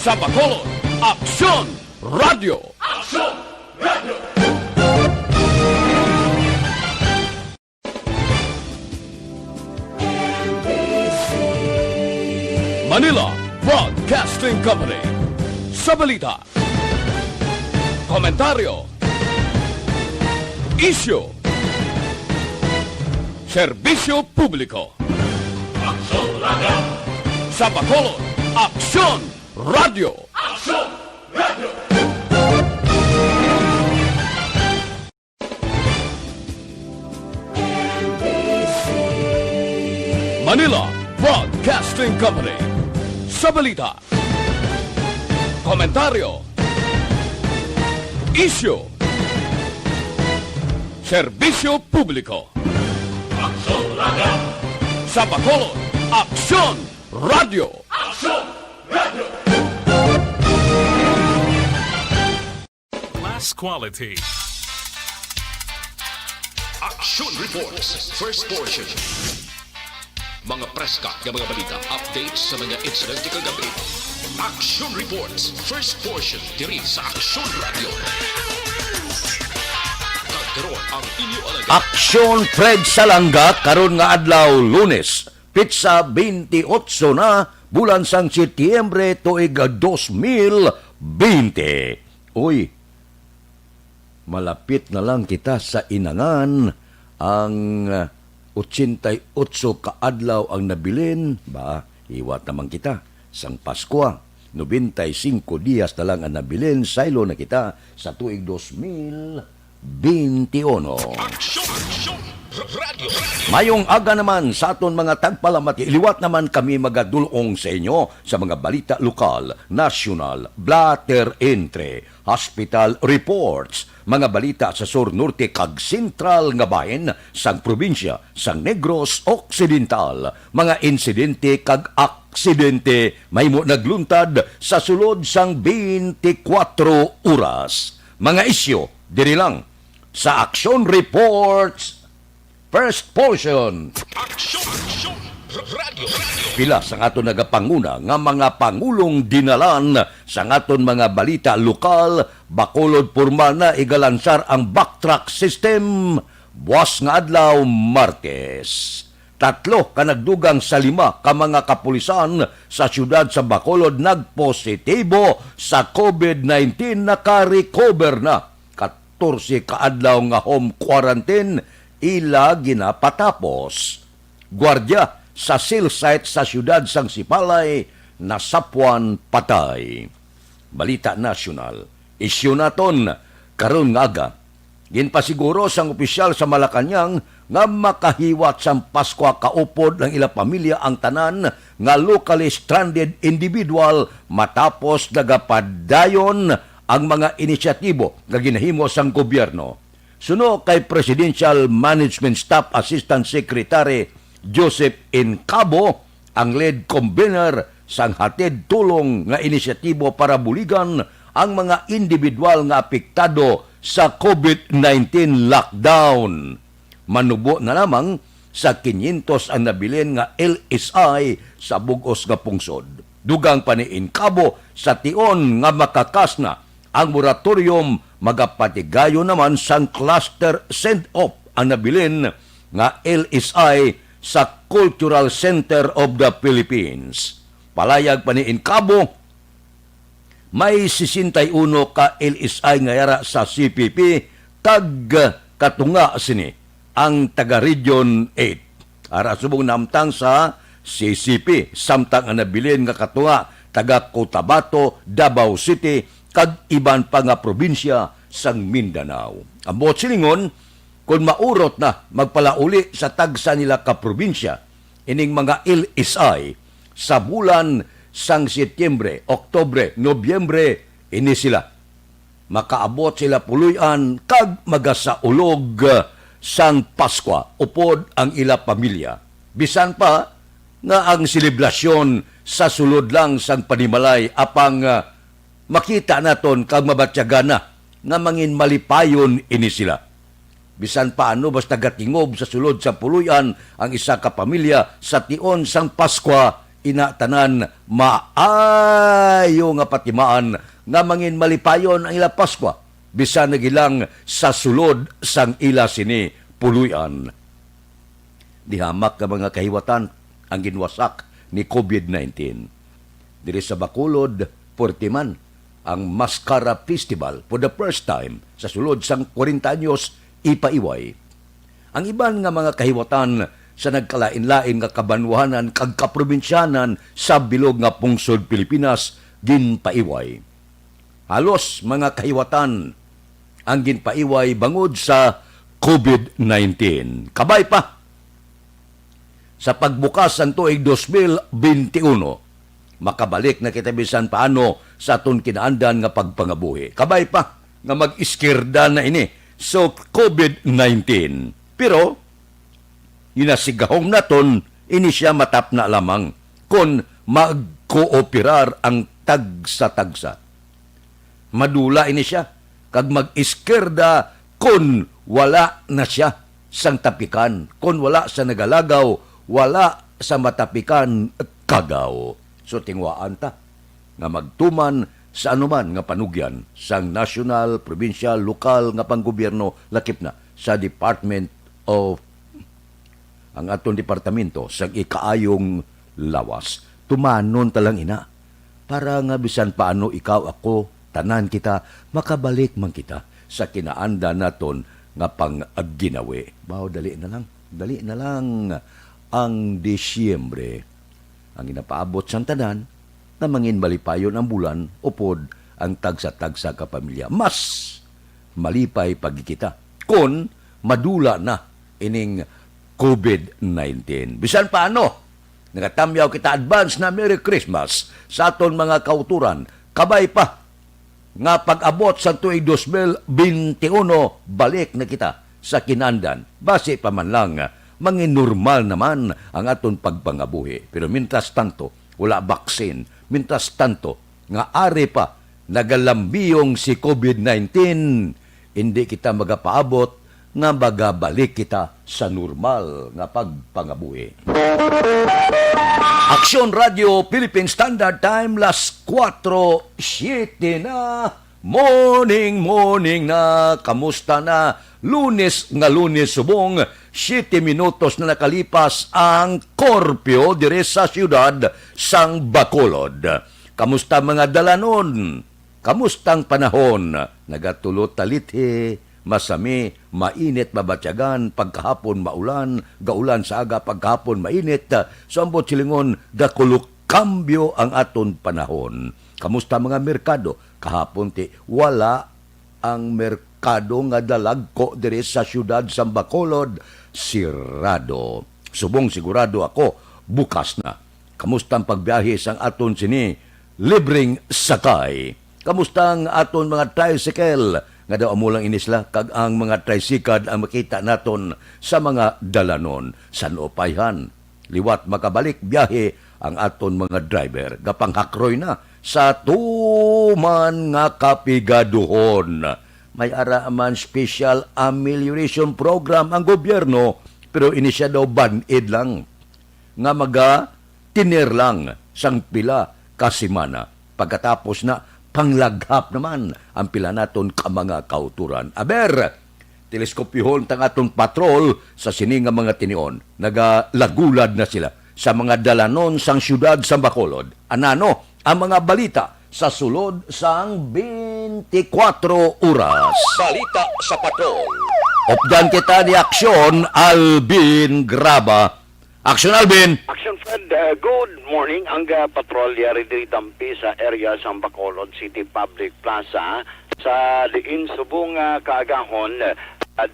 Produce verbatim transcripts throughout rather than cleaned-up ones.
Sa Bacolod, Aksyon Radio. Manila Broadcasting Company. Sa balita, komentaryo, isyu, serbisyo publiko. Sa Bacolod, Aksyon Radio. Manila Broadcasting Company. Sa balita, komentaryo, isyu, serbisyo publiko. Sa Bacolod, Aksyon Radio. Class quality. Action Reports, first portion. Mga preska nga mga balita, updates sa mga insidente kagabi. Action Reports, first portion, diri sa Action Radio. Kag karon ang inyo alagad. Aksyon Fred Salanga karon nga adlaw, Lunes, pitsa twenty-eight na, bulan sang Setyembre, tuig dos mil twenty. Uy, malapit na lang kita sa inangan, ang, ah, ochenta y ocho ka adlaw ang nabilin, ba, hiwat naman kita sang Paskwa. Noventa y cinco dias na lang ang nabilin, saylo na kita sa tuig dos mil veintiuno. Aksyon! Aksyon! Radyo! Mayong aga naman sa aton mga tagpalamati. Liwat naman kami magadulong sa inyo sa mga balita lokal, nasyonal, blotter entry, hospital reports, mga balita sa sur, norte, kag sentral nga bahin sang probinsya sang Negros Occidental, mga insidente kag aksidente mahimo nagluntad sa sulod sang twenty-four oras. Mga isyu diri lang sa Action Reports, first portion. Action! Action! Radyo! Radyo! Pila sang aton nagapanguna nga mga pangulong dinalan sang aton mga balita lokal, Bacolod, pormal na igalansar ang backtrack system buas nga adlaw, Martes. Tatlo ka nagdugang sa lima ka mga kapulisan sa siyudad sa Bacolod nagpositibo sa covid nineteen, naka-recover na. Katorse ka adlaw nga home quarantine ila ginapatapos. Guardia sa cell site sa siyudad sang Sipalay nasapwan patay. Balita nasyonal. Isyu naton karon nga aga. Ginpasiguro sang opisyal sa Malacañang nga makahiwat sang Paskwa kaupod ang ila pamilya ang tanan nga locally stranded individual matapos nagapadayon ang mga inisyatibo nga ginahimo sang gobyerno. Suno kay Presidential Management Staff Assistant Secretary Joseph Incabo, ang lead convener sang hatid tulong nga inisyatibo para buligan ang mga individual nga apektado sa covid nineteen lockdown. Manubo na lamang sa quinientos ang nabilin nga L S I sa bug-os nga pungsod. Dugang pa ni Incabo, sa tion nga makakas na ang moratorium, magapatigayon naman sang cluster send-off ang nabilin nga L S I sa Cultural Center of the Philippines. Palayag pa ni Incabo, may sesenta y uno ka L S I nga yara sa C P P kag katunga sini ang taga Region eight. Ara subong namtang sa C C P, samtang ang nabilin nga katunga taga Cotabato, Davao City, kag iban pa nga probinsya sang Mindanao. Ang buot silingon, kon maurot na magpalauli sa tagsa nila ka probinsya ining mga L S I sa bulan sang Setyembre, Oktubre, Nobyembre, ini sila makaabot sila puloy-an kag magasaulog sang Paskwa upod ang ila pamilya. Bisan pa nga ang selebrasyon sa sulod lang sang panimalay, apang, ah, makita naton kag mabatyagan na nga mangin malipayon ini sila. Bisan pa ano, basta gatingob sa sulod sang puloy-an ang isa ka pamilya sa tion sang Paskwa, Ina tanan, maayo nga patimaan nga mangin malipayon ang ila Paskwa, bisan na gilang sa sulod sang ila sini puloy-an. Dihamak nga mga kahiwatan ang ginwasak ni covid nineteen. Diri sa Bacolod, puwerte man ang Mascara Festival for the first time sa sulod sang kwarenta anyos ipaiway. Ang iban nga mga kahiwatan sa nagkalain-lain nga kabanwahanan kag kaprobinsyanan sa bilog nga pungsod Pilipinas ginpaiway. Halos mga kahiwatan ang ginpaiway bangod sa covid nineteen. Kabay pa, sa pagbukas sang tuig dos mil bente uno, makabalik na kita bisan paano sa aton kinaandan nga pagpangabuhi. Kabay pa nga mag-iskirda na ini sa covid nineteen. Pero, ginasigahom naton, ini sia matapna lamang kon magkooperar ang tagsa-tagsa. Madula ini sia, kag mag-iskirda kon wala na sia sang tapikan, kon wala sa nagalagaw, wala sa matapikan kagaw. So, tinguhaan ta nga magtuman sa anuman nga panugyan sang nasyonal, probinsyal, lokal nga panggobyerno, lakip na sa Department of, ang aton departamento sang ikaayong lawas. Tumanon ta lang ina, para nga bisan paano ikaw, ako, tanan kita, makabalik man kita sa kinaandan naton nga pangginawi. Baw, dali na lang, dali na lang ang Disyembre. Ang ginapaabot sang tanan, nga mangin malipayon ang bulan upod ang tagsa-tagsa ka pamilya. Mas malipay pa gid kita kon madula na ining covid nineteen. Bisan paano, nagatamyaw kita advance na Merry Christmas sa aton mga kautoran. Kabay pa nga pag-abot sa tuig dos mil bente uno, balik na kita sa kinaandan. Basi pa man lang, manginormal naman ang aton pagpangabuhi. Pero mientras tanto, wala baksin. Mientras tanto, nga ari pa nagalambiyong si covid nineteen, hindi kita magapaabot nga magabalik kita sa normal nga pagpangabuhi. Aksyon Radio Philippine Standard Time, las kuwatro siyete na. Morning, morning na. Kamusta na? Lunes nga Lunes subong, siyete minutos na nakalipas ang korpyo diri sa siyudad sang Bacolod. Kamusta mga dalanon? Kamusta ang panahon? Nagatulo talithi, masami, mainit, mabatyagan, pagkahapon maulan, gaulan sa aga, pagkahapon mainit, so ambot silingon, gakulok kambyo ang aton panahon. Kamusta mga merkado? Kahapon ti wala ang merkado nga dalagko diri sa siyudad sang Bacolod, sirado. Subong sigurado ako, bukas na. Kamusta ang pagbiyahe sang aton sini libreng sakay? Kamusta ang aton mga tricycle? Nga daw amo lang ini sila, kag ang mga tricycle ang makita naton sa mga dalanon. San upayhan? Liwat makabalik biyahe ang aton mga driver. Gapanghakroy na sa tuman nga kapigaduhon. May ara man special amelioration program ang gobyerno, pero ini sia daw band-aid lang nga maga-tener lang sang pila ka semana. Pagkatapos na, panglaghap naman ang pila naton ka mga kautoran. Aber, teleskopyohon tang aton patrol sa sini nga mga tinion. Nagalagulad na sila sa mga dalanon sang siyudad sang Bacolod. Anano ang mga balita sa sulod sang twenty-four oras? Balita sa patrol. Updan kita ni Aksyon Alvin Graba. Aksyon, Alvin! Action Fred, uh, good morning. Ang uh, patrolya rin diri dampi sa area sang Bacolod City Public Plaza sa diin subong uh, kaagahon, uh,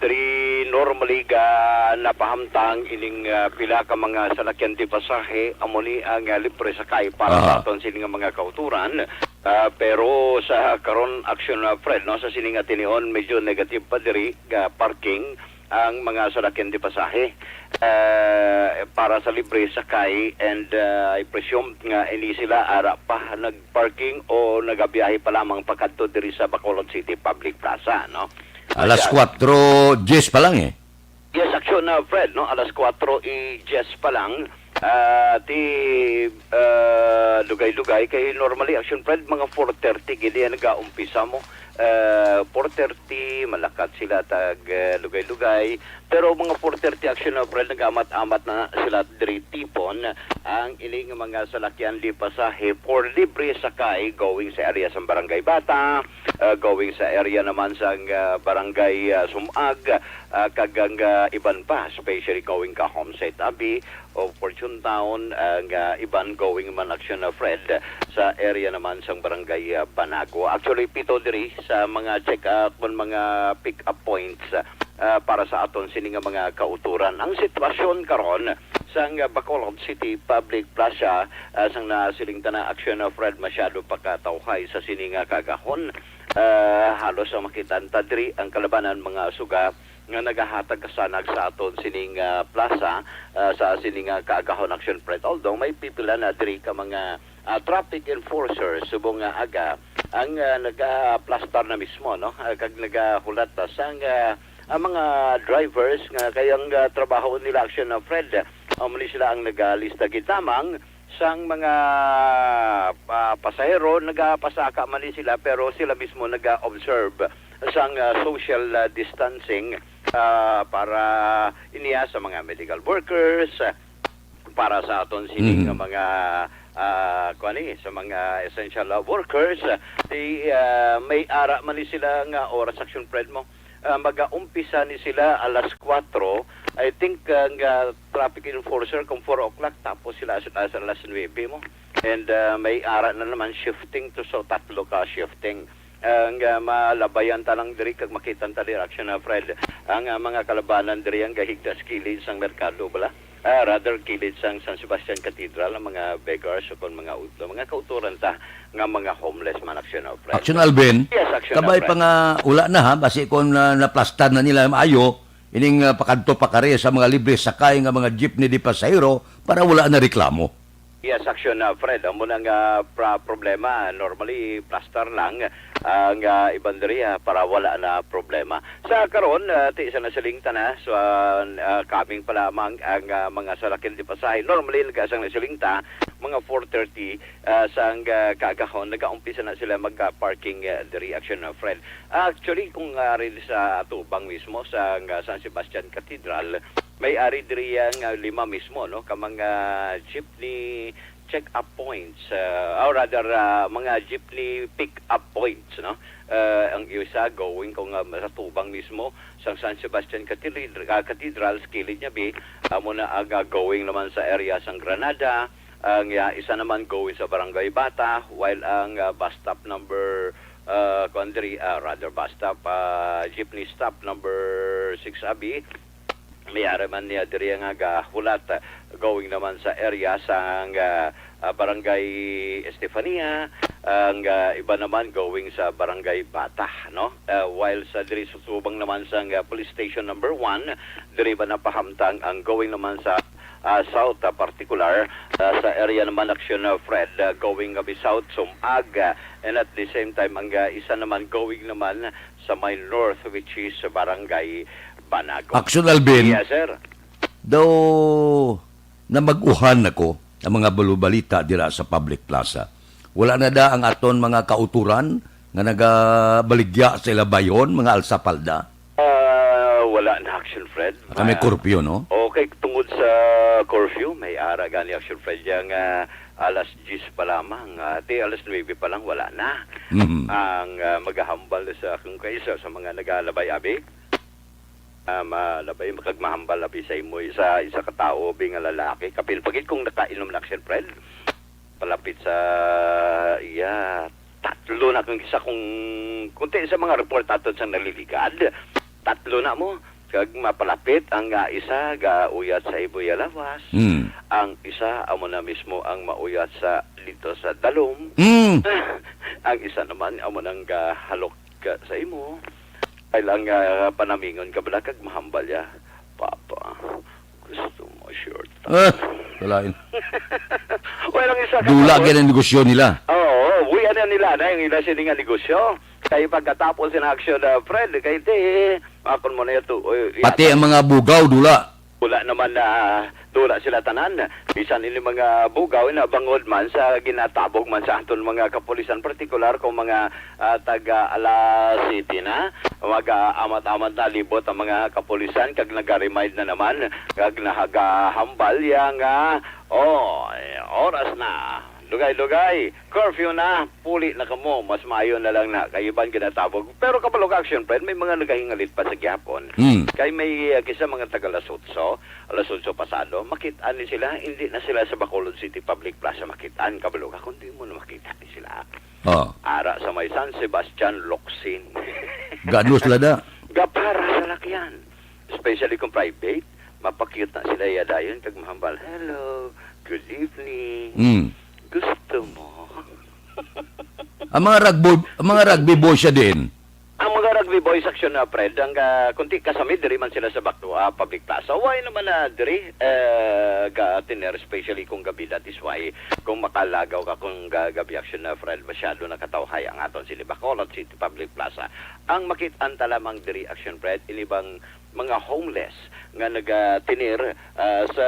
diri normally ga napahamtang ining uh, pila ka mga salakyan di pasahe, amo ni ang uh, libre sakay para Aha. sa aton sini nga mga kauturan. Uh, pero sa karon, Action uh, Fred, no, sa sini nga tinion, medyo negative pa diri ga parking ang mga salakyan di pasahe, eh, para sa libre sakay, and, eh, I presume nga ini sila ara pa nagparking o nagabiyahe pa lamang pakadto diri sa Bacolod City Public Plaza, no? Alas Siya. kuwatro diyes pa lang, eh. Yes, Action, uh, Fred, no? Alas kuwatro y diyes pa lang. Ah, ti, ah, Lugay-Lugay, kay normally, Action Fred, mga four thirty gid yan nag-aumpisa mo. Ah, four thirty, malakat sila tag, ah, Lugay-Lugay. Pero mga four thirty, Action Fred, nag-amat-amat na sila diri tipon. Ang ining mga salakyan di pasahe for libre sakay going sa area sa Barangay Bata, ah, going sa area naman sa, ah, Barangay, ah, Sumag, ah, kag ang, ah, iban pa, especially going ka Homestead Abi, o Fortune Town, ah, nga iban going man, Action Fred, sa area naman sang Barangay, ah, Banago. Actually, pito diri sa mga check-up, kon mga pick-up points, ah, para sa aton sini nga mga kauturan. Ang sitwasyon karon sang, ah, Bacolod City Public Plaza, ah, sang nasiling ta na, Action Fred, masyado pa katawhay sa sini nga kaagahon. Ah, halos ang makita ta diri ang kalabanan mga suga nga nagahatag kasanag sa aton sining, ah, plaza, ah, sa sining, ah, kaagahon, Action Fred. Although may pipila na diri ka mga, ah, traffic enforcers subong nga aga ang, ah, nagaplastar na mismo, no? Ah, kag nagahulat na sang, ah, ang mga drivers nga kay ang, ah, trabaho nila, Action Fred, amo ni sila ang nagalista gid lamang sang mga, ah, pasahero, nagapasaka man ni sila, pero sila mismo naga-observe sang, ah, social, ah, distancing, ah, para iniya sa mga medical workers, ah, para sa aton sini nga Mhm. mga, ah, kuan ni, sa mga essential, ah, workers, ah, di, ah, may ara man ni sila nga oras, Action Fred, mo. Ah, mag-aumpisa ni sila alas kuwatro. I think, ah, nga traffic enforcer kung four o'clock, tapos sila sa, sa alas nuwebe mo. And, ah, may ara na naman shifting to, so tatlo ka shifting. Ang, ah, malabayan ta lang diri kag makita ta diri, Action Fred, ang, ah, mga kalabanan diri ang gahigda sa kilid sang merkado, bala. Ah, rather, kilid sang San Sebastian Cathedral, ang mga beggars o kon mga ut-, mga kauturan ta nga mga homeless man, Action Fred. Action Alvin, Yes, Action kabay Fred. pa nga wala na, ha, basi kung, ah, naplastar na nila maayo, ining, ah, pakadto pa kari sa mga libre sakay nga mga jeepney di pasahero para wala na reklamo. Yes, Action, ah, Fred. Amo na nga pra-, problema. Normally, plastar lang ang, ah, iban diri, ah, para wala na problema. Sa karon, ah, ti sa nasiling ta na, so, ah, ah, coming pa lamang ang, ah, mga salakyan di pasahe. Normally, nagasang nasiling ta, mga four thirty, ah, sang, ah, kaagahon, nagaumpisa na sila mag, ah, parking, ah, diri, Action, ah, Fred. Actually, kung, ah, rin sa atubang mismo, sa, ah, San Sebastian Cathedral, may ari diri ang, ah, lima mismo, no, ka mga jeepney check-up points, ah, or rather, ah, mga jeepney pick-up points, no? Ah, ang isa going kung, ah, sa tubang mismo sang San Sebastian Cathedral, ah, Cathedral, sa kilid niya, bi, amo na ang, ah, going naman sa area sang Granada, ang, ah, isa naman going sa Barangay Bata, while ang, ah, bus stop number, ah, kuwan diri, ah, rather bus stop, ah, jeepney stop number six, abi, may ara man niya diri nga gahulat, ah, going naman sa area sang, ah, ah, Barangay Estefania, ang, ah, iba naman going sa Barangay Bata, no? Ah, while sa diri sa tubang naman sang, ah, Police Station number one, diri ba napahamtang ang going naman sa, ah, South, ah, particular, ah, sa area naman, Action, ah, Fred, ah, going kami South, Sumag, ah, and at the same time, ang, ah, isa naman going naman sa may North, which is Barangay Banago. Action, Alvin. Yes, sir. Daw namag-uhan ako ang mga balubalita dira sa public plaza. Wala na da ang aton mga kauturan nga nagabaligya sa ila bayhon, mga alsapalda? Ah, wala na, Action Fred. Kami Ma-, curfew, no? Okay, tungod sa curfew, may ara gani, Action Fred, yang, ah, alas diyes pa lamang, ah, ti alas nuwebe pa lang, wala na. Mhm. Ang, ah, magahambal sa akong kaisa sa mga nagalabay, abi, ah, malabay, makagmahambal, abi, sa imo, isa, isa ka tawo, bi, nga lalaki. Kapil pa gid kung nakainom na, Action Fred. Palapit sa iya, tatlo na kung isa kung, kunti sa mga report aton sa naliligad. Tatlo na mo. Kag mapalapit ang, ah, isa gauyat sa imo iya lawas. Hmm. Ang isa amo na mismo ang mauyat sa, dito sa dalom. Hmm. Ang isa naman amo nang gahalok ka sa imo. Kailang, ah, panamingon ka bala kag mahambal ya, "Papa, gusto mo short?" Ah, kalain. Well, ang isa ka Dula tawon, gid ang negosyo nila. Oo, buhian na nila na yung ila sini nga negosyo. Kay pagkatapos sa action, ah, Fred, kay ti, akon mo na ito, oy, Pati yata ang mga bugaw, dula. Wala naman na, Wala sila tanan. Bisan ini mga bugaw, ina, bangod man sa ginatabog man sa aton mga kapulisan, partikular kung mga, ah, taga alas siyete na, mag-aamat-amat na libot ang mga kapulisan, kag nag-remind na naman, kag nagahambal ya nga, "Oh, eh, oras na. Dugay-dugay, curfew na, puli na kamo, mas maayo na lang na," kay iban ginatabog. Pero kabalo ka, Action Fred, may mga nagahingalit pa sa gihapon. Hmm. Kay may, ah, kisa mga taga alas otso, alas otso pasado, makit-an ni sila, hindi na sila sa Bacolod City Public Plaza makit-an, kabalo ka, kundi mo na makita ni sila. Oh. Ara sa may San Sebastian Locsin. Ganus lada. Gapara sa lakyan. Especially kung private, mapakita sila ya dayon kag mahambal, "Hello, good evening. Mm. Gusto mo?" Ang mga rugby, ang mga rugby boys siya din. Ang mga rugby boys, Action, ah, Fred, ang, ah, kunti kasami, diri man sila sa Bactua, ah, Public Plaza. Why naman na diri, eh, ga-tiner, especially kung gabi, that is why, kung makalagaw ka kung ga-, gabi, Action, ah, Fred, masyado nakatawhay ang aton City Bacolod City Public Plaza. Ang makit-an ta lamang diri, Action Fred, ini bang mga homeless nga nagatinir, ah, sa,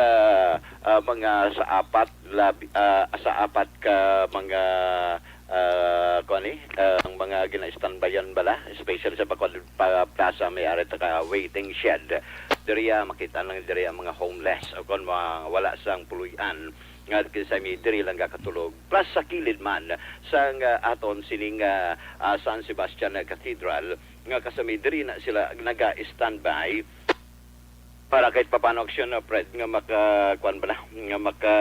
ah, mga sa apat labi, ah, sa apat ka mga, ah, kuan ni, ah, ang mga gina-standbyan bala, especially sa Bacolod pa-, Plaza, may ari ta ka waiting shed. Diri, ah, makita lang diri ang mga homeless o kon mga wala sang puloy-an nga sa may diri lang gakatulog. Plus sa kilid man sang, ah, aton sining, ah, ah, San Sebastian Cathedral, nga kasami diri na sila naga-standby para kahit papano, Action, ah, Fred, nga maka, kuwan ba na, nga maka,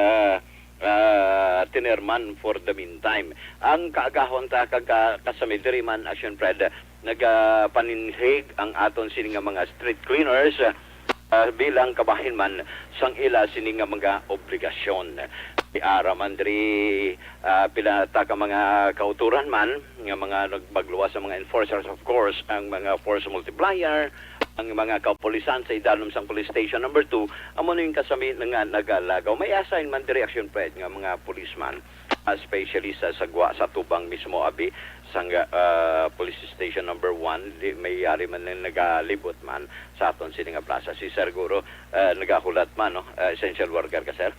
ah, tinerman for the meantime. Ang kaagahon ta kag ka-, kasami diri man, Action Fred, nagapaninhig ang aton sini nga mga street cleaners, ah, bilang kabahin man sang ila sini nga mga obligasyon. May ara man diri, ah, pila ta ka mga kauturan man nga mga nagpagluwas sa mga enforcers, of course, ang mga force multiplier, ang mga kapulisan sa idalom sang police station number two, amo ning kasami nga nagalagaw. May assign man diri, Action Fred, nga mga policeman, especially sa sagwa sa tubang mismo, abi, sang, ah, police station number one, di, may yari man na nagalibot man sa aton sini nga plaza. Si Sir Guro, ah, nagahulat man, no? Ah, essential worker ka, sir?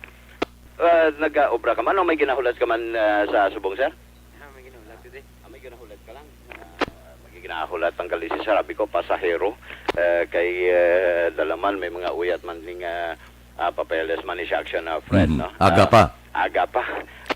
Ah, nagaobra ka man o may ginahulat ka man, ah, sa subong, sir? Ah, may ginahulat ko, sir. Ah, may ginahulat ka lang. Ah, may ginahulat ang gali si sir. Sabi ko, pasahero. Eh, kay, eh, dalaman, may mga uyat man ning, ah, ah, papeles man ni siya, Action, ah, Fred, Mm, no? aga Ah, pa. Aga pa.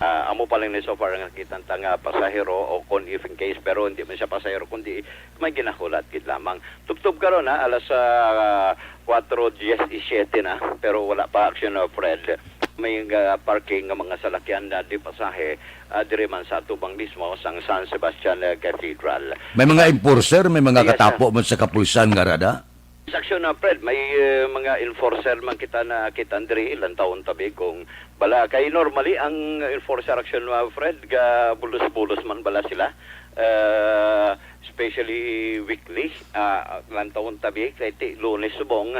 Ah, amo pa lang ni so far nga nakita ta nga pasahero o kon if in case, pero hindi man siya pasahero, kundi may ginahulat gid lamang. Tubtob karon, ha, alas, ah, kuwatro dies y siyete na, pero wala pa, Action, ah, Fred. May, ah, parking nga mga salakyan na di pasahe, ah, diri man sa atubang mismo sang San Sebastian, ah, Cathedral. May mga enforcer, may mga Yes, sir. katapo man sa kapulisan nga rada? Sa Action, ah, Fred, may, eh, mga enforcer man kita nakita diri, ilang taon tabi kung bala. Kay normally, ang enforcer, Action, ah, Fred, ga bulos-bulos man bala sila. Ah, especially weekly, ah, ilang taon tabi, kay ti Lunes subong,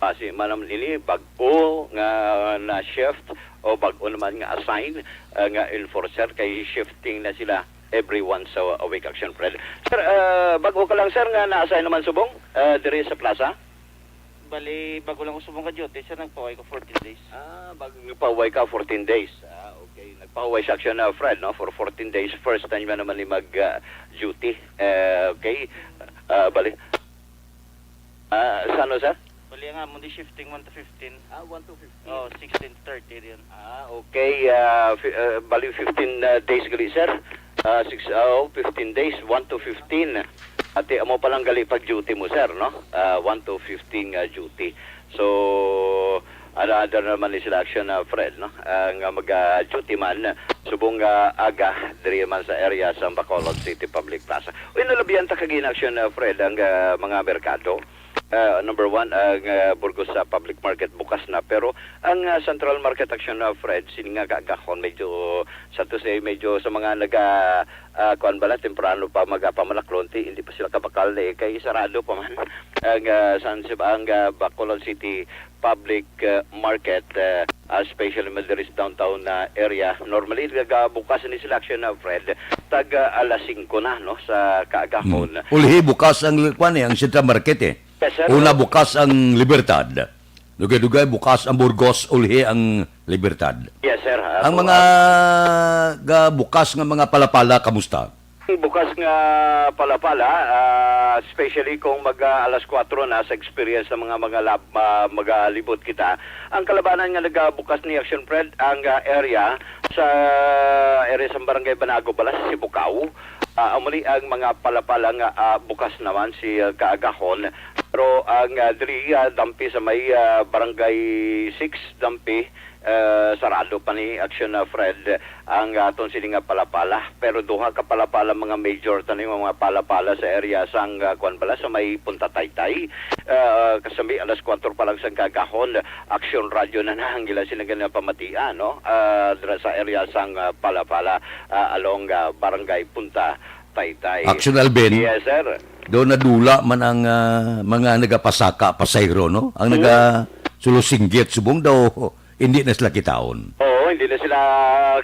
basi man naman ini, bag-o nga na-shift o bag-o naman nga assign, ah, nga enforcer, kay shifting na sila every once a, a week, Action Fred. Sir, ah, bag-o ka lang, sir, nga na-assign naman subong, ah, diri sa plaza? Bali, bag-o lang ko subong ka-duty, sir, nagpahuway ko fourteen days. Ah, bag-, nagpahuway ka fourteen days. Ah, okay. Nagpahuway sa Action, ah, Fred, no, for fourteen days. First time na naman ni mag, ah, duty. Eh, okay. Ah, bali. Ah, sa ano, sir? Bali nga, mo di shifting one to fifteen. Ah, one to fifteen. Oh, sixteen to thirty diyan. Ah, okay. Ah, fi-, ah, bali fifteen, ah, days gali, sir. Ah, six, ah, oh, fifteen days, one to fifteen. Ati, amo pa lang gali pag-duty mo, sir, no? Ah, one to fifteen nga duty. So, another naman ni sila Action, ah, Fred, no? Ah, nga mag-duty man, subong nga aga, diri man sa area sa Bacolod City Public Plaza. Uy, nalabihan ta kag in Action, ah, Fred, ang, ah, mga merkado. Ah, number one, ang, ah, Burgos sa public market bukas na, pero ang, ah, Central Market Action, ah, Fred, sini nga kaagahon, medyo, sa to say, medyo sa mga naga, ah, kuwan bala, temprano pa magapamalaklon, ti, hindi pa sila kabakal, eh, kay sarado pa man ang, ah, San Seb-, ang, ah, Bacolod City Public, ah, Market, ah, especially man diri sa downtown na area. Normally, nagabukas ni sila Action, ah, Fred, tag, ah, alas singko na, no, sa kaagahon. Hmm. Ulhi, bukas ang, kuwan, eh, ang Central Market, eh. Yes, sir. Una bukas ang Libertad. Dugay-dugay bukas ang Burgos, ulhi ang Libertad. Yes, sir. Ah, Ang so, mga ah, gabukas nga mga palapala, kamusta? Bukas nga palapala, ah, especially kung mag, ah, alas kwatro na sa experience ng mga, mga lab-, ah, magalibot kita. Ang kalabanan nga nagabukas ni Action Fred, ang, ah, area sa area sa Barangay Banago, bala sa Sibukaw. Ah, amo ni ang mga palapala nga, ah, bukas naman si, ah, kaagahon. Pero ang, ah, diri, ah, dampi sa may, ah, Barangay six, dampi, ah, sarado pa ni Action, ah, Fred, ang aton sini nga palapala. Pero duha ka palapala, mga major tani, mga palapala sa area sang, ah, kuwan bala, sa may Punta Taytay. Ah, kasami alas kwatro pa lang sang kagahon, Action Radio na nahanggilan sila nga pamatian, no? Ah, dira sa area sang, ah, palapala, ah, along, ah, Barangay Punta Taytay. Action Alvin. Yes, sir. Daw nadula man ang, ah, mga nagapasaka, pasahero, no? Ang Hmm. nagasulosinggit, subong daw hindi na sila kitaon. Oo, hindi na sila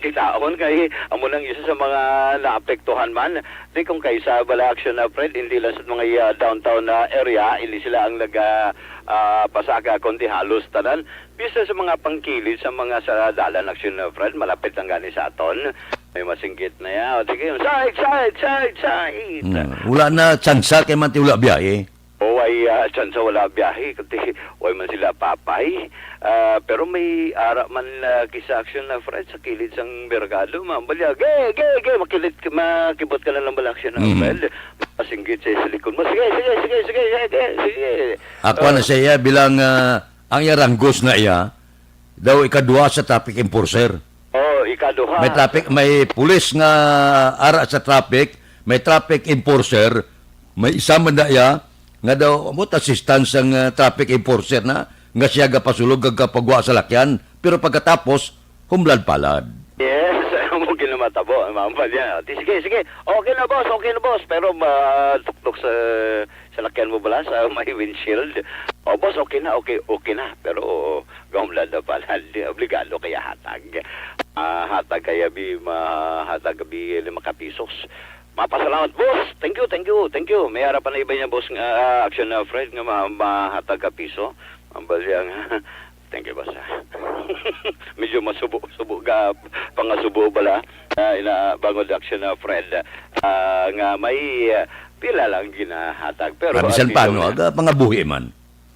kitaon kay amo nang isa sa mga naapektuhan man. Di kung kaisa bala, Action, ah, Fred, hindi lang sa mga, ah, downtown na area, hindi sila ang naga, ah, pasaka, kundi halos tanan. Bisan sa mga pangkilid sa mga sa dalan, Action, ah, Fred, malapit lang gani sa aton. May masinggit na ya. O, sige, side, side, side, side. Hmm. Wala na tsansa kay man ti wala biyahe. O, way, ah, tsansa wala biyahe, kundi way man sila papay. Ah, pero may ara man, ah, kisa, Action, ah, Fred, sa kilid sang merkado, ma'am. Balya, ge, ge, ge, makilit, makibot ka na lang bala, Action, ah, Mhm. Fred. Masinggit siya sa likod mo. Sige, sige, sige, sige, sige, sige. Ako na Ah. sa iya bilang, ah, ang iya ranggos na iya, daw ikaduha sa traffic enforcer. Oh, ikaduha. May traffic, may pulis nga ara sa traffic, may traffic enforcer, may isa man na iya nga daw, ambot, assistant sang, ah, traffic enforcer na, nga siya gapasulog kag gapagwa sa lakyan, pero pagkatapos, humlad-palad. Yes, amo ginamatabo, ma'am, pa niya. Di, sige, sige. Okay na, boss, okay na, boss. Pero matuktok sa, sa lakyan mo bala, sa may windshield. O, boss, okay na, okay, okay na. Pero gahumlad na pala, di, obligado kaya hatag. Ah, hatag kaya bi, mahatag bi lima ka pisos. Mapasalamat, boss. Thank you, thank you, thank you. May ara pa na iba niya, boss, nga, ah, Action, ah, Fred, nga ma-, mahatag ka piso. Ang balya nga, thank you, boss, ah. Medyo masubo-subo ka, pangasubo bala. Ah, ina, bangod, Action, ah, Fred, ah, nga may, ah, pila lang ginahatag. Pero Nga bisan at least, pa, no, ah, aga, pangabuhi man.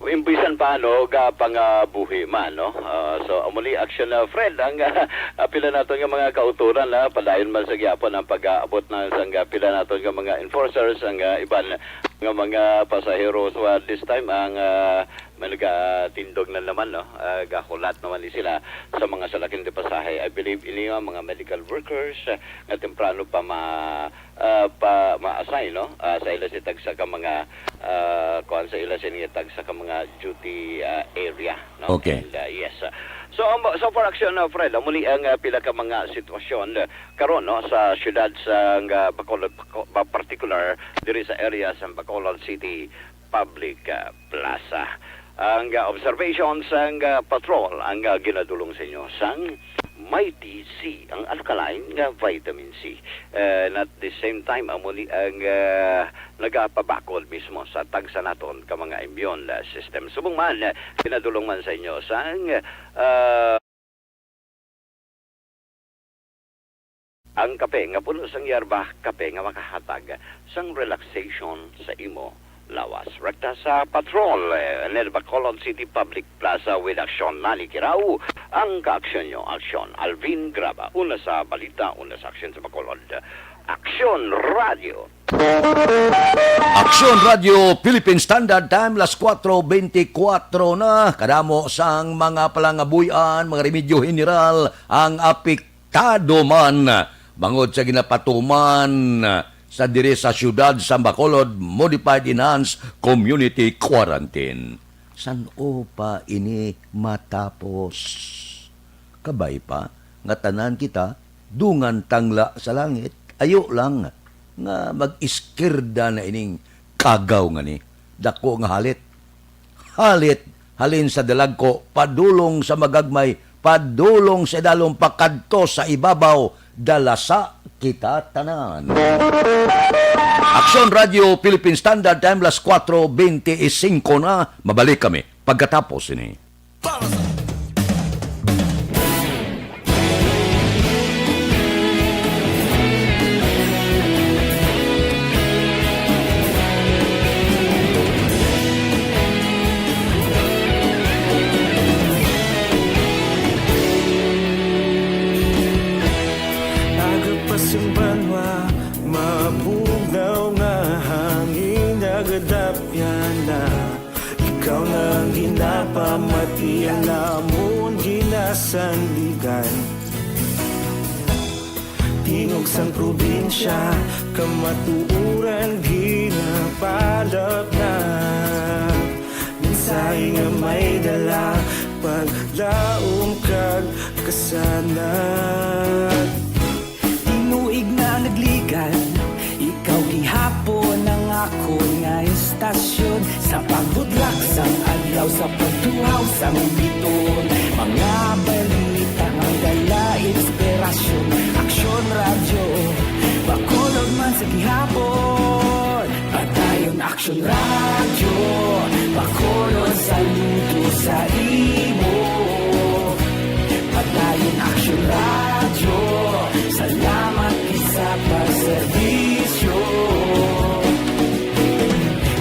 Bisan pa, no, ga pangabuhi man, no? Ah, so, amo ni, Action, ah, Fred, ang, ah, pila naton nga mga kautoran, ah, padayon man sa gyapon ang pag-aabot na sang, ah, pila naton nga mga enforcers, ang, ah, iban nga mga pasahero. So, at this time, ang, ah, may nagatindog na naman, no? Ah, gahulat naman ni sila sa mga salakin de pasahe. I believe ini ang mga medical workers, ah, nga temprano pa ma-, ah, pa ma-assign, no? Ah, sa ila si tagsa ka mga, ah, kuwan, sa ila sini tagsa ka mga duty, ah, area, no? Okay. And, ah, yes, ah. So, um, so far, Action, uh, Fred, amo ni ang, ah, pila ka mga sitwasyon, ah, karon, no, sa siyudad sa, ah, Bacolod, Baco-, ba, particular diri sa area sa Bacolod City Public, ah, Plaza. Ang, ah, observation sang, ah, patrol ang, ah, ginadulong sa inyo sang Mighty C, ang alkaline nga vitamin C. And at the same time, amo ni ang, ah, nagapabakod mismo sa tagsa naton ka mga immune, ah, system. Subong man, ah, ginadulong man sa inyo sang, ah, ang kape nga puno sang yerba, kape nga makahatag sang relaxation sa imo lawas. Rekta sa patrol, eh, ni Bacolod City Public Plaza with Action Nani Kirao, ang kaaksyon nyo, Action Alvin Graba. Una sa balita, una sa aksyon sa Bacolod. Action Radio. Aksyon Radio Philippine Standard Time, las kuwatro beintikwatro na. Kadamo sang mga palangabuy-an, mga remedyo general ang apektado man bangod sa ginapatuman sa diri sa siyudad sa Bacolod, Modified Enhanced Community Quarantine. San-o pa ini matapos? Kabay pa nga tanan kita dungan tangla sa langit, ayo lang nga mag-iskirda na ining kagaw nga ni. Dako nga halit. Halit, halin sa dalagko, padulong sa magagmay, padulong sa idalom, pakadto sa ibabaw, dalasa kita tanan. Aksyon Radio Philippine Standard Time, las kuwatro beintisinko na. Mabalik kami pagkatapos ini. Para sa Aga pa sing banwa, mabugnaw nga hangin, nagadapyan na. Ikaw na ang ginapamati, ang amon ginasandigan. Tingog sang probinsya, kamatuoran ginapalapnag. Mensahe nga may dala, paglaom kag kasanag. Tinuig na nagligad, ikaw gihapon ang akon nga istasyon. Sa pagbutlak sang adlaw, sa pagtuhaw sang biton, mga balita nga dala inspirasyon. Aksyon Radyo, Bacolod man sa gihapon. Padayon Aksyon Radyo, Bacolod, saludo sa imo. Padayon Aksyon Radyo, salamat gid sa pagserbisyo.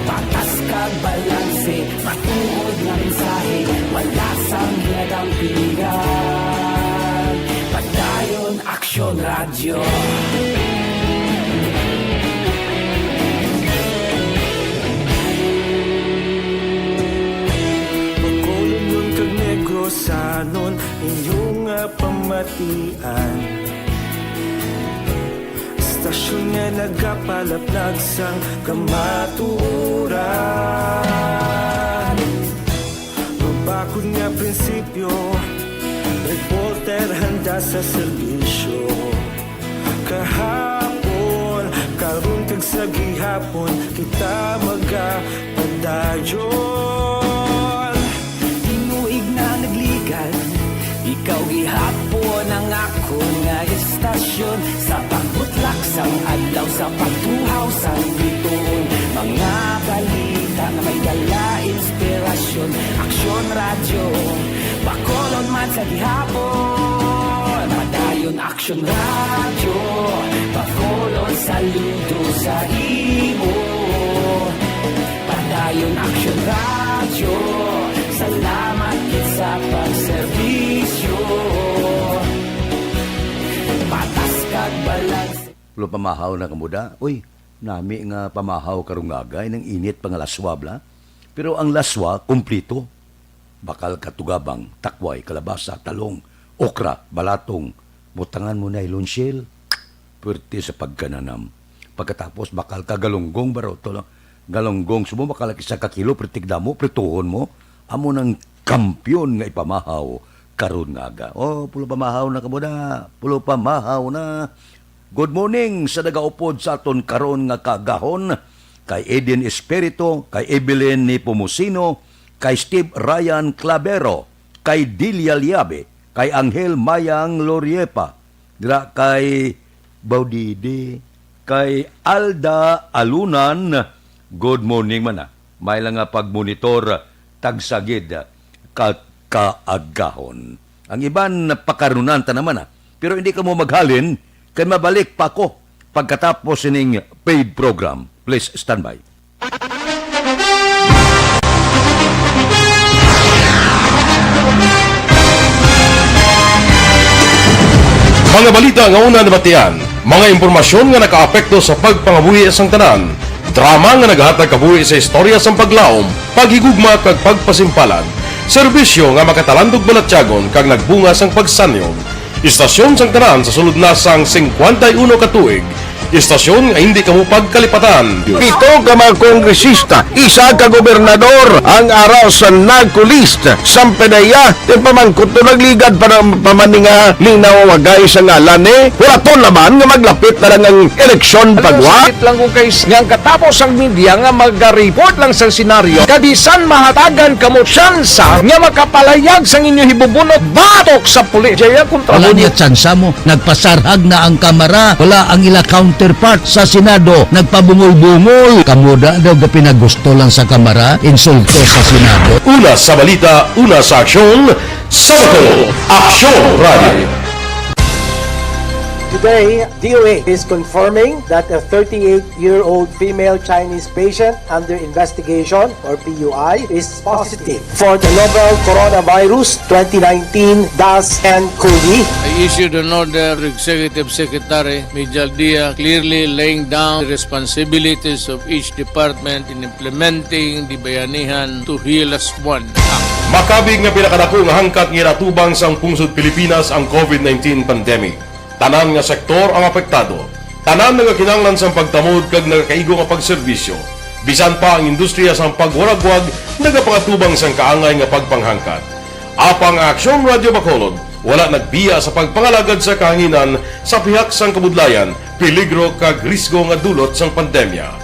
Patas kag balanse, matuod nga mensahe, wala sang ginadampingan. Padayon Aksyon Radyo. Bacolodnon kag Negrosanon, inyo nga pamatian. Istasyon nga nagapalaplag sang kamatuoran. Mabakod nga prinsipyo, reporter handa sa serbisyo. Kahapon, karon kag sa gihapon, kita magapadayon. Tinuig na nagligad, ikaw gihapon ang akon nga istasyon. Sa pagbutlak sang adlaw, sa pagtuhaw sang biton, mga balita nga may dala inspirasyon. Aksyon Radyo, Bacolod man sa gihapon. Padayon Aksyon Radyo, Bacolod, saludo sa imo. Padayon Aksyon Radyo, salamat gid sa pagserbisyo. Patas kag balanse. Pulo pamahaw na kamo da. Uy, nami nga pamahaw karong nga aga, inang init pa nga laswa, bala. Pero ang laswa, kumplito. Bakal ka tugabang, takway, kalabasa, talong, okra, balatong, butangan mo na ilonsyel. Pwerte sa pagkananam. Pagkatapos, bakal ka galunggong, baro, to lang. Galunggong, sumo, bakal ka isa ka kilo, pritig damo, prituhon mo. Amo nang kampiyon nga ipamahaw karon nga aga. Oh, pulo pamahaw na kamo da. Pulo pamahaw na. Good morning sa nagaupod sa aton karon nga kaagahon, kay Eden Espiritu, kay Evelyn Nepomuceno, kay Steve Ryan Clavero, kay Delia Liabe, kay Angel Mayang Loriepa, dira kay Baudidi, kay Alda Alunan. Good morning man, ah. May lang nga pagmonitor, tagsa gid ka kaagahon. Ang iban, pakarunan ta naman, ah. Pero hindi kamo maghalin, kay mabalik pa ako pagkatapos sining paid program. Please stand by. Mga balita nga una nabatian, mga impormasyon nga nakaapekto sa pagpangabuhi sang tanan, drama nga naghatag kabuhi sa istorya sang paglaom, paghigugma kag pagpasimpalan, serbisyo nga makatalandog balatyagon kag nagbunga sang pagsanyog. Istasyon sang tanan sa sulod na sang singkwenta y uno ka tuig. Istasyon nga hindi kamo pagkalipatan. Pito ka mga kongresista, isa ka gobernador ang ara sa NAGCO list. Sampanaya, ti pamangkot to nagligad pa na pamaninga linaw wagay sa ngalan ni. Huraton naman nga maglapit na lang ang eleksyon pagwa. Sakit lang kung kay nga ang katapos ang media nga maga-report lang sa senaryo. Kabisan mahatagan kamo tsansa nga makapalayag sang inyo hibubunot batok sa pulis. Jaya kontra Wala mo niya tsansa mo. Nagpasarhag na ang kamara. Wala ang ila counter. Part sa Senado, nagpabungol-bungol. Kamo da daw gapinagusto lang sa Kamara, insulto sa Senado. Una sa balita, una sa aksyon, sa Bacolod, Aksyon Radio. Today, D O A is confirming that a thirty-eight-year-old female Chinese patient under investigation, or P U I, is positive for the novel coronavirus twenty nineteen dash N cov. I issued an order to Executive Secretary Mijal Dia, clearly laying down the responsibilities of each department in implementing the Bayanihan to Heal As One Act. Makabig nga pinakadako nga hangkat nga ginatubang sang pungsod Pilipinas ang covid nineteen pandemic. Tanan nga sektor ang apektado. Tanan nagakinahanglan sang pagtamod kag nagakaigo nga pagserbisyo. Bisan pa ang industriya sang pagwaragwag nagapangatubang sang kaangay nga pagpanghangkat. Apang ang Aksyon Radio Bacolod wala nagbiya sa pagpangalagad sa kahanginan sa pihak sang kabudlayan, peligro kag risgo nga dulot sang pandemya.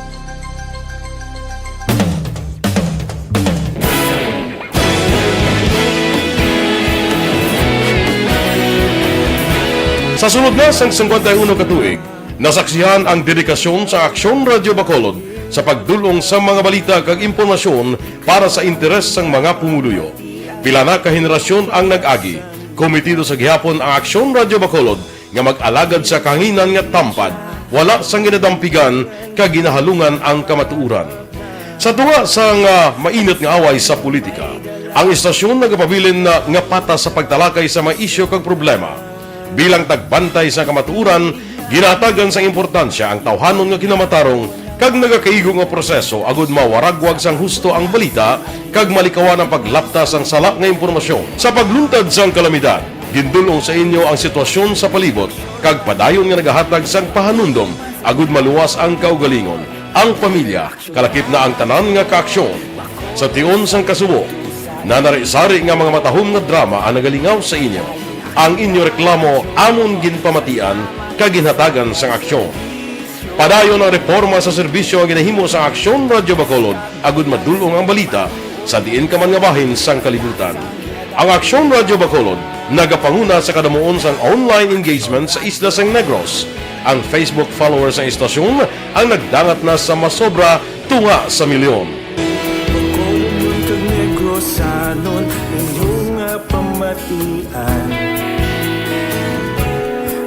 Sa sulod na sang singkwenta y uno ka tuig, nasaksihan ang dedikasyon sa Aksyon Radio Bacolod sa pagdul-ong sa mga balita kag impormasyon para sa interes sang mga pumuluyo. Pila na ka henerasyon ang nag-agi. Komitido sa gihapon ang Aksyon Radio Bacolod nga mag-alagad sa kahanginan nga tampad, wala sang ginadampigan kag ginahalungan ang kamatuoran. Sa tunga sang, ah, mainit nga away sa politika, ang istasyon nagapabilin na nga patas sa pagtalakay sa mga isyu kag problema. Bilang tagbantay sa kamatuoran, ginahatagan sang importansya ang tawhanon nga kinamatarong kag nagakaigo nga proseso agud mawaragwag sang husto ang balita kag malikawan ang paglapta sang sala nga impormasyon. Sa pagluntad sang kalamidad, gindul-ong sa inyo ang sitwasyon sa palibot kag padayon nga nagahatag sang pahanumdom agud maluwas ang kaugalingon, ang pamilya, kalakip na ang tanan nga kaaksyon. Sa tion sang kasubo, nanari-sari nga mga matahom nga drama ang nagalingaw sa inyo. Ang inyo reklamo amon ginpamatian kag ginhatagan sang aksyon. Padayon ang reporma sa serbisyo nga ginahimo sang Aksyon Radio Bacolod agud madul-ong ang balita sa diin ka man nga bahin sang kalibutan. Ang Aksyon Radio Bacolod nagapanguna sa kadamuon sang online engagement sa isla sang Negros. Ang Facebook followers sang istasyon ang nagdangat na sa masobra tunga sa milyon. Bacolod kag Negrosanon, inyo nga pamatian.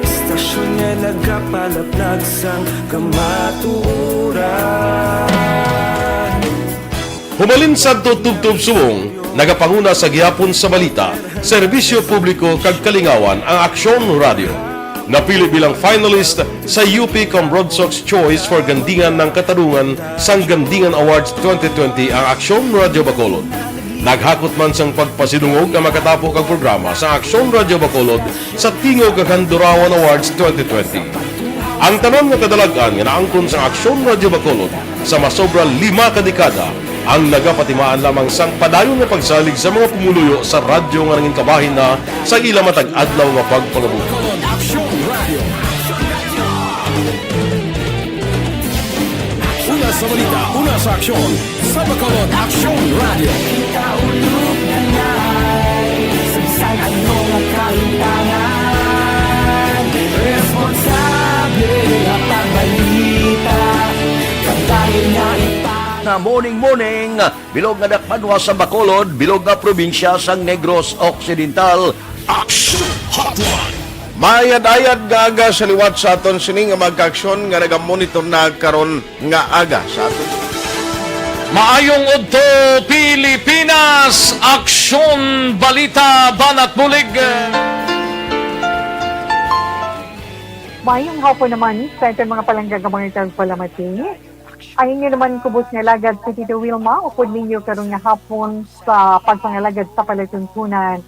Istasyon nga nagapalaplag sang kamatuoran. Humalin sadto tubtob subong, nagapanguna sa gihapon sa balita, serbisyo publiko kag kalingawan ang Aksyon Radio. Napili bilang finalist sa U P Cambroadsox Choice for Gandingan ng Katarungan sang Gandingan Awards twenty twenty ang Aksyon Radio Bacolod. Naghakot man sang pagpasidungog ang makatapo kag programa sa Aksyon Radio Bacolod sa Tingog kag Handurawan Awards twenty twenty. Ang tanan nga kadalag-an nga naangkon sang Aksyon Radio Bacolod sa masobra lima ka dekada ang nagapatimaan lamang sang padayon nga pagsalig sa mga pumuluyo sa radyo nga nangin kabahin na sa ila matag adlaw nga pagpangabuhi. Aksyon Radio. Una sa balita, una sa aksyon, sa Bacolod Aksyon Radio. Kita ulog na ngay, sa bisan ano nga kaintangan, responsable nga pagbalita, kabahin nga ipa- Na morning, morning, bilog nga dakbanwa sa Bacolod, bilog nga probinsya sang Negros Occidental. Action Hotline. Maayad-ayad nga aga sa liwat sa aton sini nga magkaaksyon nga nagamonitor na karon nga aga sa aton. Maayong udto, Pilipinas! Aksyon, balita, banat, bulig. Maayong hapon naman sa aton mga palangga nga mga tagpalamati. Ang inyo naman kubos nga alagad si Tito Wilma, upod ninyo karon nga hapon sa pagpangalagad sa palatuntunan.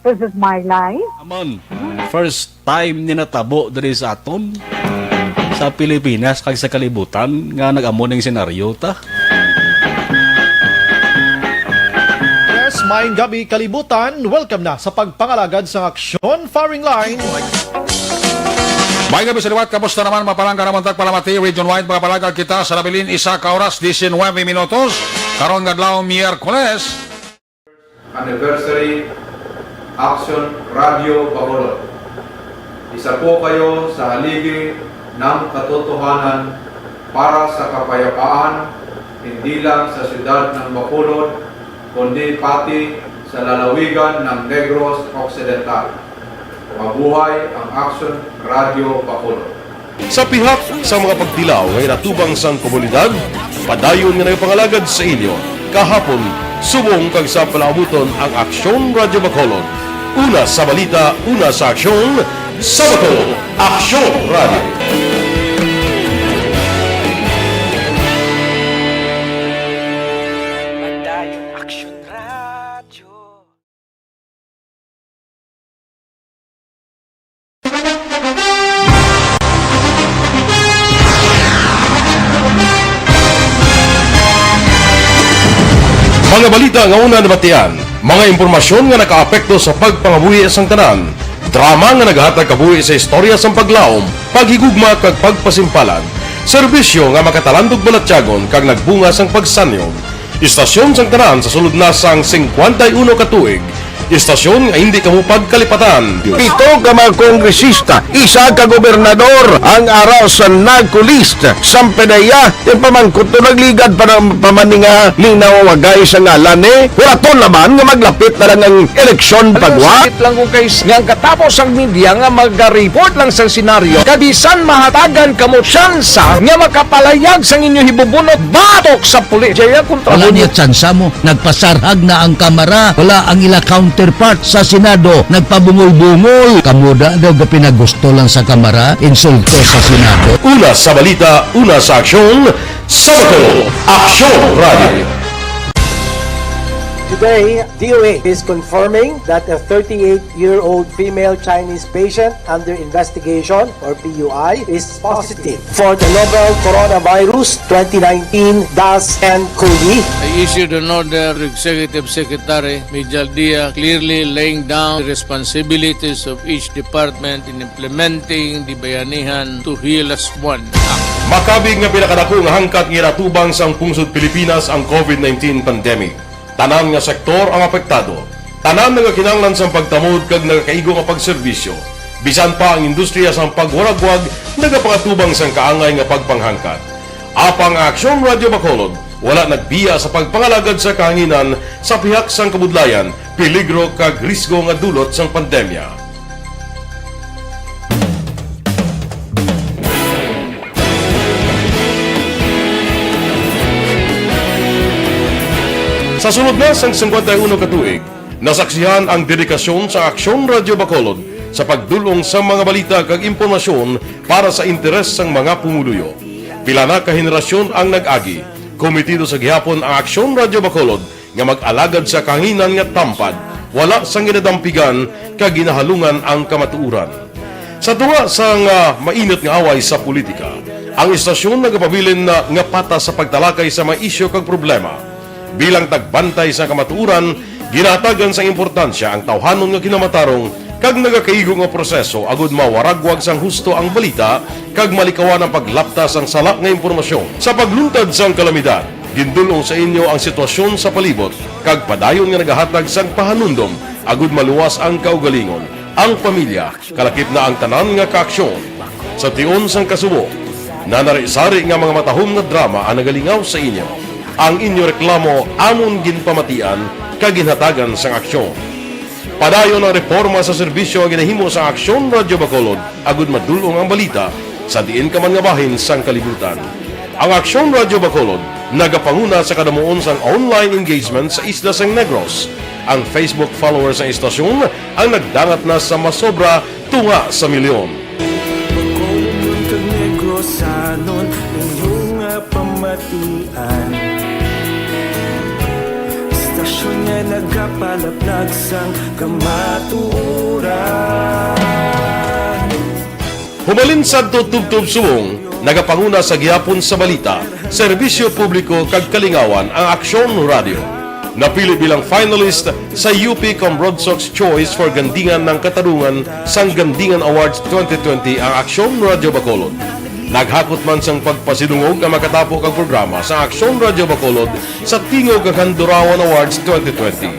This is my life. Amon, first time ni natabo diri sa aton sa Pilipinas kag sa kalibutan nga nag-amo ning senaryo ta. Yes, maayong gabi, kalibutan. Welcome na sa pagpangalagad sa Aksyon Firing Line. Maayong gabi sa liwat, kamusta naman, mga palangga namon tagpalamati? Region wide, mga palangga, kita sa nabilin, isa ka oras, diecinuebe minutos. Karon nga adlaw, Miyerkules. Anniversary Aksyon Radio Bacolod. Isa po kayo sa haligi ng katotohanan para sa kapayapaan, hindi lang sa siyudad ng Bacolod, kundi pati sa lalawigan ng Negros Occidental. Mabuhay ang Aksyon Radyo Bacolod! Sa pihak sa mga pagtilaw nga ginatubang sang komunidad, padayon nga nagapangalagad sa inyo kahapon, subong kag sa palaabuton ang Aksyon Radyo Bacolod. Una sa balita, una sa aksyon, sa Bacolod, Aksyon Radyo. Padayon Aksyon Radyo. Mga balita nga una nabatian, mga impormasyon nga nakaapekto sa pagpangabuhi sang tanan, drama nga nagahatag kabuhi sa istorya sang paglaom, paghigugma kag pagpasimpalan, serbisyo nga makatalandog balatyagon kag nagbunga sang pagsanyog. Istasyon sang tanan sa sulod na sang singkwenta y uno ka tuig. Istasyon nga hindi kamo pagkalipatan. Pito ka mga kongresista, isa ka gobernador ang ara sa NAGCO list. Sang PDEA, ti pamangkot to nagligad pa ng pamaninga ni nawawagay sa ngalan ni. Wala to naman nga maglapit na lang ang eleksyon Ano pagwa. Sakit lang kung kay nga ang katapos ang media nga maga-report lang sa senaryo. Kabisan mahatagan kamo tsansa nga makapalayag sang inyo hibubunot batok sa pulis. Jaya kontra Wala mo. Niya tsansa mo. Nagpasarhag na ang Kamara. Wala ang ila counterpart sa Senado. Nagpabungol-bungol. Kamo da daw gapinagusto lang sa Kamara. Insulto sa Senado. Una sa balita, una sa aksyon, sa Bacolod, Aksyon Radio. Today, D O H is confirming that a thirty-eight-year-old female Chinese patient under investigation, or P U I, is positive for the novel coronavirus twenty nineteen dash N cov. I issued an order to Executive Secretary Mijal Dia, clearly laying down the responsibilities of each department in implementing the Bayanihan to Heal As One Act. Makabig nga pinakadako nga hangkat nga ginatubang sang pungsod Pilipinas ang covid nineteen pandemic. Tanan nga sektor ang apektado. Tanan nagakinahanglan sang pagtamod kag nagakaigo nga pagserbisyo. Bisan pa ang industriya sang pagwaragwag nagapangatubang sang kaangay nga pagpanghangkat. Apang ang Aksyon Radyo Bacolod wala nagbiya sa pagpangalagad sa kahanginan sa pihak sang kabudlayan, peligro kag risgo nga dulot sang pandemya. Sa sulod na sang singkwenta y uno ka tuig, nasaksihan ang dedikasyon sa Aksyon Radyo Bacolod sa pagdul-ong sa mga balita kag impormasyon para sa interes sang mga pumuluyo. Pila na ka henerasyon ang nag-agi, kometido sa gihapon ang Aksyon Radyo Bacolod nga mag-alagad sa kahanginan nga tampad, wala sang ginadampigan kag ginahalungan ang kamatuoran. Sa tunga sang, ah, mainit nga away sa politika, ang istasyon nagapabilin na nga patas sa pagtalakay sa mga isyu kag problema. Bilang tagbantay sa kamatuoran, ginahatagan sang importansya ang tawhanon nga kinamatarong kag nagakaigo nga proseso agud mawaragwag sang husto ang balita kag malikawan ang paglapta sang sala nga impormasyon. Sa pagluntad sang kalamidad, gindul-ong sa inyo ang sitwasyon sa palibot kag padayon nga nagahatag sang pahanumdom agud maluwas ang kaugalingon, ang pamilya, kalakip na ang tanan nga kaaksyon. Sa tion sang kasubo, nanari-sari nga mga matahom nga drama ang nagalingaw sa inyo. Ang inyo reklamo amon ginpamatian kag ginhatagan sang aksyon. Padayon ang reporma sa serbisyo nga ginahimo sa Aksyon Radyo Bacolod agud madul-ong ang balita sa diin ka man nga bahin sang kalibutan. Ang Aksyon Radyo Bacolod nagapanguna sa kadamuon sang online engagement sa isla sang Negros. Ang Facebook followers sang istasyon ang nagdangat na sa masobra tunga sa milyon. Bacolod kag Negrosanon, inyo nga pamatian. Istasyon nga nagapalaplag sang kamatuoran. Hubalin sadto tubtob subong, nagapanguna sa gihapon sa balita, serbisyo publiko kag kalingawan ang Aksyon Radyo. Napili bilang finalist sa U P Combrodsoc's Choice for Gandingan ng Katarungan sang Gandingan Awards twenty twenty ang Aksyon Radyo Bacolod. Naghakot man sang pagpasidungog ang makatapo kag programa sa Aksyon Radyo Bacolod sa Tingog kag Handurawan Awards twenty twenty.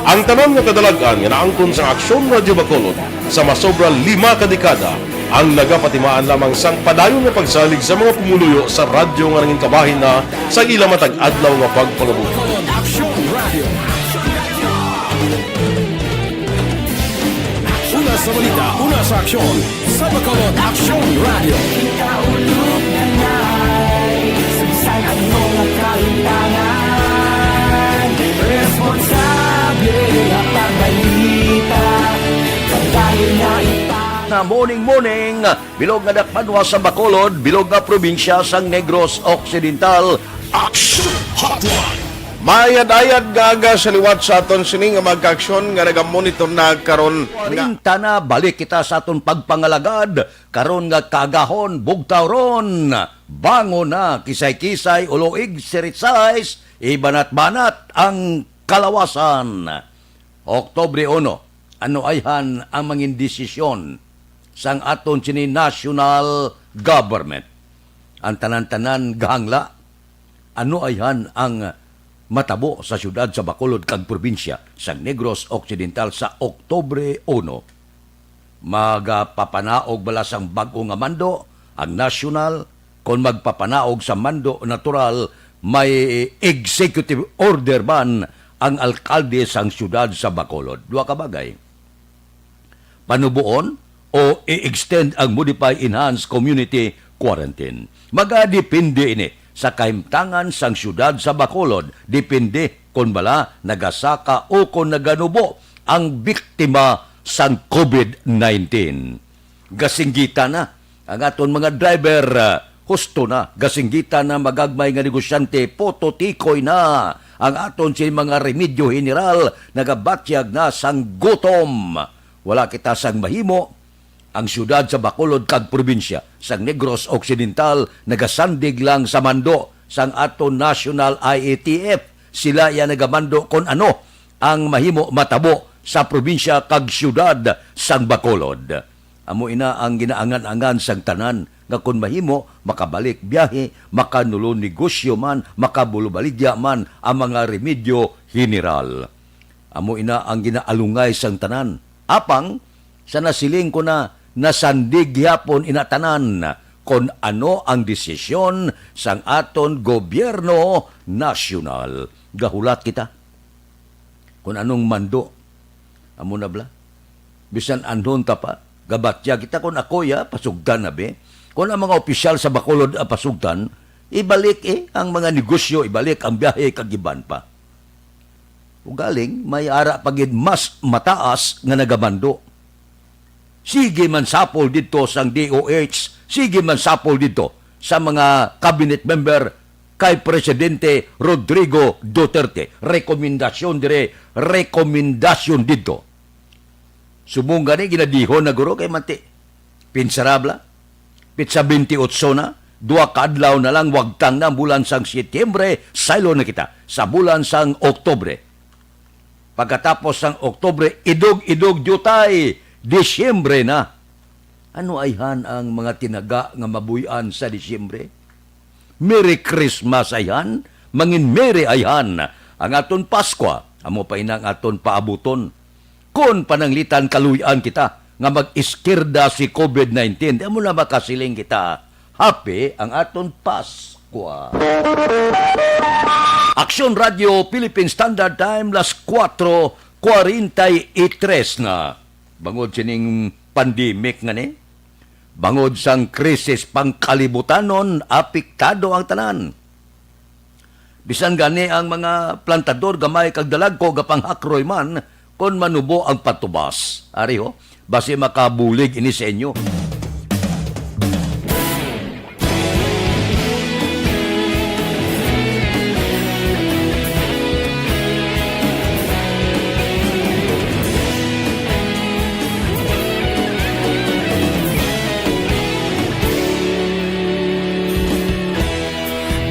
Ang tanan nga kadalag-an nga naangkon sang Aksyon Radyo Bacolod sa masobra lima ka dekada Ang nagapatimaan lamang sang padayon nga pagsalig sa mga pumuluyo sa radyo nga nangin kabahin na sa ila matag adlaw nga pagpangabot. Bacolod Aksyon Radio. Una sa balita, una sa aksyon, sa Bacolod Aksyon Radio. Ikaulo na na'y sangsang ang mga kalintangan. Responsable nga pagbalita, kadayon na ipang- Na morning, morning, bilog nga dakpanwa sa Bacolod, bilog nga probinsya sang Negros Occidental. Action Hotline. Mayad-ayad nga aga sa liwat sa aton sini nga mga kaaksyon nga nagamonitor na karon nga Kwarenta na, balik kita sa aton pagpangalagad. Karon nga kaagahon, bugtaw ron. Bangon na, kisay-kisay, uluig, sirit-sais, ibanat-banat ang kalawasan. Oktubre uno, ano ayhan ang mangin desisyon sang aton sini national government? Ang tanan-tanan gahangla, ano ayhan ang matabo sa siyudad sa Bacolod kag probinsya sang Negros Occidental sa Oktubre uno? Magapapanaog bala sang bag-o nga mando ang nasyonal? Kon magpapanaog sa mando natural, may executive order man ang alkalde sang siyudad sa Bacolod? Dua ka bagay. Panuboon o i-extend ang modified enhanced community quarantine? Magadepende ini sa kahimtangan sang siyudad sa Bacolod, depende kon bala nagasaka o kon naganubo ang biktima sang covid nineteen. Gasinggitan na ang aton mga driver, ah, husto na. Gasinggitan na magagmay nga negosyante, putotikoy na ang aton sini mga remedyo general, nagabatyag na sang gutom. Wala kita sang mahimo. Ang siyudad sa Bacolod kag probinsya sang Negros Occidental nagasandig lang sa mando sang aton national I A T F. Sila iya nagamando kon ano ang mahimo matabo sa probinsya kag siyudad sang Bacolod. Amo ina ang ginaangan-angan sang tanan, nga kon mahimo, makabalik biyahe, makanulon-negosyo man, makabulubaligya man ang mga remedyo general. Amo ina ang ginaalungay sang tanan. Apang, sa nasiling ko na, nasandig gihapon ina tanan kon ano ang desisyon sang aton gobyerno nasyonal. Gahulat kita kon anong mando. Amo na bala. Bisan anhon ta pa, gabatya kita kon ako ya, pasugdan na be. Kon ang mga opisyal sa Bacolod, ah, pasugdan, ibalik, eh, ang mga negosyo, ibalik ang biyahe kag iban pa. Ugaling, may ara pa gid mas mataas nga nagamando. Sige man sapol didto sang D O H, sige man sapol didto sa mga cabinet member kay Presidente Rodrigo Duterte. Rekomendasyon dire, rekomendasyon didto. Subong gani, ginadihon na guro kay manti. Pinsarabla, pitsa twenty-eight na, dua ka adlaw na lang, wagtang na ang bulan sang Setyembre, saylo na kita sa bulan sang Oktubre. Pagkatapos sang Oktubre, idog-idog diutay, Disyembre na. Ano ayhan ang mga tinaga nga mabuy-an sa Disyembre? Merry Christmas ayhan, mangin Merry ayhan ang aton Paskwa, amo pa ina ang aton paabuton. Kon pananglitan kaluy-an kita nga mag-iskirda si covid nineteen, di amo na makasiling kita, happy ang aton Paskwa. Aksyon Radio Philippine Standard Time, las kuwatro kwarenta y tres na. Bangod sining pandemic nga ni, bangod sang krisis pangkalibutanon, apektado ang tanan. Bisan gani ang mga plantador, gamay kag dalagko, gapanghakroy man kon manubo ang patubas. Ari ho, basi makabulig ini sa inyo.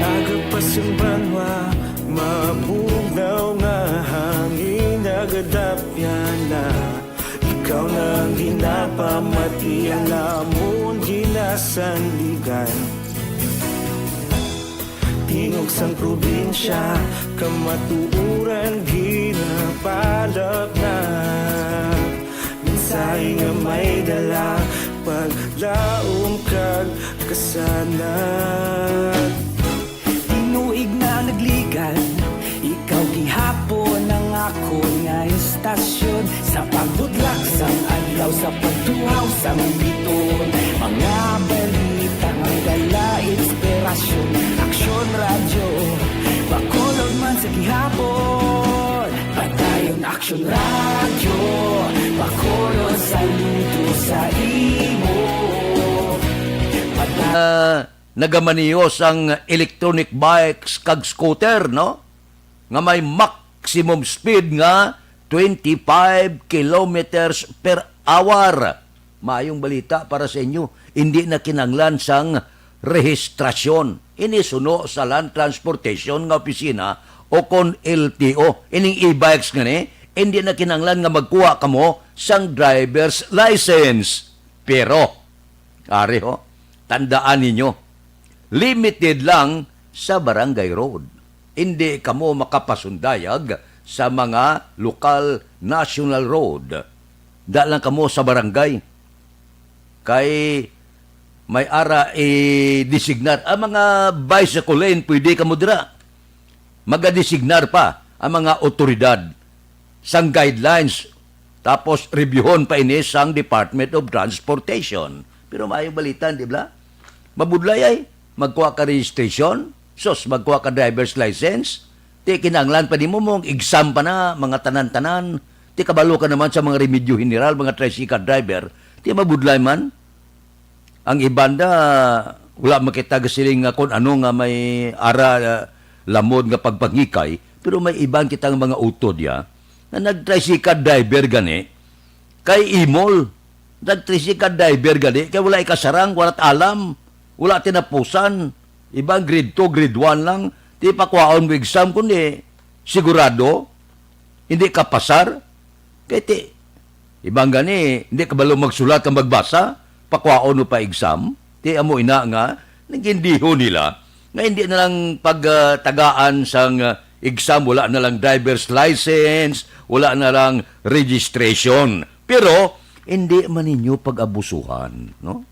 Agapas ang banwa, mabugnaw nga hangin, nagadapyan na. Ikaw na ang ginapamati, ang amon ginasandigan. Tingog sang probinsya, kamatuoran ginapalapnap. Mensahe nga may dala, Paglaom kag kasanag. Tinuig na nagligan, ikaw gihapon ang akon nga istasyon. Sa pagbudlak sang adlaw, sa pagtuhaw sang biton, mga balita nga dala inspirasyon. Aksyon Radyo, Bacolod man sa gihapon. Padayon Aksyon Radyo, Bacolod, saludo sa imo. Padayon Ah, nagamaneho sang electronic bikes kag scooter, no? Nga may maximum speed nga twenty-five kilometers per hour. Maayong balita para sa inyo, hindi na kinahanglan sang rehistrasyon. Ini suno sa Land Transportation nga opisina o kon L T O. Ining e-bikes nga ni, hindi na kinahanglan nga magkuha kamo sang driver's license. Pero, ari ho, tandaan ninyo, limited lang sa barangay road. Hindi kamo makapasundayag sa mga lokal national road. Da lang kamo sa barangay. Kay may ara i-designar. Ang mga bicycle lane, pwede kamo dira. Magadesignar pa ang mga otoridad sang guidelines. Tapos, reviewhon pa ini sang Department of Transportation. Pero maayong balita, di ba? Mabudlay ay, magkuha ka registration, sus, magkuha ka driver's license, di kinahanglan pa nimo mo exam pa na, mga tanan-tanan. Di kabalo ka naman sa mga remedyo general, mga tricycle driver, di mabudlay man. Ang iban da, wala makita ga siling nga kung ano nga may ara, ah, lamod nga pagpangikay, pero may iban kita nga mga utod ya, nga nag-tricycle driver gani, kay imol. Nag-tricycle driver gani, kay wala ikasarang, wala alam, wala tinapusan. Iban grade two, grade one lang, di pa kuhaon mo exam, kundi sigurado, hindi ka pasar. Kay ti, iban gani, hindi kabalo magsulat kag magbasa, pakwaon mo pa exam. Ti amo ina nga, nagindihon nila nga hindi na lang pagtagaan sang, ah, exam, wala na lang driver's license, wala na lang registration. Pero, hindi man ninyo pag-abusuhan, no?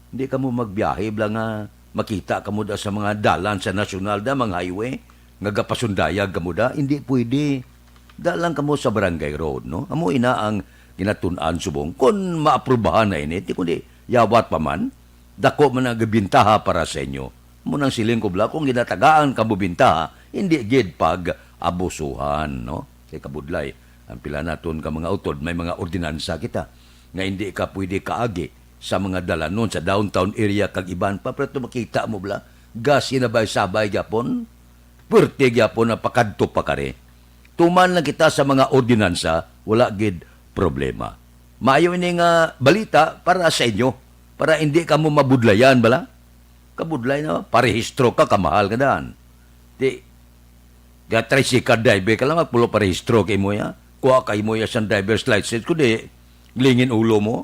Hindi kamo magbiyahe bala nga makita kamo da sa mga dalan sa nasyonal da, mga highway, nga gapasundayag kamo da. Hindi pwede. Da lang kamo sa barangay road, no? Amo ina ang ginatun-an subong. Kon maaprubahan na ini, ti kundi yawat pa man, dako man ang gabintaha para sa inyo. Amo nang siling ko bala, kung ginatagaan kamo bintaha, hindi gid pag-abusuhan, no? Kay kabudlay, ang pila naton ka mga utod, may mga ordinansa kita nga hindi ka pwede kaagi sa mga dalanon sa downtown area kag iban pa, pero to makita mo bala, gasinabay-sabay gyapon, pwerte gyapon na pakadto pa kari. Tuman lang kita sa mga ordinansa, wala gid problema. Maayo ini nga balita para sa inyo, para hindi kamo mabudlayan bala. Kabudlay na, parehistro ka, kamahal ka daan. Di, ga tricycle driver ka lang, magpulo parehistro ka imo ya. Kuha ka imo ya sang driver's license, kundi lingin ulo mo.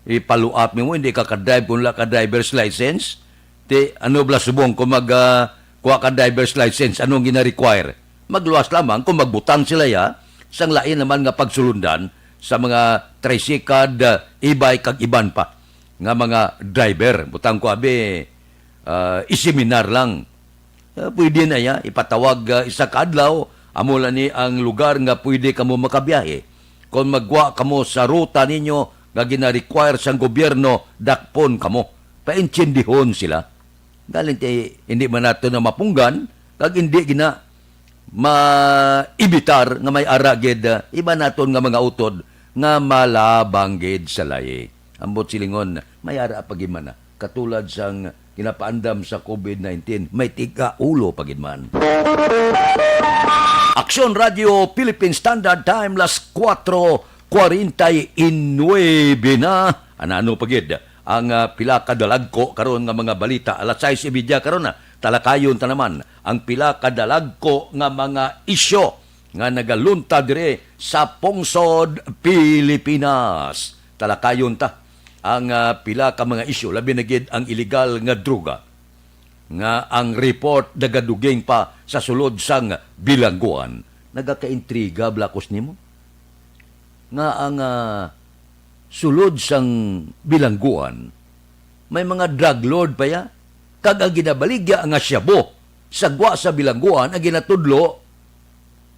Ipaluat mo, hindi ka ka-drive kung wala ka driver's license. Ti, ano bala subong kung mag, ah, kuha ka driver's license, anong gina-require? Magluwas lamang kung magbutang sila ya, sang lain naman nga pagsulundan sa mga tricycle, ah, e-bike kag iban pa nga mga driver. Butang ko abi, ah, iseminar lang. Ah, pwede na ya, ipatawag, ah, isa ka adlaw, amo lang ni ang lugar nga pwede kamo makabiyahe. Kon magwa kamo sa ruta ninyo nga gina-require sang gobyerno, dakpon kamo. Paintsindihon sila. Galing ti, hindi man nato na mapunggan, kag hindi gina maibitar nga may ara gid, ah, iba naton nga mga utod nga malabang gid sa layi. Ambot silingon, may ara pa gid man na, katulad sang ginapaandam sa covid nineteen, may tiga ulo pa gid man. Aksyon Radio Philippine Standard Time, las kuwatro kwarenta y nuebe na. Anano pa gid ang, ah, pila ka dalagko karon nga mga balita? Alas sais y media karon na. Talakayon ta naman ang pila ka dalagko nga mga isyu nga nagaluntad diri sa pungsod Pilipinas. Talakayon ta ang, ah, pila ka mga isyu, labi na gid ang iligal nga droga nga ang report nagaduging pa sa sulod sang bilangguan. Nagakaintriga, Blacos, nimo? Nga ang, ah, sulod sang bilangguan, may mga drug lord pa ya. Kag ang ginabaligya nga shabu sa gwa sa bilangguan, ang ginatudlo,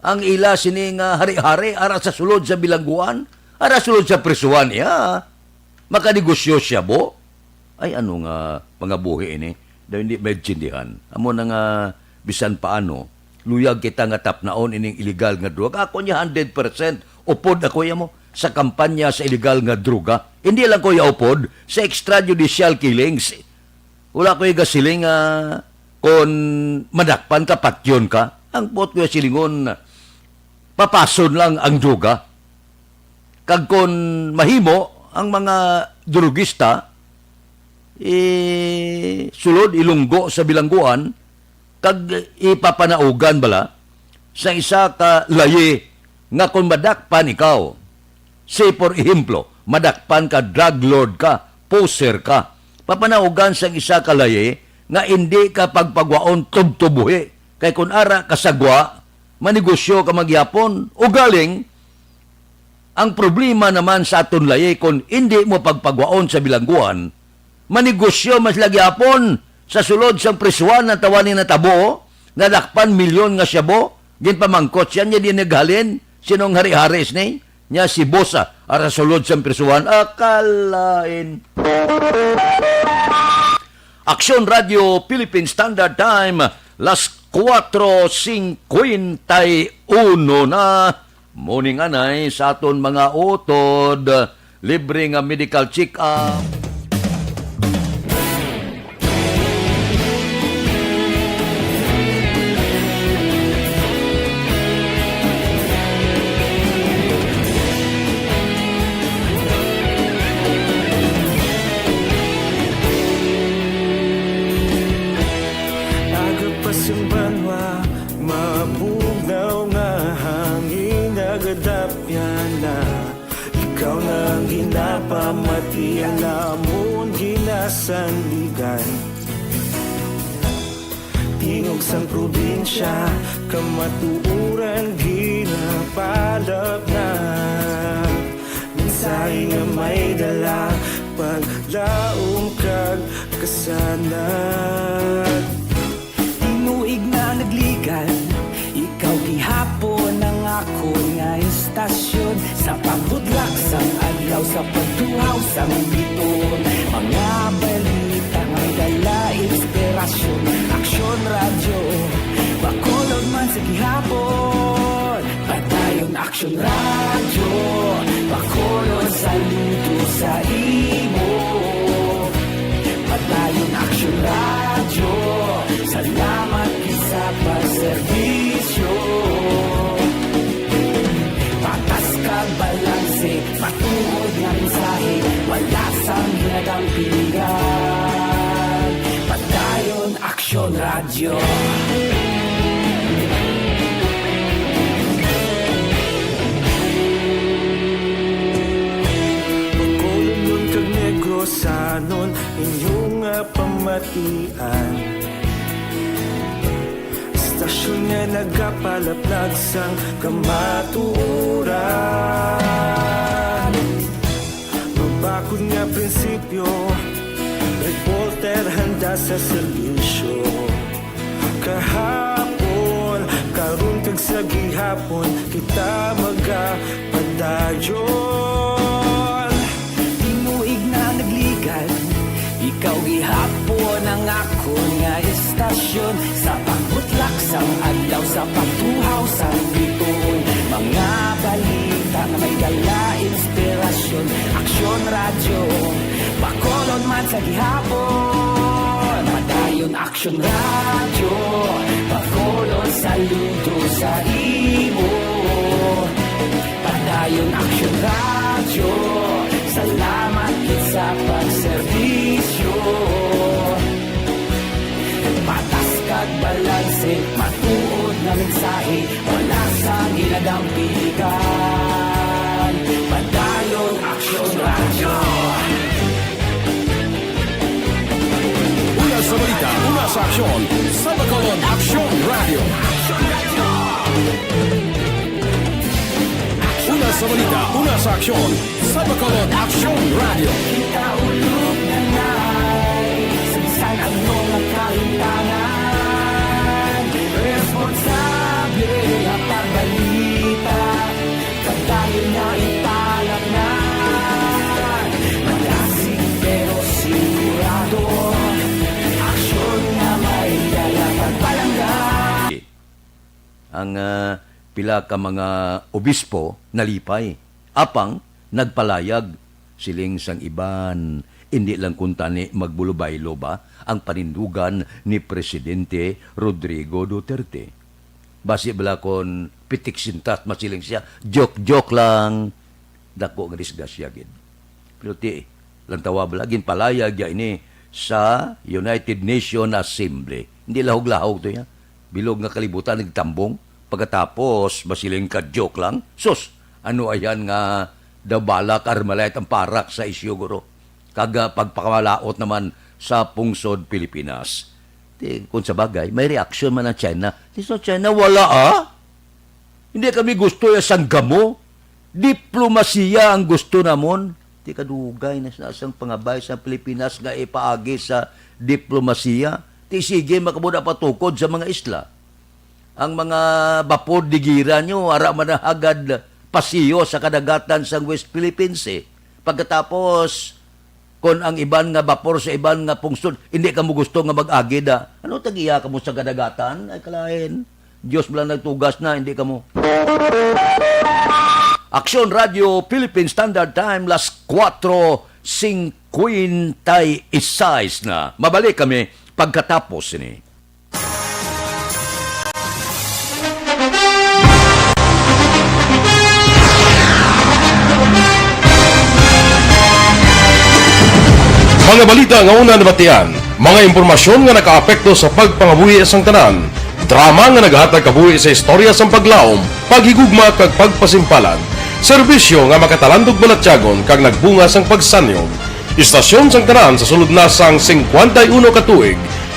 ang ila sini nga hari-hari ara sa sulod sa bilangguan, ara sulod sa prisuhan, iya makanegosyo shabu. Ay, ano nga pangabuhi ini? Daw hindi maintindihan. Amo na nga, bisan paano, luyag kita nga tapnaon ining iligal nga droga. Ako niya, hundred percent upod ako, iya mo, sa kampanya sa iligal nga droga. Hindi lang ko iya upod sa extrajudicial killings. Wala ko iya gasiling nga kon madakpan ka, patyon ka. Ang buot ko iya silingon, papason lang ang droga. Kag kon mahimo, ang mga drugista, eh, sulod ilunggo sa bilangguan, kag ipapanaugan bala sa isa ka layi nga kon madakpan ikaw, say, for ehemplo, madakpan ka, drug lord ka, poser ka, papanaugan sang isa ka layi nga indi ka pagpagwaon tubtob buhi, kay kon ara ka sa gwa, manegosyo ka man gihapon. Ugaling, ang problema naman sa aton layi, kon indi mo pagpagwaon sa bilangguan, manegosyo man sila gihapon sa sulod sang prisuhan. Ang tawani natabo, nadakpan milyon nga shabu, ginpamangkot siya, niya di naghalin, sinong hari-hari sini? Niya si boss, ah, ara sulod sang prisuhan. Akalain. Aksyon Radio Philippine Standard Time, las cuatro cincuenta y uno na. Muning anay sa aton mga utod, libre nga medical check-up. Aga pa sing banwa, mabugnaw nga hangin, nagadapyan na. Ikaw na ang ginapamati, ang amon ginasandigan. Tingog sang probinsya, kamatuoran ginapalapnag. Mensahe nga may dala, paglaom kag kasanag. Tinuig na nagligan, ikaw gihapon ang akon nga istasyon. Sa pagbudlak sang adlaw, sa pagtuhaw sang bituon, mga balita nga may dala inspirasyon. Aksyon Radyo, Bacolod man sa gihapon. Padayon Aksyon Radyo, Bacolod, saludo sa imo. Padayon Aksyon Radyo, salamat gid sa pagserbisyo. Patas kag balanse, matuod nga mensahe, wala sang ginadampigan. Padayon Aksyon Radyo. Bacolodnon kag Negrosanon, inyo nga pamatian. Istasyon nga nagapalaplag sang kamatuoran. Mabakod nga prinsipyo, reporter handa sa serbisyo. Kahapon, karon kag sa gihapon, kita magapadayon. Tinuig na nagligan, ikaw gihapon ang akon nga istasyon. Sa pagbutlak sang adlaw, sa pagtuhaw sang bituon, mga balita nga may dala inspirasyon. Aksyon Radyo, Bacolod man sa gihapon. Padayon Aksyon Radyo, Bacolod, saludo sa imo. Padayon Aksyon Radyo, salamat gid sa pagserbisyo. Patas kag balanse, matuod nga mensahe, wala sang ginadampigan. Padayon Aksyon Radyo. Una sa balita, una sa aksyon, sa Bacolod, Aksyon Radyo. Una sa balita, una sa aksyon, Bacolod Action Radio. Kita ulog na nai, sa bisan ano nga kalimtangan, responsable nga pagbalita, kadayon nga italaknan, malasig pero sigurado, aksyon nga may dala pagpalangga. Ang, ah, pila ka mga obispo nalipay, apang nagpalayag, siling sang iban, indi lang kuntani magbulubaylo ba ang panindugan ni Presidente Rodrigo Duterte. Basi bala kon pitik sintas masiling siya, joke-joke lang. Dako nga disgrasya gid. Pero ti, lantawa bala, ginpalayag ya ini sa United Nation Assembly. Hindi lahog-lahog to ya. Bilog nga kalibutan nagtambong. Pagkatapos, masiling ka joke lang. Sus, ano ayan nga daw balak Armalite ang parak sa isyu, guro? Kag, ah, pagpakamalaot naman sa pungsod Pilipinas. Ti, kung sa bagay, may reaksyon man ang China. Ti sa China, wala, ah. Hindi kami gusto ya sang gamo. Diplomasiya ang gusto namon. Ti kadugay na sa sang pangabay sa Pilipinas nga ipaagi sa diplomasiya. Ti sige, makabuda patukod sa mga isla. Ang mga bapor digira nyo, ara man na hagad pasiyo sa kadagatan sang West Philippines, eh. Pagkatapos, kon ang iban nga bapor sa iban nga pungsod, hindi kamo gusto nga mag-agi da. Ano tagiya kamo sa kadagatan? Ay, kalain. Diyos bala nagtugas na, hindi kamo. Aksyon Radio Philippine Standard Time, las cuatro cincuenta y seis na. Mabalik kami pagkatapos ni. Mga balita nga una nabatian, mga impormasyon nga nakaapekto sa pagpangabuhi sang tanan, drama nga naghatag kabuhi sa istorya sang paglaom, paghigugma kag pagpasimpalan, serbisyo nga makatalandog balatyagon kag nagbunga sang pagsanyog. Istasyon sang tanan sa sulod na sang cincuenta y uno ka tuig.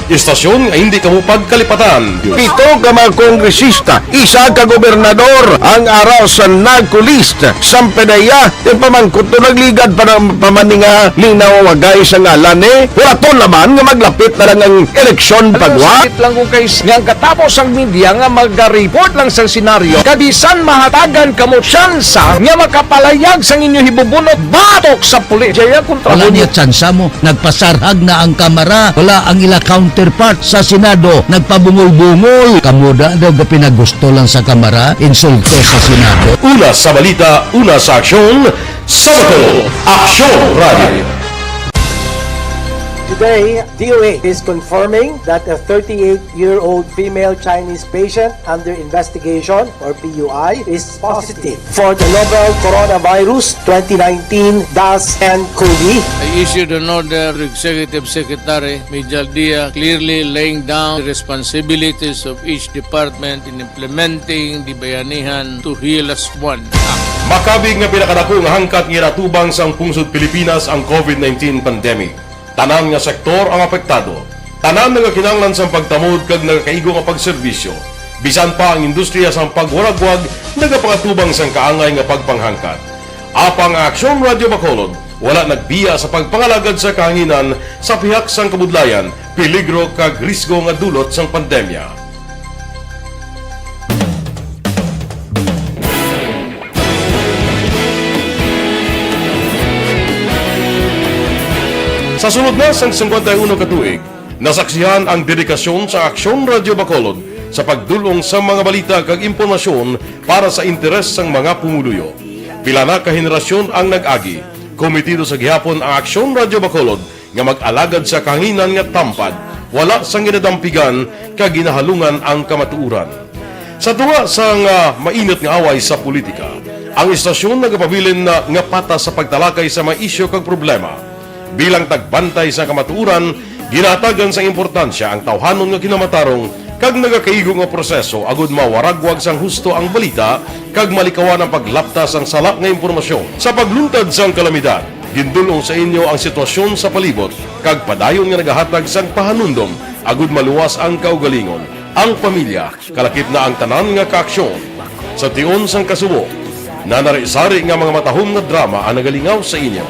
Istasyon nga hindi kamo pagkalipatan. Pito ka mga kongresista, isa ka gobernador ang ara sa NAGCO list. Sampanaya, ipamangkot to nagligad pa ng pamaninga ni nawagay sa ngalan ni Huraton naman nga maglapit na lang ang eleksyon pagwa. Sakit lang kung kay nga ang katapos ang media nga maga-report lang sa senaryo. Kabisan mahatagan kamo tsansa nga makapalayag sang inyo hibubunot batok sa pulis. Jaya kontra Wala mo. Niya tsansa mo. Nagpasarhag na ang Kamara, wala ang ila counterpart sa Senado. Nagpabungol-bungol. Kamo da daw gapinagusto lang sa Kamara, insulto sa Senado. Una sa balita, una sa aksyon, sa Bacolod, Aksyon Radio. Today, D O A is confirming that a thirty-eight-year-old female Chinese patient under investigation, or P U I, is positive for the novel coronavirus twenty nineteen dash N cov. I issued an order to Executive Secretary Mijal Dia, clearly laying down the responsibilities of each department in implementing the Bayanihan to Heal As One Act. Makabig nga pinakadako nga hangkat nga ginatubang sang pungsod Pilipinas ang covid nineteen pandemic. Tanan nga sektor ang apektado. Tanan nagakinahanglan sang pagtamod kag nagakaigo nga pagserbisyo. Bisan pa ang industriya sang pagwaragwag nagapangatubang sang kaangay nga pagpanghangkat. Apang ang Aksyon Radio Bacolod wala nagbiya sa pagpangalagad sa kahanginan sa pihak sang kabudlayan, peligro kag risgo nga dulot sang pandemya. Sa sulod na sang cincuenta y uno ka tuig, nasaksihan ang dedikasyon sa Aksyon Radio Bacolod sa pagdul-ong sa mga balita kag impormasyon para sa interes sang mga pumuluyo. Pila na ka henerasyon ang nag-agi. Komitido sa gihapon ang Aksyon Radio Bacolod nga mag-alagad sa kahanginan nga tampad, wala sang ginadampigan kag ginahalungan ang kamatuoran. Sa tunga sang, ah, mainit nga away sa politika, ang istasyon nagapabilin na nga patas sa pagtalakay sa mga isyu kag problema. Bilang tagbantay sa kamatuoran, ginahatagan sang importansya ang tawhanon nga kinamatarong kag nagakaigo nga proseso agud mawaragwag sang husto ang balita kag malikawan ang paglapta sang sala nga impormasyon. Sa pagluntad sang kalamidad, gindul-ong sa inyo ang sitwasyon sa palibot kag padayon nga nagahatag sang pahanumdom agud maluwas ang kaugalingon, ang pamilya, kalakip na ang tanan nga kaaksyon. Sa tion sang kasubo, Nanari-sari nga mga matahom nga drama ang nagalingaw sa inyo.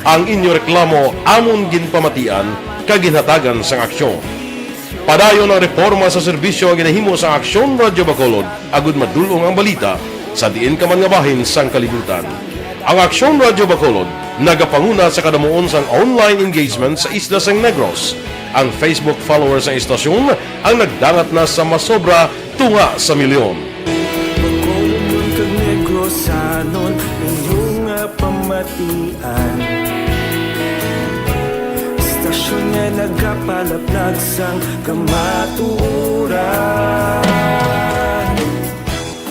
Ang inyo reklamo amon ginpamatian kag ginhatagan sang aksyon. Padayon ang reporma sa serbisyo nga ginahimo sang Aksyon Radyo Bacolod agud madul-ong ang balita sa diin ka man nga bahin sang kalibutan. Ang Aksyon Radyo Bacolod nagapanguna sa kadamuon sang online engagement sa isla sang Negros. Ang Facebook followers sang istasyon ang nagdangat na sa masobra tunga sa milyon. Bacolod man kag Negrosanon, inyo nga pamatian. Istasyon nga nagapalaplag sang kamatuoran.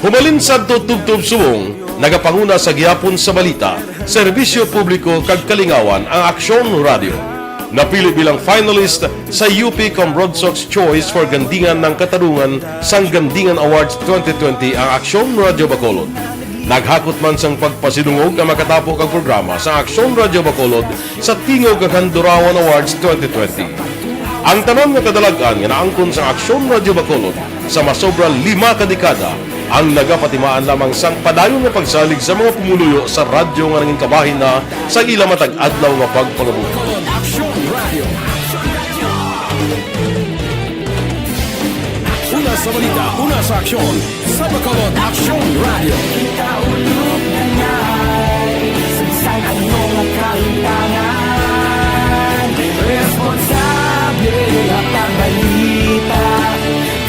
Humalin sadto tubtob subong, nagapanguna sa gihapon sa balita, serbisyo publiko kag kalingawan ang Aksyon Radyo. Napili bilang finalist sa U P Cambroadsox Choice for Gandingan ng Katarungan sang Gandingan Awards twenty twenty ang Aksyon Radyo Bacolod. Naghakot man sang pagpasidungog ang makatapo kag programa sa Aksyon Radyo Bacolod sa Tingog kag Handurawan Awards twenty twenty. Ang tanan nga kadalag-an nga naangkon sa Aksyon Radyo Bacolod sa masobra lima ka dekada ang nagapatimaan lamang sang padayon nga pagsalig sa mga pumuluyo sa radyo nga nangin kabahin na sa ila matag adlaw nga pagpangabuhi. Aksyon Radio. Una sa balita, una sa aksyon, sa Bacolod Aksyon Radio. Kaulog na ngay, sagsag ang mga kahintangan. Responsable ang pagbalita,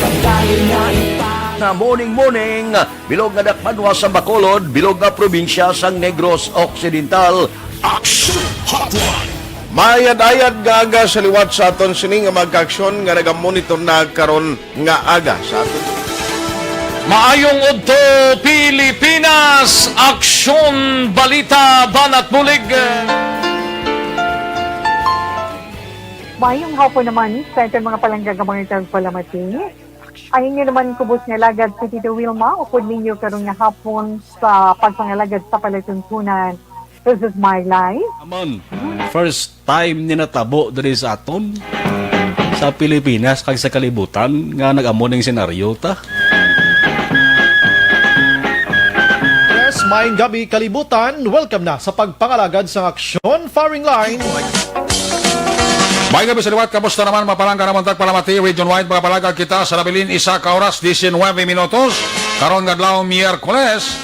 kadali nga ipa- Na morning, morning. Bilog nga dakbanwa sa Bacolod, bilog nga probinsya sang Negros Occidental. Action Hotline! Mayad-ayad nga aga sa liwat sa aton sini nga mga kaaksyon nga nagamonitor na karon nga aga sa aton. Maayong udto, Pilipinas! Aksyon, balita, banat bulig! Maayong hapon naman sa aton mga palangga nga mga tagpalamati. Ang inyo naman kubos nga alagad si Tito Wilma, upod ninyo karon nga hapon sa pagpangalagad sa palatuntunan. This is my life. Amon, first time ni natabo diri sa aton, sa Pilipinas, kag sa kalibutan, nga nag-amo ning senaryo ta. Yes, maayong gabi, kalibutan. Welcome na sa pagpangalagad sang aksyon, firing line. May gabi sa liwat, kamusta naman, mga palangga namon tagpalamati, region-wide, mga palangga kita sa nabilin, isa ka oras, diecinuebe minutos, karon nga adlaw, Miyerkules.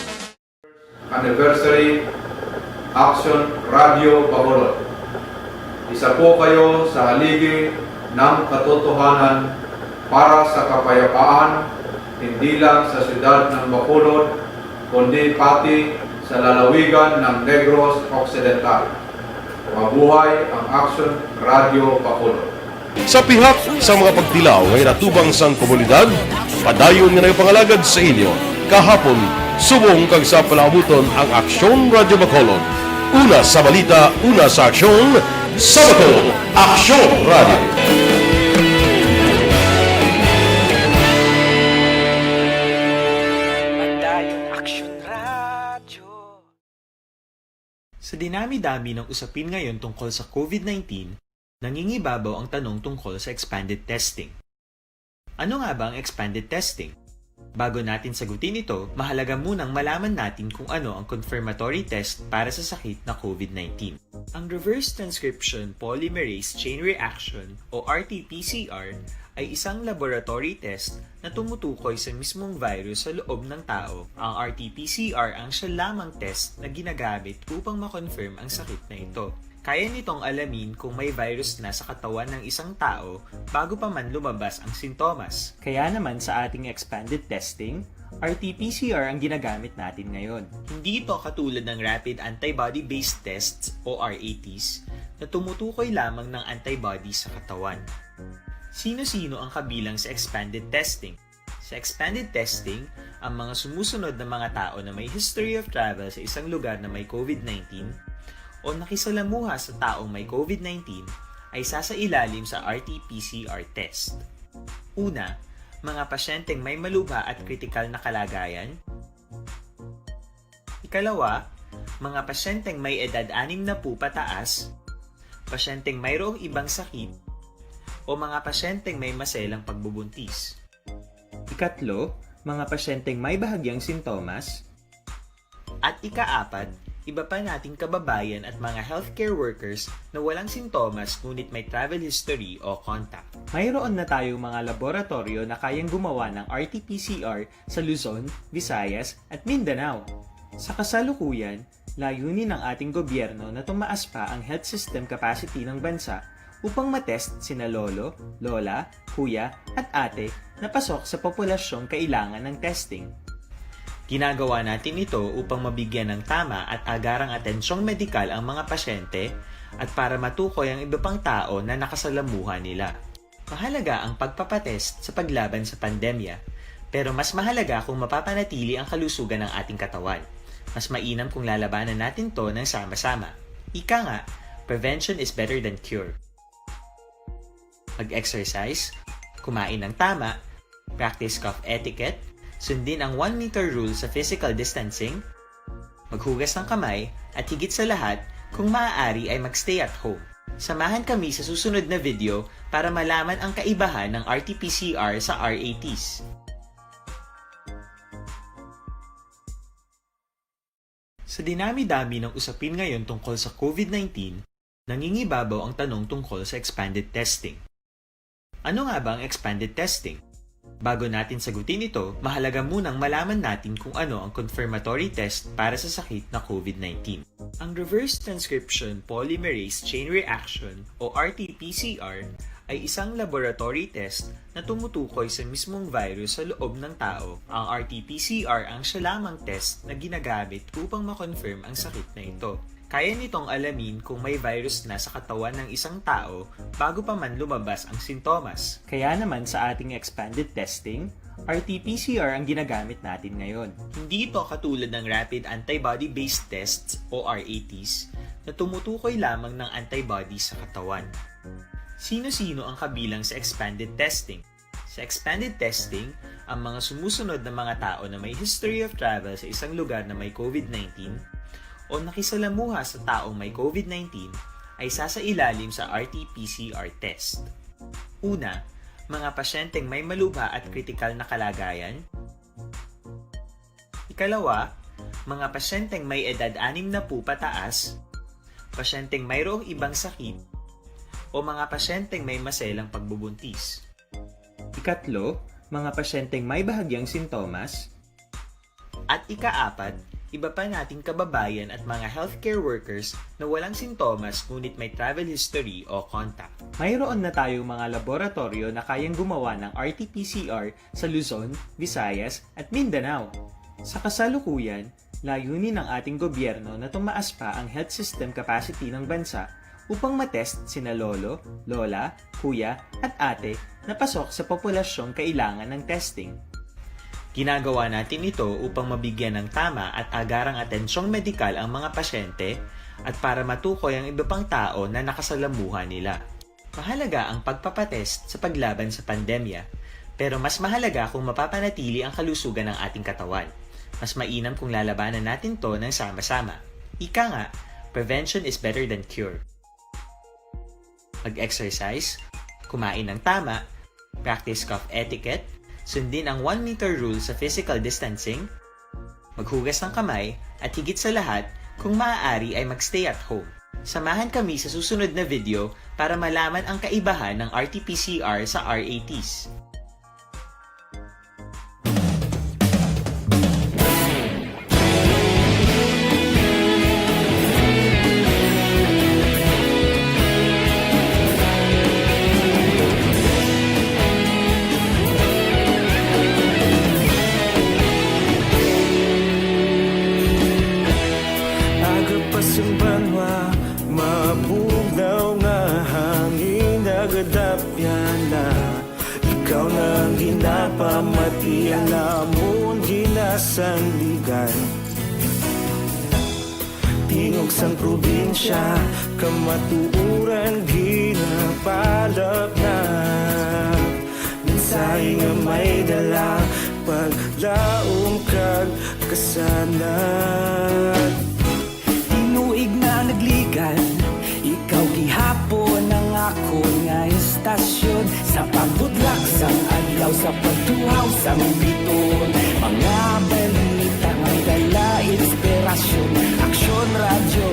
Anniversary Action Radio Bacolod. Isa po kayo sa haligi ng katotohanan para sa kapayapaan, hindi lang sa siyudad ng Bacolod, kundi pati sa lalawigan ng Negros Occidental. Mabuhay ang Action Radio Bacolod. Sa pihak sa mga pagtilaw nga ginatubang sang komunidad, padayon nga nagapangalagad sa inyo kahapon, subong kag sa palaabuton ang Aksyon Radyo Bacolod. Una sa balita, una sa aksyon, sa Bacolod, Aksyon Radyo. Padayon Aksyon Radyo. Sa dinami-dami ng usapin ngayon tungkol sa COVID nineteen, nangingibabaw ang tanong tungkol sa expanded testing. Ano nga ba ang expanded testing? Bago natin sagutin ito, mahalaga munang malaman natin kung ano ang confirmatory test para sa sakit na COVID nineteen. Ang reverse transcription polymerase chain reaction o R T P C R ay isang laboratory test na tumutukoy sa mismong virus sa loob ng tao. Ang R T P C R ang siya lamang test na ginagamit upang ma-confirm ang sakit na ito. Kaya nitong alamin kung may virus na sa katawan ng isang tao bago pa man lumabas ang sintomas. Kaya naman sa ating expanded testing, R T P C R ang ginagamit natin ngayon. Hindi ito katulad ng rapid antibody-based tests o R A Ts na tumutukoy lamang ng antibody sa katawan. Sino-sino ang kabilang sa expanded testing? Sa expanded testing, ang mga sumusunod na mga tao na may history of travel sa isang lugar na may COVID nineteen o nakisalamuha sa taong may COVID nineteen ay sasailalim sa R T P C R test. Una, mga pasyenteng may malubha at kritikal na kalagayan. Ikalawa, mga pasyenteng may edad anim na po pataas, pasyenteng mayroong ibang sakit, o mga pasyenteng may maselang pagbubuntis. Ikatlo, mga pasyenteng may bahagyang sintomas. At ikaapat, iba pa nating kababayan at mga healthcare workers na walang sintomas ngunit may travel history o contact. Mayroon na tayong mga laboratoryo na kayang gumawa ng R T P C R sa Luzon, Visayas, at Mindanao. Sa kasalukuyan, layunin ng ating gobyerno na tumaas pa ang health system capacity ng bansa upang matest sina lolo, lola, kuya, at ate na pasok sa populasyong kailangan ng testing. Ginagawa natin ito upang mabigyan ng tama at agarang atensyong medikal ang mga pasyente at para matukoy ang iba pang tao na nakasalamuha nila. Mahalaga ang pagpapatest sa paglaban sa pandemya, pero mas mahalaga kung mapapanatili ang kalusugan ng ating katawan. Mas mainam kung lalabanan natin 'to ng sama-sama. Ika nga, prevention is better than cure. Mag-exercise, kumain ng tama, practice cough etiquette, sundin ang one meter rule sa physical distancing, maghugas ng kamay, at higit sa lahat, kung maaari ay mag-stay at home. Samahan kami sa susunod na video para malaman ang kaibahan ng R T P C R sa R A Ts. Sa dinami-dami ng usapin ngayon tungkol sa COVID nineteen, nangingibabaw ang tanong tungkol sa expanded testing. Ano nga ba ang expanded testing? Bago natin sagutin ito, mahalaga munang malaman natin kung ano ang confirmatory test para sa sakit na COVID nineteen. Ang reverse transcription polymerase chain reaction o R T P C R ay isang laboratory test na tumutukoy sa mismong virus sa loob ng tao. Ang R T P C R ang siya lamang test na ginagamit upang ma-confirm ang sakit na ito. Kaya nitong alamin kung may virus na sa katawan ng isang tao bago pa man lumabas ang sintomas. Kaya naman sa ating expanded testing, R T P C R ang ginagamit natin ngayon. Hindi ito katulad ng rapid antibody-based tests o R A Ts na tumutukoy lamang ng antibody sa katawan. Sino-sino ang kabilang sa expanded testing? Sa expanded testing, ang mga sumusunod na mga tao na may history of travel sa isang lugar na may COVID nineteen o nakisalamuha sa taong may COVID nineteen ay sasailalim sa R T P C R test. Una, mga pasyenteng may malubha at kritikal na kalagayan. Ikalawa, mga pasyenteng may edad anim na po pataas, pasyenteng mayroong ibang sakit, o mga pasyenteng may maselang pagbubuntis. Ikatlo, mga pasyenteng may bahagyang sintomas. At ikaapat, iba pa nating kababayan at mga healthcare workers na walang sintomas ngunit may travel history o contact. Mayroon na tayong mga laboratoryo na kayang gumawa ng R T P C R sa Luzon, Visayas, at Mindanao. Sa kasalukuyan, layunin ng ating gobyerno na tumaas pa ang health system capacity ng bansa upang matest sina lolo, lola, kuya, at ate na pasok sa populasyong kailangan ng testing. Ginagawa natin ito upang mabigyan ng tama at agarang atensyong medikal ang mga pasyente at para matukoy ang iba pang tao na nakasalamuha nila. Mahalaga ang pagpapatest sa paglaban sa pandemya, pero mas mahalaga kung mapapanatili ang kalusugan ng ating katawan. Mas mainam kung lalabanan natin 'to ng sama-sama. Ika nga, prevention is better than cure. Mag-exercise, kumain ng tama, practice cough etiquette, sundin ang one meter rule sa physical distancing, maghugas ng kamay, at higit sa lahat, kung maaari ay mag-stay at home. Samahan kami sa susunod na video para malaman ang kaibahan ng R T P C R sa R A Ts. Aga pa sang banwa, mabugnaw nga hangin nagadapyan na. Ikaw na ang ginapamati, ang amon ginasandigan. Tingog sang probinsya, kamatuoran ginapalapnap. Mensahe nga may dala, paglaom kag kasanag. Tinuig na nagligan, ikaw gihapon ang akon nga istasyon. Sa pagbudlak sang adlaw, sa pagtuhaw sang biton, mga balita may dala, Inspirasyon, Aksyon Radyo,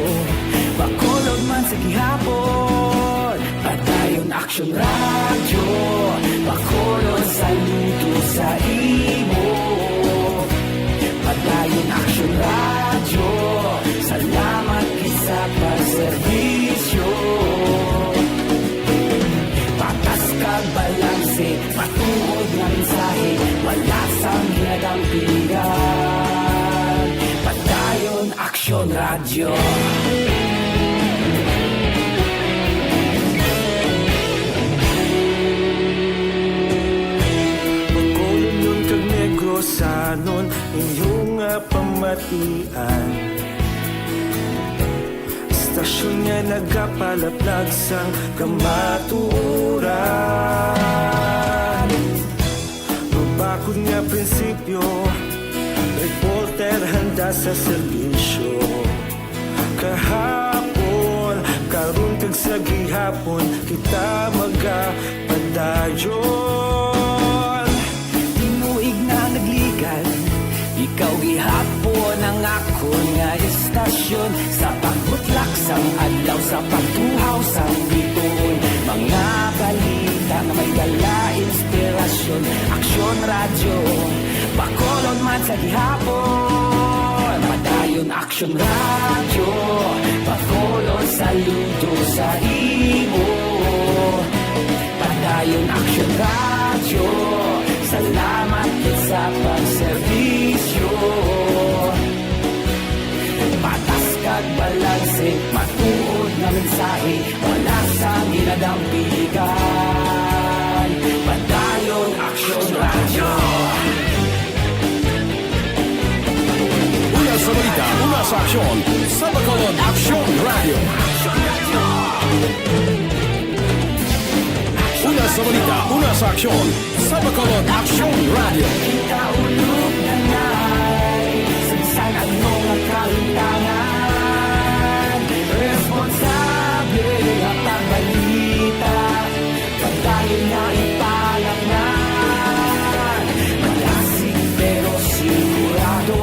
Bacolod man sa gihapon. Padayon Aksyon Radyo, Bacolod saludo sa imo. Padayon Aksyon Radyo, salamat gid sa pagserbisyo. Patas kag balanse, matuod nga mensahe, wala sang ginadampigan. Padayon Aksyon Radyo. Bacolod kag Negrosanon, inyo nga pamatian. Istasyon nga nagapalaplag sang kamatuoran. Mabakod nga prinsipyo, reporter handa sa serbisyo. Kahapon, karon kag sa gihapon, kita magapadayon. Tinuig na nagligan, ikaw gihapon ang akon nga istasyon. Sa pagbutlak sang adlaw, sa pagtuhaw sang bituon, mga balita nga may dala inspirasyon. Aksyon Radyo, Bacolod man sa gihapon. Padayon Aksyon Radyo, Bacolod saludo sa imo. Padayon Aksyon Radyo, salamat gid sa pagserbisyo. Patas kag balanse, matuod nga mensahe, wala sang ginadampigan. Padayon Aksyon Radyo. Una sa balita, una sa aksyon, sa Bacolod Aksyon Radyo. Una sa balita, una sa aksyon, sa Bacolod Aksyon Radyo. Kita ulog na ngay, sa bisan ano nga kalimtangan, responsable nga pagbalita, pagdayon na ipalangan. Malasig pero sigurado,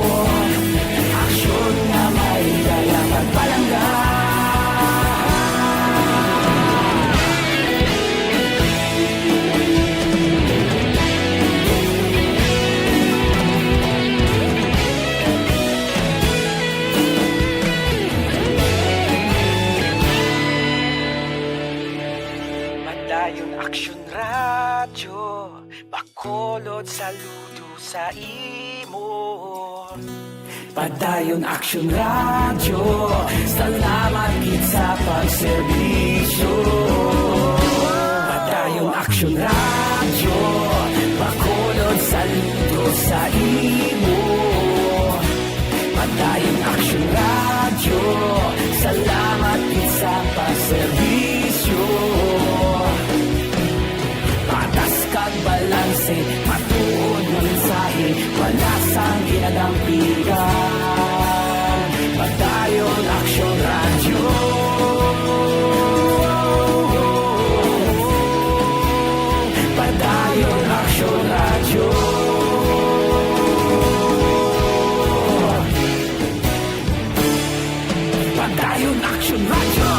aksyon nga may dala pagpalangga. Padayon Aksyon Radyo, Bacolod saludo sa imo. Padayon Aksyon Radyo, salamat gid sa pagserbisyo. Padayon Aksyon Radyo, Bacolod saludo sa imo. Padayon Aksyon Radyo, salamat gid sa pagserbisyo. Patas kag balanse, matuod nga mensahe, wala sang ginadampigan. Padayon Aksyon Radyo. Padayon Aksyon Radyo. Padayon Aksyon Radyo.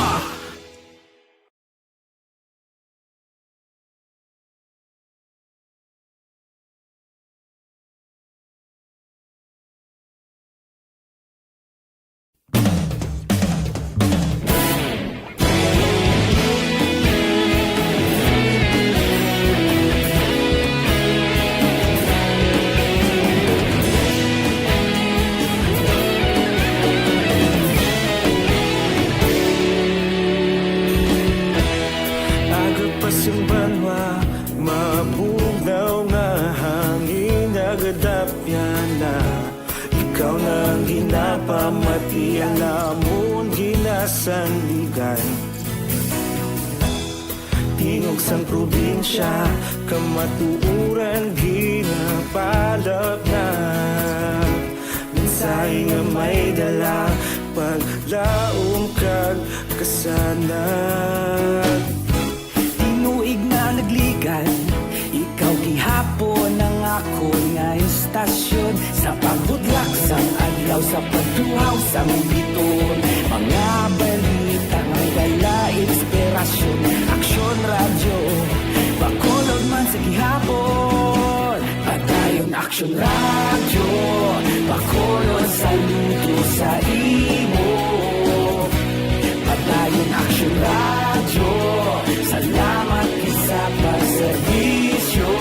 Aga pa sing banwa, mabugnaw nga hangin nagadapyan na. Ikaw na ang ginapamati, ang amon ginasandigan. Tingog sang probinsya, kamatuoran ginapalapnag. Mensahe nga may dala, paglaom kag kasanag. Tinuig na nagligan, ikaw gihapon ang akon nga istasyon. Sa pagbutlak sang adlaw, Sa pagtuhaw sa Mubiton, mga balita nga may dala inspirasyon. Aksyon Radyo, Bacolod man sa gihapon. Padayon Aksyon Radyo, Bacolod saludo sa imo. Padayon Aksyon Radyo, salamat kay sa pagserbisyo.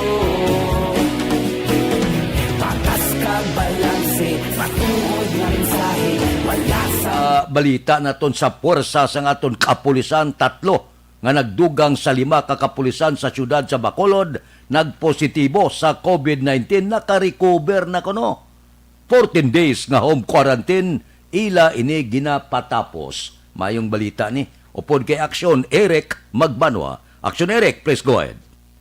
Patas ka balanse, matuod nga mensahe, wala sa Ah, balita naton sa puwersa sang aton kapulisan, tatlo nga nagdugang sa lima ka kapulisan sa siyudad sa Bacolod nagpositibo sa covid nineteen, naka-recover na kuno. Fourteen days nga home quarantine, ila ini ginapatapos. Mayong balita ni. Upod kay Aksyon, Eric Magbanwa. Aksyon, Eric, please go ahead.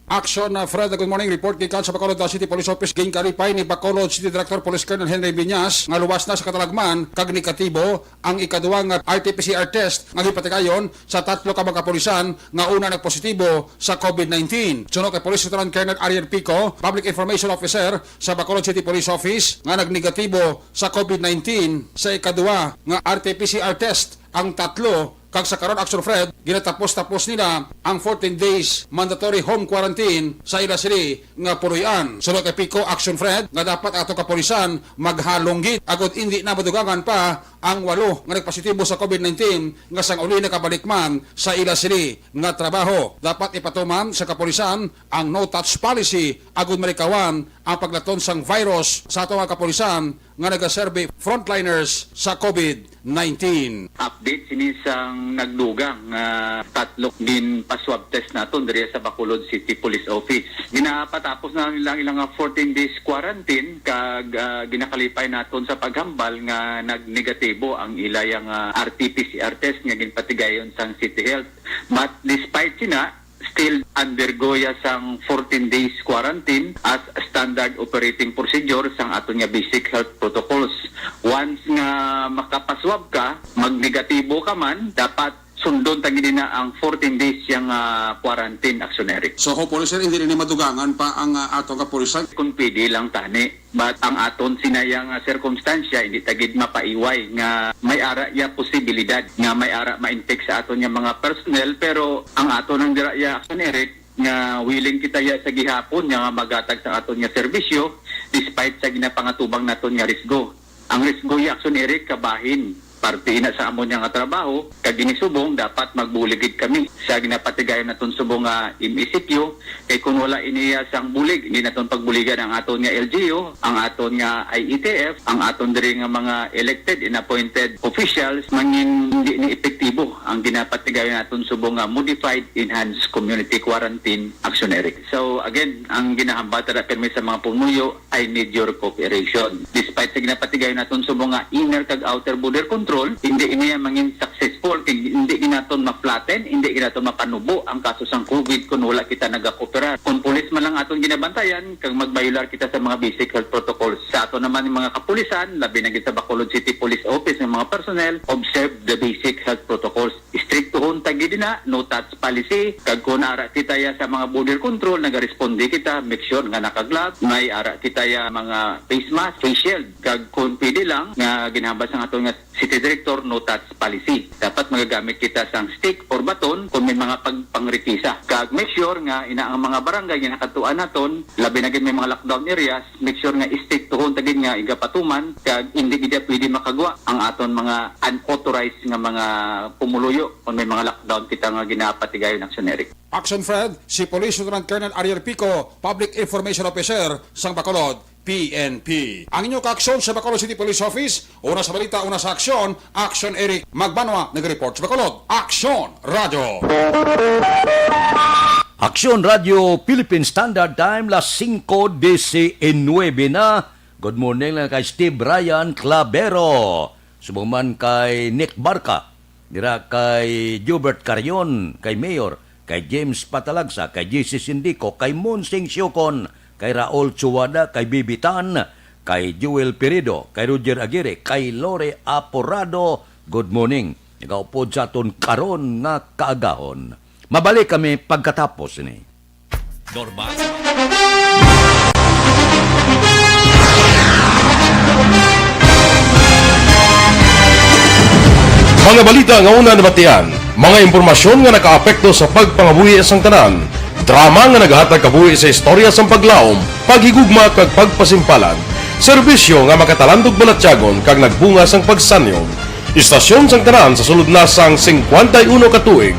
Action, uh, Fred. Good morning. Report gikan sa Bacolod, uh, City Police Office. Ginkalipay ni Bacolod City Director Police Colonel Henry Viñas nga luwas na sa katalagman kag negatibo ang ikaduha nga R T P C R test nga gipatigayon sa tatlo ka mga kapulisan nga una nagpositibo sa covid nineteen. Suno kay Police Lieutenant Colonel Ariel Pico, Public Information Officer sa Bacolod City Police Office, nga nagnegatibo sa covid nineteen sa ikaduha nga R T P C R test ang tatlo, kag sa karon, Action Fred, ginatapos-tapos nila ang fourteen days mandatory home quarantine sa ila sili nga puloy-an. Suno kay Pico, Action Fred, nga dapat ato kapulisan maghalong gid agud indi na madugangan pa ang walo nga nagpositibo sa covid nineteen nga sang uli nakabalik man sa ila sili nga trabaho. Dapat ipatuman sa kapulisan ang no-touch policy agud malikawan ang paglaton sang virus sa ato nga kapulisan nga nagaserbi frontliners sa covid nineteen. Update sini sang nagdugang nga tatlo ginpa-swab test naton diri sa Bacolod City Police Office. Ginapatapos na nila ang ilang fourteen days quarantine kag, ah, ginakalipay naton sa paghambal nga nagnegatibo ang ilaya nga R T P C R test nga ginpatigayon sang City Health. But despite sina, still undergo ya sang fourteen days quarantine as standard operating procedure sang aton nga basic health protocols. Once nga makapaswab ka, magnegatibo ka man, dapat sundon ta gid na ang fourteen days yang, ah, quarantine, Action Eric. So, hopefully, sir, hindi rin madugangan pa ang, ah, ato nga kapulisan. Kung pwede lang tani. But ang aton sinayang, ah, sirkumstansya, hindi ta gid mapaiway nga may ara ya posibilidad nga may ara ma-infect sa aton nga mga personnel, pero ang aton ang dira ya, Action Eric, nga willing kita ya sa gihapon nga magatag sa aton nga serbisyo despite sa ginapangatubang naton nga risgo. Ang risgo ya, Action Eric, kabahin. Parte ina sa amon nga trabaho, kag ginisubong dapat magbulig gid kami sa ginapatigayon naton subong nga M E C Q, kay kun wala iniya sang bulig, hindi naton pagbuligan ang aton nga L G U, ang aton nga I E T F, ang aton diri nga mga elected and appointed officials, mangin hindi ni epektibo ang ginapatigayon naton subong nga modified enhanced community quarantine, Action Eric. So again, ang ginahambal ta pirmi sa mga pumuyo, I need your cooperation. Despite sa ginapatigayon naton subong nga inner kag outer border control, hindi ini ang mangin successful, kay hindi gid naton ma-flatten, hindi gid naton mapanubo ang kaso sang covid kung wala kita nagakooperar. Kung pulis man lang aton ginabantayan, kag magbayular kita sa mga basic health protocols. Sa aton naman nga mga kapulisan, labi na gid sa Bacolod City Police Office nga mga personnel, observe the basic health protocols. Istriktuhon ta gid na, no touch policy, kag kun ara kita ya sa mga border control, nagaresponde kita, make sure nga naka-gloves, may ara kita ya mga face mask, face shield, kag kun pwede lang, nga ginahambal sang aton nga city director, no touch policy. Dapat magagamit kita sang stick or baton kung may mga pagpangritisa. Kag make sure nga ina ang mga barangay nga nakatuan naton, labi na gid may mga lockdown areas, make sure nga istriktuhon ta gid nga igapatuman, kag hindi gid pwede makagwa ang aton mga unauthorized nga mga pumuluyo kung may mga lockdown kita nga ginapatigayon, Action Eric. Action Fred, si Police Lieutenant Colonel Ariel Pico, Public Information Officer sang Bacolod, P N P. Ang inyo kaaksyon sa Bacolod City Police Office, una sa balita, una sa aksyon, Action Eric Magbanwa, nag-report sa Bacolod. Action Radio. Aksyon Radio Philippine Standard Time, las singko diecinuebe na. Good morning lang kay Steve Ryan Clavero. Subong man kay Nick Barca. Dira kay Jubert Carion, kay Mayor, kay James Patalagsa, kay J C Sindico, kay Monsing Siocon, kay Raul Chuada, kay Bibitan, kay Joel Pirido, kay Roger Aguirre, kay Lore Aporado. Good morning. Nagaupod sa aton karon nga kaagahon. Mabalik kami pagkatapos ni. Normal. Mga balita nga una nabatian, mga impormasyon nga nakaapekto sa pagpangabuhi sang tanan, drama nga naghatag kabuhi sa istorya sang paglaom, paghigugma kag pagpasimpalan, serbisyo nga makatalandog balatyagon kag nagbunga sang pagsanyog. Istasyon sang tanan sa sulod na sang singkwenta y uno ka tuig,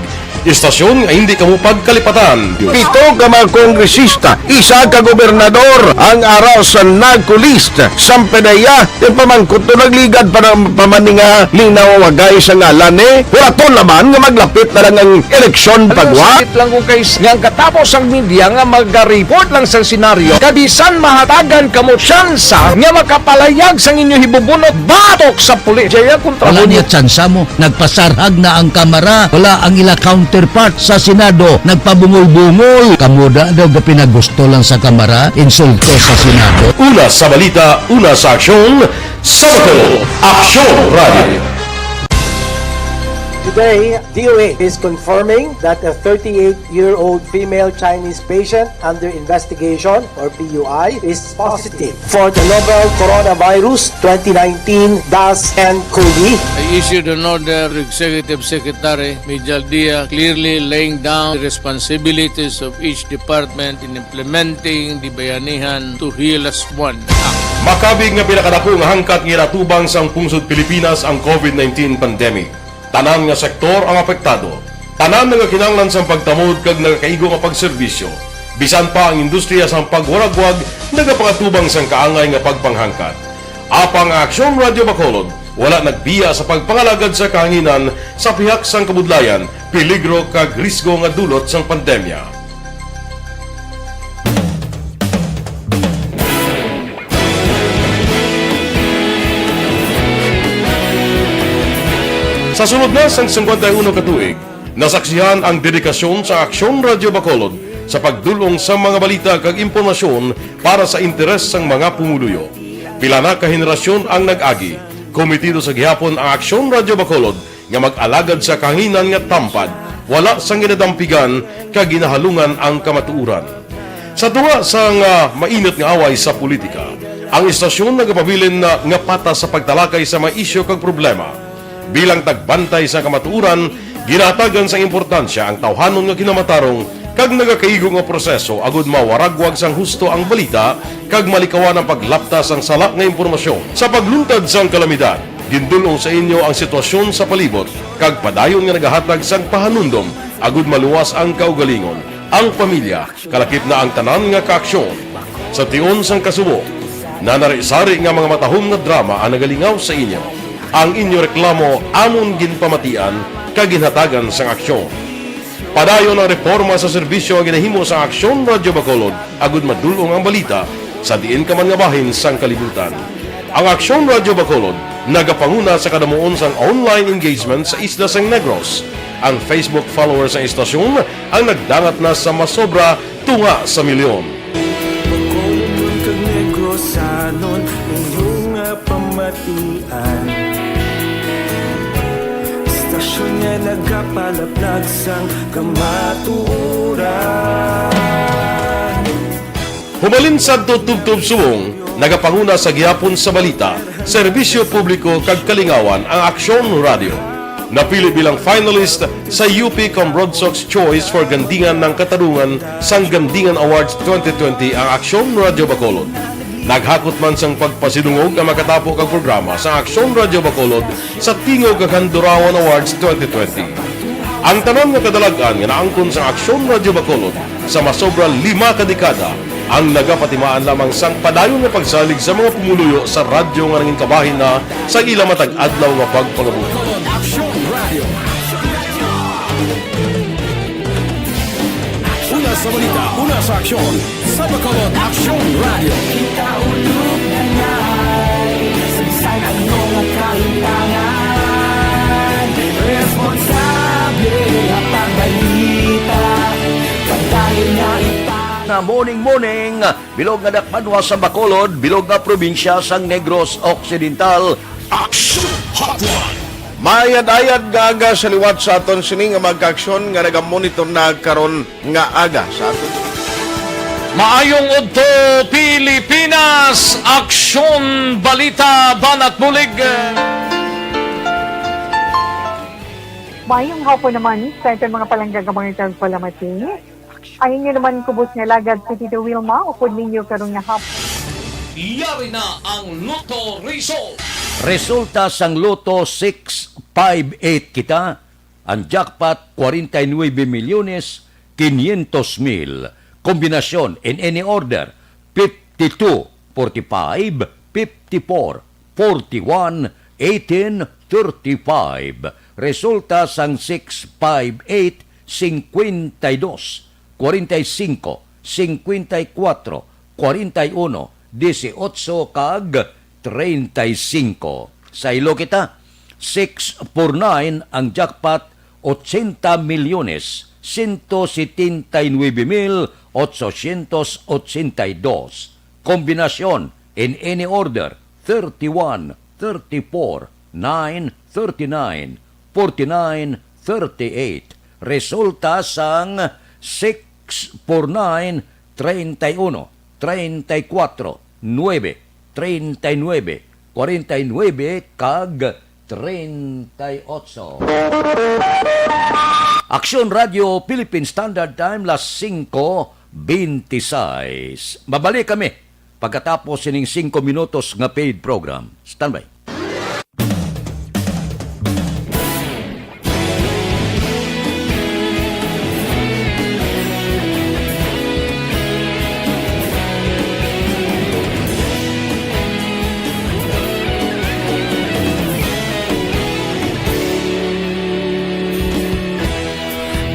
istasyon nga hindi kamo pagkalipatan. Pito ka mga kongresista, isa ka gobernador ang ara sa NAGCO list. Sampedeya, yung pamangkot to nagligad pa ng pamaninga linaw wagay sa ngalan eh. Wala to naman nga maglapit na lang ang eleksyon pagwa. Sakit lang ko kay s-, nga ang katapos ang media nga maga-report lang sa senaryo. Kabisan mahatagan kamo tsansa nga makapalayag sang inyo hibubunot batok sa pulis. Jaya kontra Wala mo niya tsansa mo. Nagpasarhag na ang Kamara. Wala ang ila counterpart sa Senado. Nagpabungol-bungol. Kamo da daw gapinagusto lang sa Kamara, insulto sa Senado. Una sa balita, una sa aksyon, sa Bacolod, Aksyon Radio. Today, D O H is confirming that a thirty-eight-year-old female Chinese patient under investigation, or P U I, is positive for the novel coronavirus twenty nineteen dash nCoV. I issued an order to Executive Secretary Mijal Dia, clearly laying down the responsibilities of each department in implementing the Bayanihan to Heal as One Act. Makabig nga pinakadako nga hangkat nga ginatubang sang pungsod Pilipinas ang COVID nineteen pandemic. Tanan nga sektor ang apektado. Tanan nagakinahanglan sang pagtamod kag nagakaigo nga pagserbisyo. Bisan pa ang industriya sang pagwaragwag nagapakatubang sang kaangay nga pagpanghangkat. Apang ang Aksyon Radio Bacolod wala nagbiya sa pagpangalagad sa kahanginan sa pihak sang kabudlayan, peligro kag risgo nga dulot sang pandemya. Sa sulod na sang singkwenta y uno ka tuig, nasaksihan ang dedikasyon sa Aksyon Radio Bacolod sa pagdul-ong sa mga balita kag impormasyon para sa interes sang mga pumuluyo. Pila na ka henerasyon ang nag-agi, komitido sa gihapon ang Aksyon Radio Bacolod nga mag-alagad sa kahanginan nga tampad, wala sang ginadampigan kag ginahalungan ang kamatuoran. Sa tunga sang, ah, mainit nga away sa politika, ang istasyon nagapabilin na nga patas sa pagtalakay sa mga isyu kag problema. Bilang tagbantay sa kamatuoran, ginahatagan sang importansya ang tawhanon nga kinamatarong kag nagakaigo nga proseso agud mawaragwag sang husto ang balita kag malikawan ang paglapta sang sala nga impormasyon. Sa pagluntad sang kalamidad, gindul-ong sa inyo ang sitwasyon sa palibot kag padayon nga nagahatag sang pahanumdom agud maluwas ang kaugalingon, ang pamilya, kalakip na ang tanan nga kaaksyon. Sa tion sang kasubo, nanari-sari nga mga matahom nga drama ang nagalingaw sa inyo. Ang inyo reklamo amon ginpamatian kag ginhatagan sang aksyon. Padayon ang reporma sa serbisyo nga ginahimo sa Aksyon Radio Bacolod agud madul-ong ang balita sa diin ka man nga bahin sang kalibutan. Ang Aksyon Radio Bacolod nagapanguna sa kadamuon sang online engagement sa isla sang Negros. Ang Facebook followers sang istasyon ang nagdangat na sa masobra tunga sa milyon. Bacolodnon kag Negrosanon, inyo nga pamatian. Istasyon nga nagapalaplag sang kamatuoran. Humalin sadto tubtob subong, nagapanguna sa gihapon sa balita, serbisyo publiko kag kalingawan ang Aksyon Radio. Napili bilang finalist sa U P Cambrodsoc's Choice for Gandingan ng Katarungan sang Gandingan Awards twenty twenty ang Aksyon Radio Bacolod. Naghakot man sang pagpasidungog ang makatapo kag programa sa Aksyon Radio Bacolod sa Tingog kag Handurawan Awards twenty twenty. Ang tanan nga kadalag-an nga naangkon sa Aksyon Radio Bacolod sa masobra lima ka dekada ang nagapatimaan lamang sang padayon nga pagsalig sa mga pumuluyo sa radyo nga nangin kabahin na sa ila matag adlaw nga pagpangabuhi. Aksyon Radio. Una sa balita, una sa aksyon, sa Bacolod Aksyon Radio. Kita ulog na ngay, saysay ano nga kahitangan, responsable nga pagbalita, padayon nga ipa- Na morning, morning, bilog nga dakbanwa sa Bacolod, bilog nga probinsya sang Negros Occidental. Action Hotline. Maayad-ayad nga aga sa liwat sa aton sini nga mga kaaksyon nga nagamonitor na karon nga aga sa aton. Maayong udto, Pilipinas! Aksyon, balita, banat bulig. Mayong hapon naman sa aton mga palangga nga mga tagpalamati. Ang inyo naman kubos nga lagad si Tito Wilma, upod ninyo karon nga hapon. Yari na ang Lotto Result. Resulta sang Lotto six five eight kita, ang jackpot forty-nine milyones quinientos mil. Kombinasyon in any order, fifty-two, forty-five, fifty-four, forty-one, eighteen, thirty-five. Resulta sang six five eight, cincuenta y dos, cuarenta y cinco, cincuenta y cuatro, cuarenta y uno, dieciocho, kag treinta y cinco. Saylo kita, six four nine ang jackpot, ochenta milyones, ciento setenta y nueve mil ochocientos ochenta y dos. Kombinasyon in any order, thirty-one, thirty-four, nine, thirty-nine, forty-nine, thirty-eight. Resulta sang six four nine, treinta y uno, treinta y cuatro, nueve, treinta y nueve, cuarenta y nueve, kag treinta y ocho. Aksyon Radio Philippine Standard Time, las cinco veintiséis. Mabalik kami pagkatapos sining singko minutos nga paid program. Standby.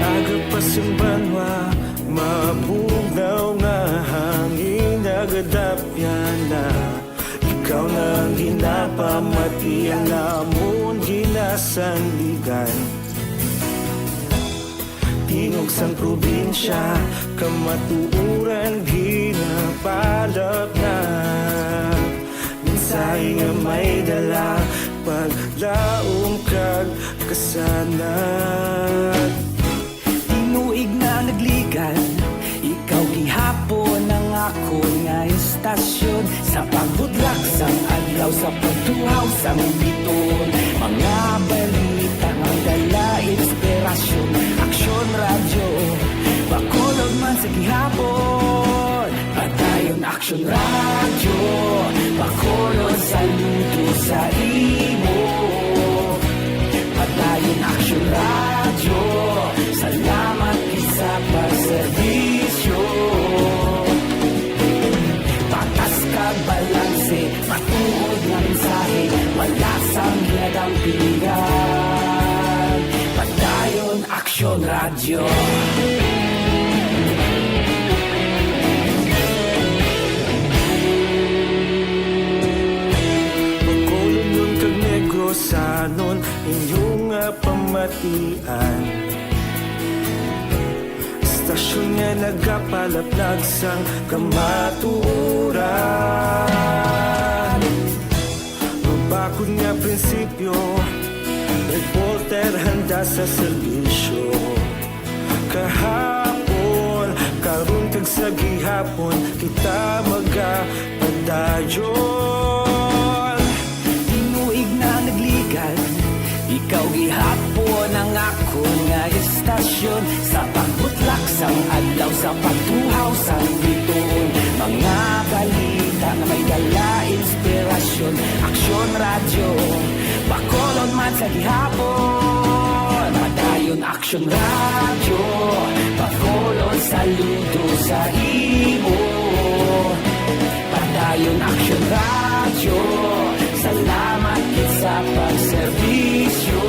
Aga pa sing banwa, mabugnaw nga hangin, nagadapyan na. Ikaw na ang ginapamati, ang amon ginasandigan. Tingog sang probinsya, kamatuoran ginapalapnap. Mensahe nga may dala, paglaom kag kasanag. Tinuig na nagligad, ikaw gihapon ang akon nga estasyon. Sa pagbudlak sang adlaw, sa pagtuhaw sang biton, mga balita nga dala inspirasyon. Aksyon Radyo, Bacolod man sa gihapon. Padayon Aksyon Radyo, Bacolod, saludo sa imo. Padayon Aksyon Radyo, salamat gid sa pagserbisyo. Patas kag balanse, matuod nga mensahe, wala sang ginadampigan. Padayon Aksyon Radyo. Bacolodnon kag Negrosanon, inyo nga pamatian. Estasyon nga nagapalaplag sang kamatuoran. Mabakod nga prinsipyo, reporter handa sa serbisyo. Kahapon, karon, kag sa gihapon, kita magapadayon. Tinuig na nagligad, ikaw gihapon ang akon nga estasyon. Sa pagbutlak sang adlaw, sa pagtuhaw sang bituon, mga balita nga may dala inspirasyon. Aksyon Radyo, Bacolod man sa gihapon. Padayon Aksyon Radyo, Bacolod, saludo sa imo. Padayon Aksyon Radyo, salamat gid sa pagserbisyo.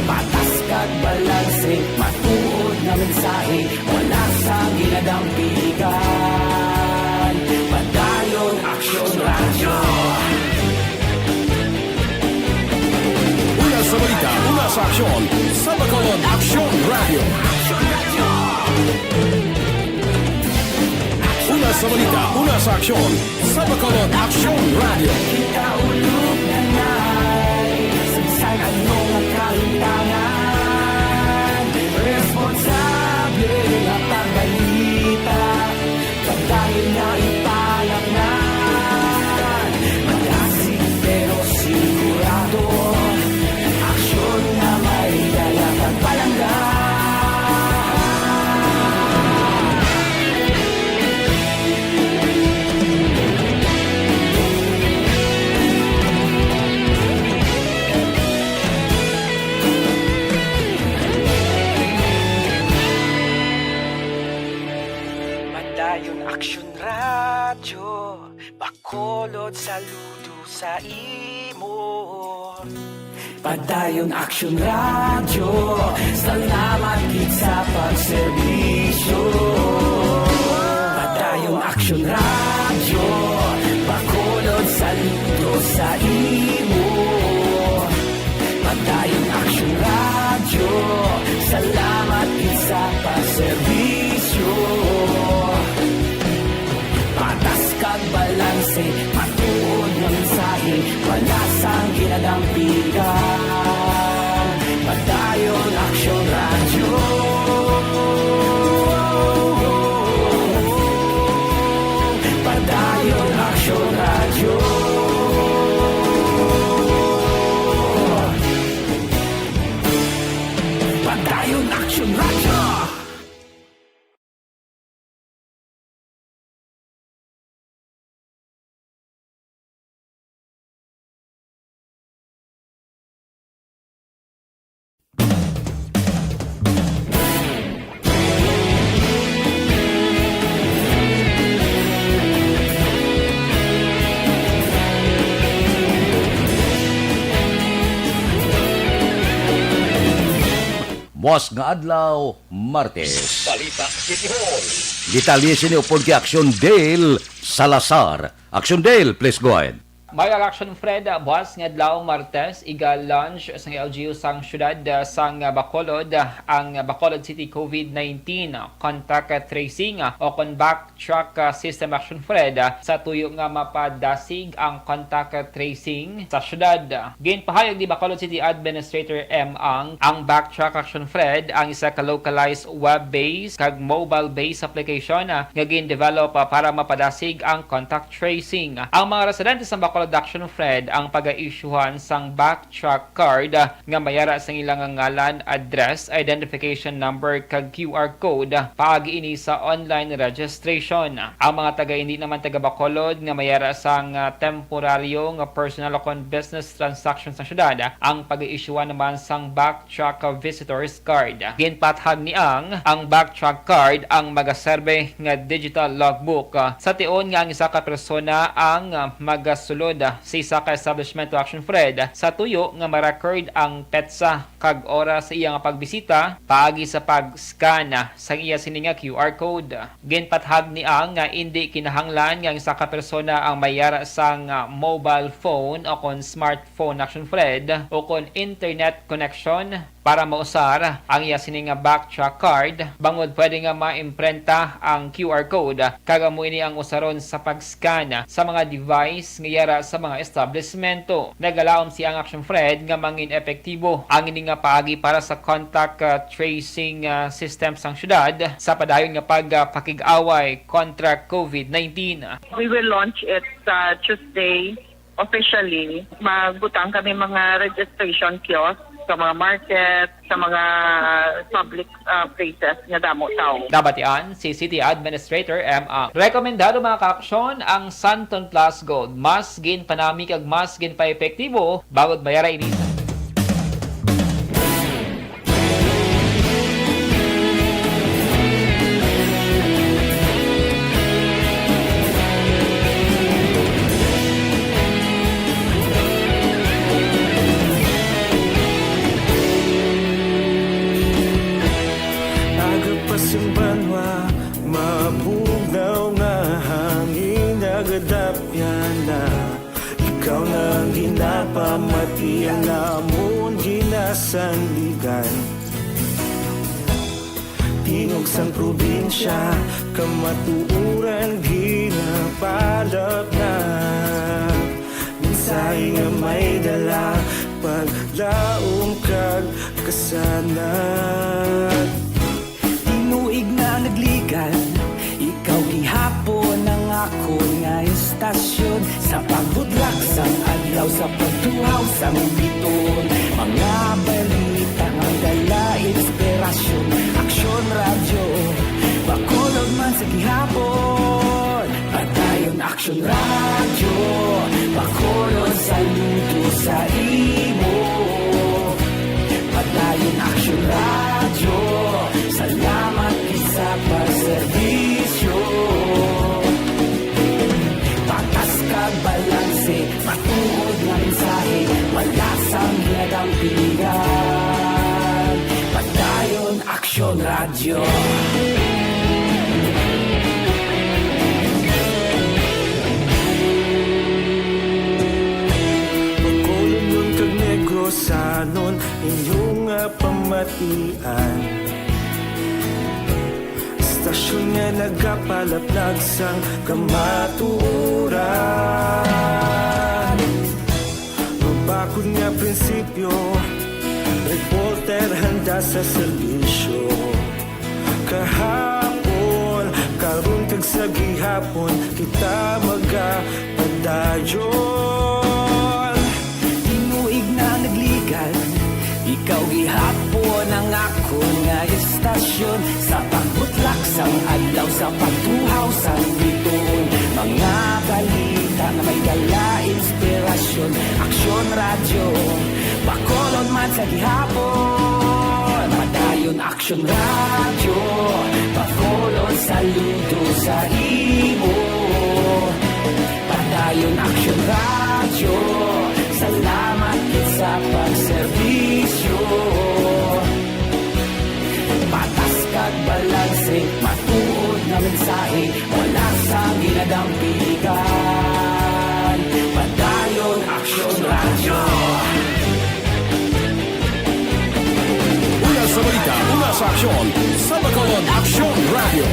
Patas kag balanse, matuod nga mensahe, wala sang ginadampigan. Padayon Aksyon Radyo. Una sa balita, una sa aksyon, sa Bacolod Aksyon Radyo. Una sa balita, una sa aksyon, sa Bacolod Aksyon Radyo. Kita ulog na na'y sagsag ang mga kalimtangan. Responsable nga pagbalita, pagdayon na ipalapnan. Malasig pero sigurado, Padayon Aksyon Radyo, Bacolod, saludo sa imo. Padayon Aksyon Radyo, salamat gid sa pagserbisyo. Padayon Aksyon Radyo, Bacolod, saludo sa imo. Padayon Aksyon Radyo, salamat gid sa pagserbisyo. Patas kag balanse, matuod nga mensahe, wala sang ginadampigan. Padayon Aksyon Radyo. Padayon Aksyon Radyo. Padayon Aksyon Radyo. Buwas nga adlaw, Martes. Balita City Hall. Detalye sini upod kay Action Dale Salazar. Action Dale, please go ahead. Mayor Action Fred, buwas nga adlaw, Martes, iga-launch sang L G U sang siyudad, ah, sang Bacolod, ah, ang Bacolod City COVID nineteen Contact Tracing, ah, o kon Back Track, ah, System, Action Fred, ah, sa tuyo nga mapadasig ang contact tracing sa siyudad. Ginpahayag ni Bacolod City Administrator M. Ang, ang Back Track, Action Fred, ang isa ka localized web-based kag mobile-based application, ah, nga gin-develop, ah, para mapadasig ang contact tracing. Ang mga residente sa Bacolod, Action Fred, ang pag-a-issuehan sang Back Track card, ah, nga may ara sang ila nga ngalan, address, identification number, kag Q R code, ah, paagi ini sa online registration. Ang mga taga indi naman taga Bacolod nga may ara sang, ah, temporaryo nga personal o kon business transaction sa syudad, ah, ang pag-iisyuhan naman sang Back Track Visitors Card. Ginpaathag ni Ang, ang Back Track Card ang magaserbe nga digital logbook, ah, sa tion nga ang isa ka persona ang, ah, magasulod, ah, sa isa ka establishment o Action Fred, ah, sa tuyo nga ma-record ang petsa kag oras sa iya nga pagbisita paagi sa pag-scan, ah, sang iya sini nga Q R code. Ginpaathag ni Ang nga indi kinahanglan nga ang isa ka persona ang may ara sang, ah, mobile phone o kon smartphone, Action Fred, o kon internet connection para mausar ang iya sini nga Back Track card, bangod pwede nga maimprenta ang Q R code, kag amo ini ang usaron sa pag-scan sa mga device nga yara sa mga establisemento. Nagalaom si Ang, Action Fred, nga mangin epektibo ang ini nga paagi para sa contact, ah, tracing, ah, system sang syudad sa padayon nga pag, ah, pakig-away kontra COVID nineteen. We will launch it sa Tuesday officially. Magbutang kami mga registration kiosk sa mga market, sa mga public, ah, places nga damo tawo. Nabatian si City Administrator M. Ang. Rekomendado, mga kaaksyon, ang Santon Plus Gold. Mas ginpanami kag mas ginpaepektibo bangod may ara ini sa Aga pa sang banwa, mabugnaw nga hangin nagadapyan na. Ikaw na ang ginapamati, ang amon ginasandigan. Tingog sang probinsya, kamatuoran ginapalapnap. Mensahe nga may dala, paglaom kag kasanag. Tinuig na nagligan, ikaw gihapon ang akon nga istasyon. Sa pagbudlak sang adlaw, sa pagtuhaw sang biton, mga balita nga dala inspirasyon. Aksyon Radyo, Bacolod man sa gihapon. Padayon Aksyon Radyo, Bacolod, saludo sa imo. Padayon Aksyon Radyo, salamat gid sa pagserbisyo. Bacolodnon kag Negrosanon, inyo nga pamatian. Istasyon nga nagapalaplag sang kamatuoran. Mabakod nga prinsipyo, reporter handa sa serbisyo. Kahapon, karon kag sa gihapon, kita magapadayon. Tinuig na nagligan, ikaw gihapon ang akon nga istasyon. Sa pagbutlak sang adlaw, sa pagtuhaw sang bituon, mga balita nga may dala inspirasyon. Aksyon Radyo, Bacolod man sa gihapon. Padayon Aksyon Radyo, Bacolod, saludo sa imo. Padayon Aksyon Radyo, salamat gid sa pagserbisyo. Patas kag balanse, matuod nga mensahe, wala sang ginadampigan. Padayon Aksyon Radyo. Una sa balita, una sa aksyon, sa Bacolod Aksyon Radyo.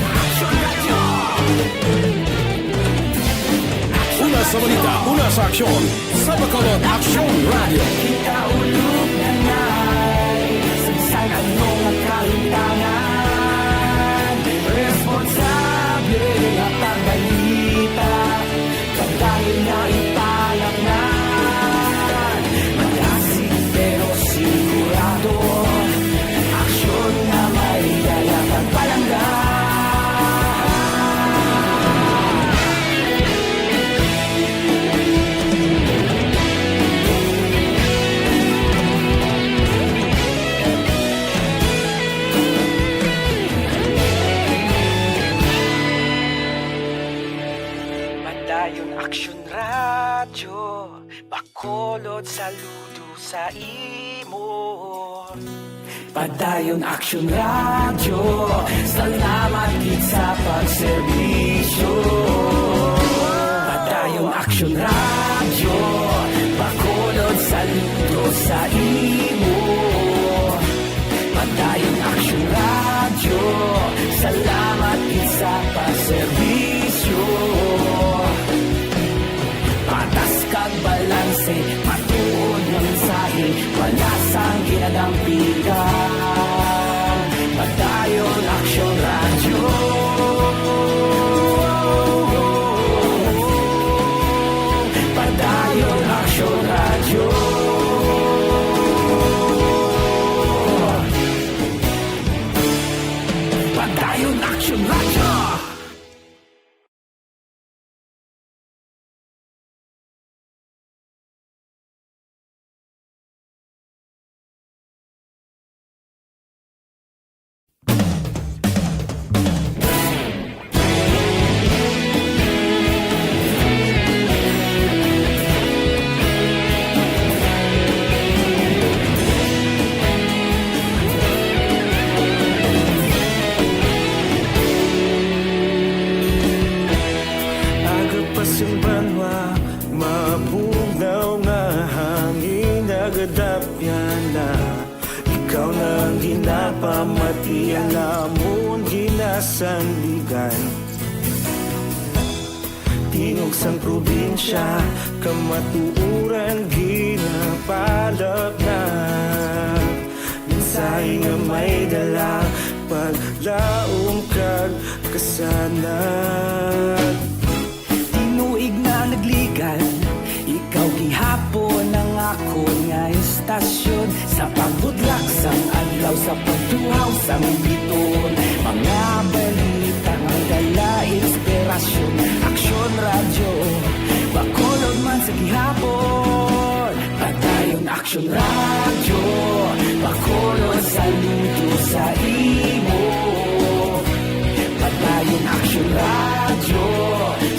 Una sa balita, una sa aksyon, sa Bacolod Aksyon Radyo. Kita ulog na ngay, sa bisan ano nga kahimtangan, responsable nga pagbalita. Padayon nga ipalapnan, magasig pero sigurado. Aksyon nga may dala kag palangga. Padayon Aksyon Radyo, Bacolod, saludo sa imo. Padayon Aksyon Radyo, salamat gid sa pagserbisyo. Padayon Aksyon Radyo, Bacolod, saludo sa imo. Padayon Aksyon Radyo, salamat gid sa pagserbisyo. Patas kag balanse, matuod nga mensahe, wala sang ginadampigan. Padayon Aksyon Radyo. Padayon Aksyon Radyo. Padayon Aksyon Radyo. Aga pa sing banwa, mabugnaw nga hangin nagadapyan na. Ikaw na ang ginapamati, ang amon ginasandigan. Tingog sang probinsya, kamatuoran ginapalapnag. Mensahe nga may dala, paglaom kag kasanag. Tinuig na nagligan, ikaw gihapon ang akon nga istasyon. Sa pagbutlak sang adlaw, sa pagtuhaw sang bituon, mga balita nga dala inspirasyon. Aksyon Radyo, Bacolod man sa gihapon. Padayon Aksyon Radyo, Bacolod, saludo sa imo. Padayon Aksyon Radyo,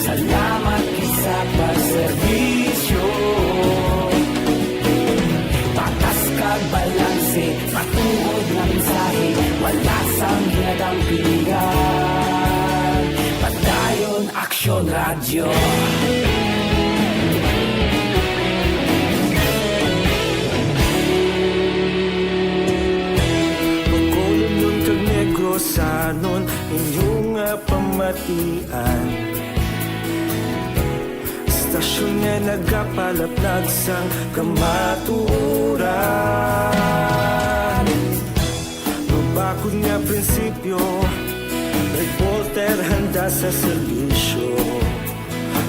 salamat gid sa pagserbisyo. Patas kag balanse, matuod nga mensahe, wala sang ginadam Radyo. Bacolodnon kag Negrosanon, inyo nga pamatian. Istasyon nga nagapalaplag sang kamatuoran. Mabakod nga prinsipyo, reporter handa sa serbisyo.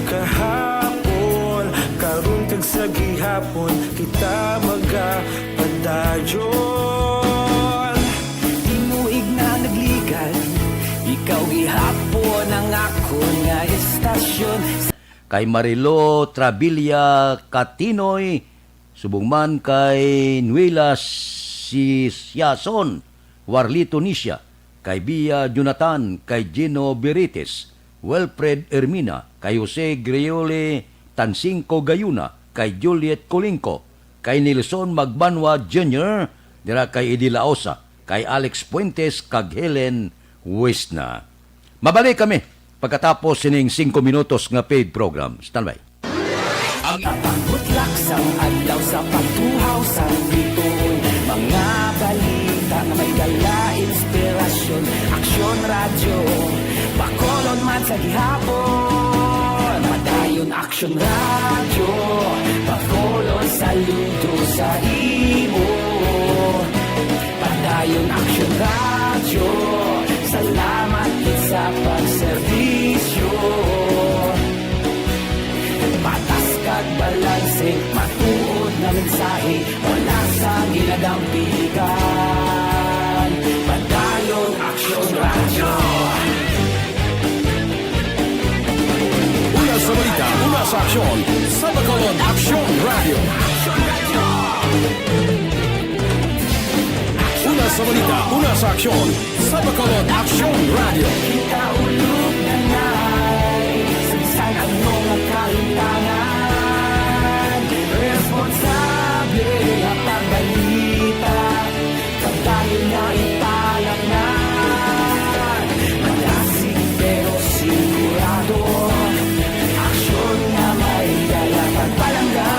Kahapon, karon kag sa gihapon, kita magapadayon. Tinuig na nagligan, ikaw gihapon ang akon nga istasyon. Kay Marilo Trabilia Katinoy, subong man kay Nuela Si-, Siason, Warlito Nisia, kay Bia Jonathan, kay Gino Birites, Wilfred Ermina, kay Jose Griole Tansingco Gayuna, kay Juliet Colingco, kay Nelson Magbanwa Junior, dira kay Eddie Laosa, kay Alex Fuentes, kag Helen Wisna. Mabalik kami pagkatapos sining singko minutos nga paid program. Standby. Ang pagbutlak sang adlaw sa pagtuhaw sang bituon, mga balita nga may dala inspirasyon. Aksyon Radyo, Bacolod man sa gihapon. Padayon Aksyon Radyo, Bacolod saludo sa imo. Padayon Aksyon Radyo, salamat gid sa pagserbisyo. Patas kag balanse, matuod nga mensahe, wala sang ginadampigan. Padayon Aksyon Radyo. Una sa balita, una sa aksyon, sa Bacolod Aksyon Radyo. Una sa balita, una sa aksyon, sa Bacolod Aksyon Radyo. Kita ulog na ngay, sa bisan ano nga kalimtangan, responsable nga pagbalita, pagdayon nga ipalangnan. Malasig pero sigurado, aksyon nga may dala pagpalangga.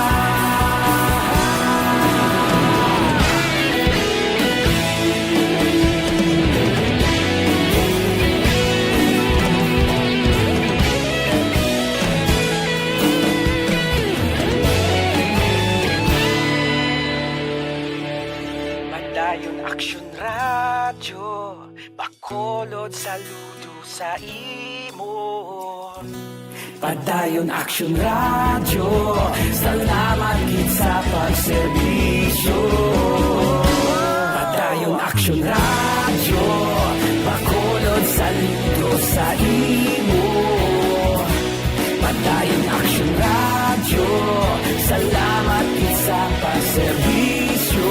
Padayon Aksyon Radyo, Bacolod saludo sa imo. Padayon Aksyon Radyo, salamat gid sa pagserbisyo. Padayon Aksyon Radyo, Bacolod saludo sa imo. Padayon Aksyon Radyo, salamat gid sa pagserbisyo.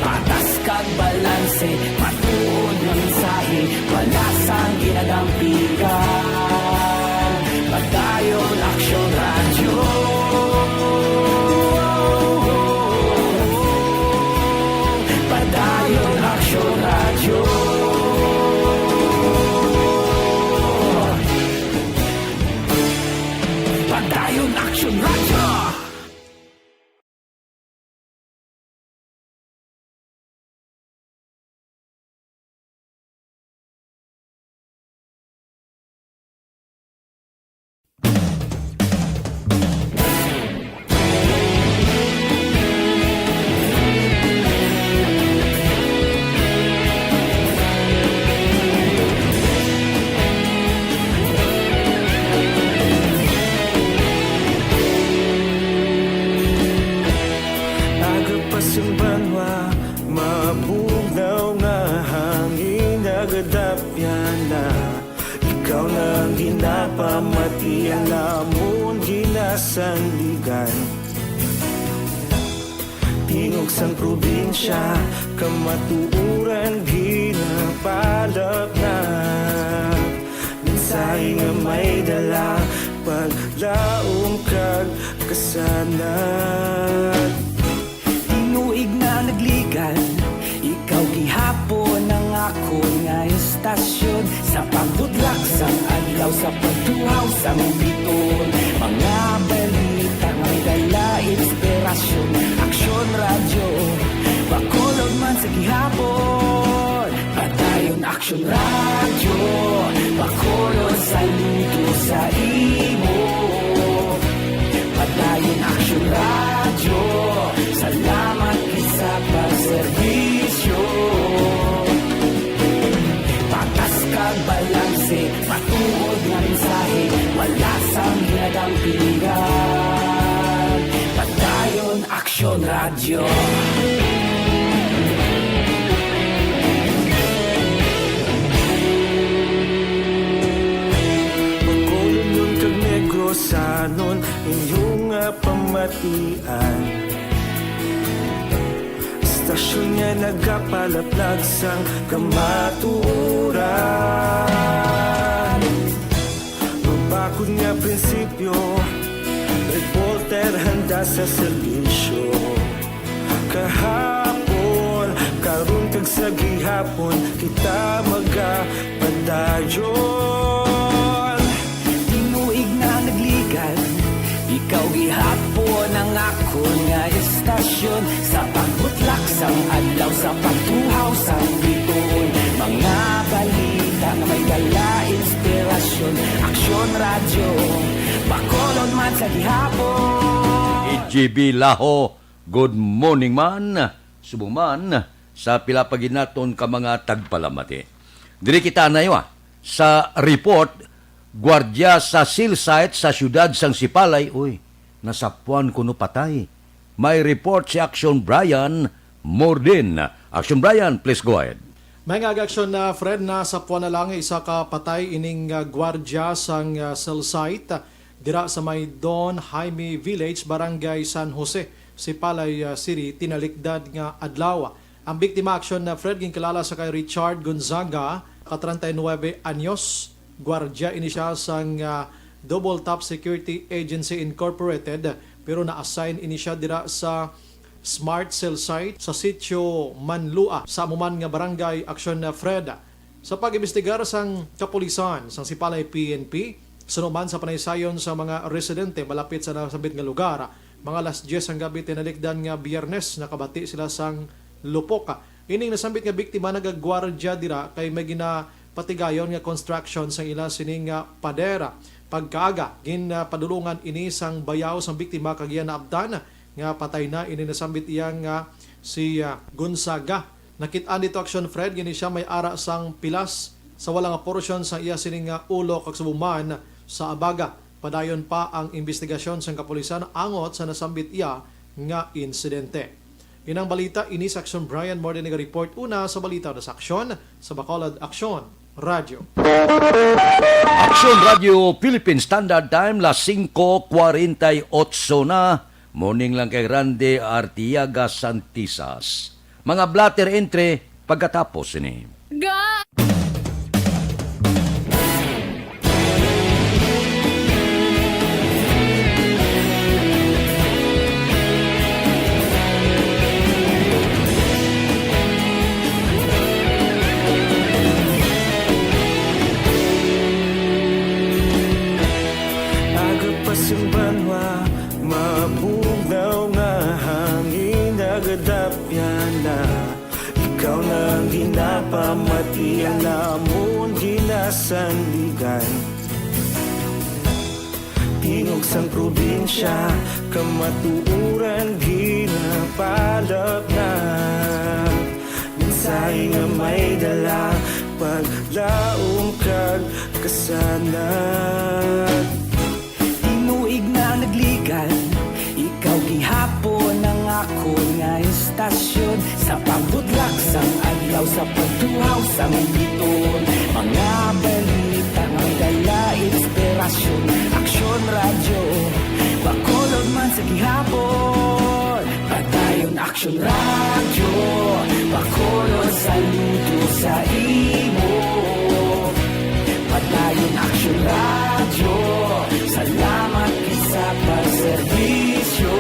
Patas kag balanse, matuod nga mensahe, wala sang ginadampigan. Padayon Aksyon Radyo. Padayon Aksyon Radyo. Padayon Aksyon Radyo. Aga pa sing banwa, mabugnaw nga hangin nagadapyan na. Ikaw na ang ginapamatian namon ginasandigan. Tingog sang probinsya, kamatuoran ginapalapnag. Mensahe nga may dala, paglaom kag kasanag. Tinuig na nagligan, ikaw gihapon ang akon nga istasyon. Sa pagbutlak sang Law sa pagtuhaw sa Biton, mga balita nga may dala inspirasyon. Aksyon Radyo, Bacolod man sa gihapon. Padayon Aksyon Radyo, Bacolod saludo sa imo. Padayon Aksyon Radyo, salamat gid sa pagserbisyo. Patas kag balanse, matuod nga mensahe, wala sang ginadampigan. Padayon Aksyon Radyo. Bacolodnon kag Negrosanon, inyo nga pamatian. Istasyon nga nagapalaplag sang kamatuoran. Mabakod nga prinsipyo, reporter handa sa serbisyo. Kahapon, karon kag sa gihapon, kita magapadayon. Tinuig na nagligad, ikaw gihapon ang akon nga istasyon. Sa pagbutlak sang adlaw, sa pagtuhaw sang bituon, mga balita nga may dala inspirasyon. Aksyon Radyo, Bacolod man sa gihapon. G B Laho, good morning man. Subong man sa pila pa gid naton ka mga tagpalamati. Diri kita anay, ah, sa report, gwardiya sa cell site sa siyudad sang Sipalay, uy, nasapuan kuno patay. May report si Action Brian Mordin. Action Brian, please go ahead. May nga aksyon na, Fred, nasapuan na lang isa ka patay ining, ah, gwardiya sang, ah, cell site, ah, dira sa may Don Jaime Village, Barangay San Jose, Sipalay, ah, City, tinalikdan nga adlaw. Ang biktima aksyon na, Fred, ginkilala sa kay Richard Gonzaga, ka treinta y nueve anyos. Gwardiya ini siya sang, ah, Double Top Security Agency Incorporated, pero na-assign ini siya dira sa Smart Cell Site sa Sitio Manlua, sa amo man nga barangay aksyon na, Fred. Sa pag-imbestigar sang kapulisan sang Sipalay P N P, suno man sa panaysayon sa mga residente malapit sa nasambit nga lugar, mga alas diyes sang gabi tinalikdan nga Biyernes, nakabati sila sang lupok. Ining nasambit nga biktima nagagwardya dira kay may ginapatigayon nga construction sang ila sini nga pader. Pagkaaga, ginpadulungan ini sang bayaw sang biktima kag iya naabtan nga patay na ini nasambit iya nga si, ah, Gonzaga. Nakit-an dito aksyon, Fred, gani siya may ara sang pilas sa wala nga porsyon sa iya sini nga ulo kag subo man sa abaga. Padayon pa ang imbestigasyon sang kapulisan angot sa nasambit iya nga insidente. Inang balita ini sa Aksyon Brian Morde naga-report una sa balita na sa Aksyon sa Bacolod Aksyon Radyo. Aksyon Radyo Philippine Standard Time, las singko kwarenta y otso na. Morning lang kay Randy Artiaga Santisas. Mga blotter entry pagkatapos sini. Ga- Aga pa sing banwa, mabugnaw nga hangin nagadapyan na. Ikaw na ang ginapamatian namon ginasandigan. Tingog sang probinsya, kamatuoran ginapalapnap. Mensahe nga may dala, paglaom kag kasanag. Tinuig na nagligad, ikaw gihapon ang akon nga istasyon. Sa pagbutlak sang adlaw, sa pagtuhaw sang biton, mga balita nga may dala inspirasyon. Aksyon Radyo, Bacolod man sa gihapon. Padayon Aksyon Radyo, Bacolod saludo sa imo. Padayon Aksyon Radyo, salamat gid sa pagserbisyo.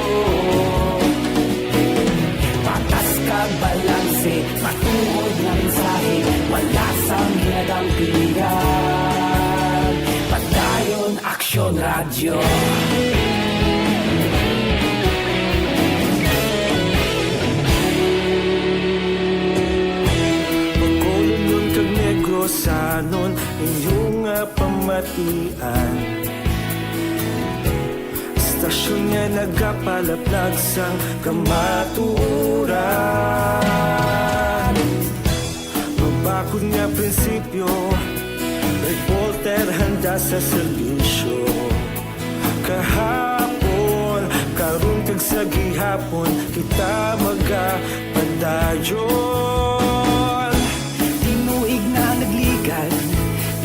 Patas kag balanse, matuod nga mensahe, wala sang ginadampigan. Bacolodon kag Negrosanon, inyo nga pamatian. Istasyon nga nagapalaplag sang kamatuoran. Mabakod nga prinsipyo, reporter handa sa serbisyo. Kahapon, karon kag sa gihapon, kita magapadayon. Tinuig na nagligad,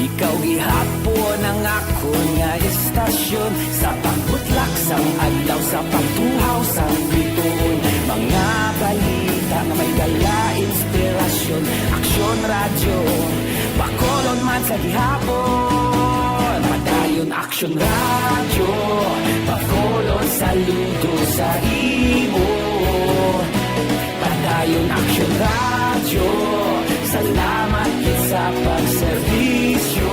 ikaw gihapon ang akon nga istasyon. Sa pagbutlak sang adlaw, sa pagtuhaw sang bituon, mga balita nga may dala inspirasyon. Aksyon Radyo, Bacolod man sa gihapon. Padayon Aksyon Radyo, Bacolod, saludo sa imo. Padayon Aksyon Radyo, salamat gid sa pagserbisyo.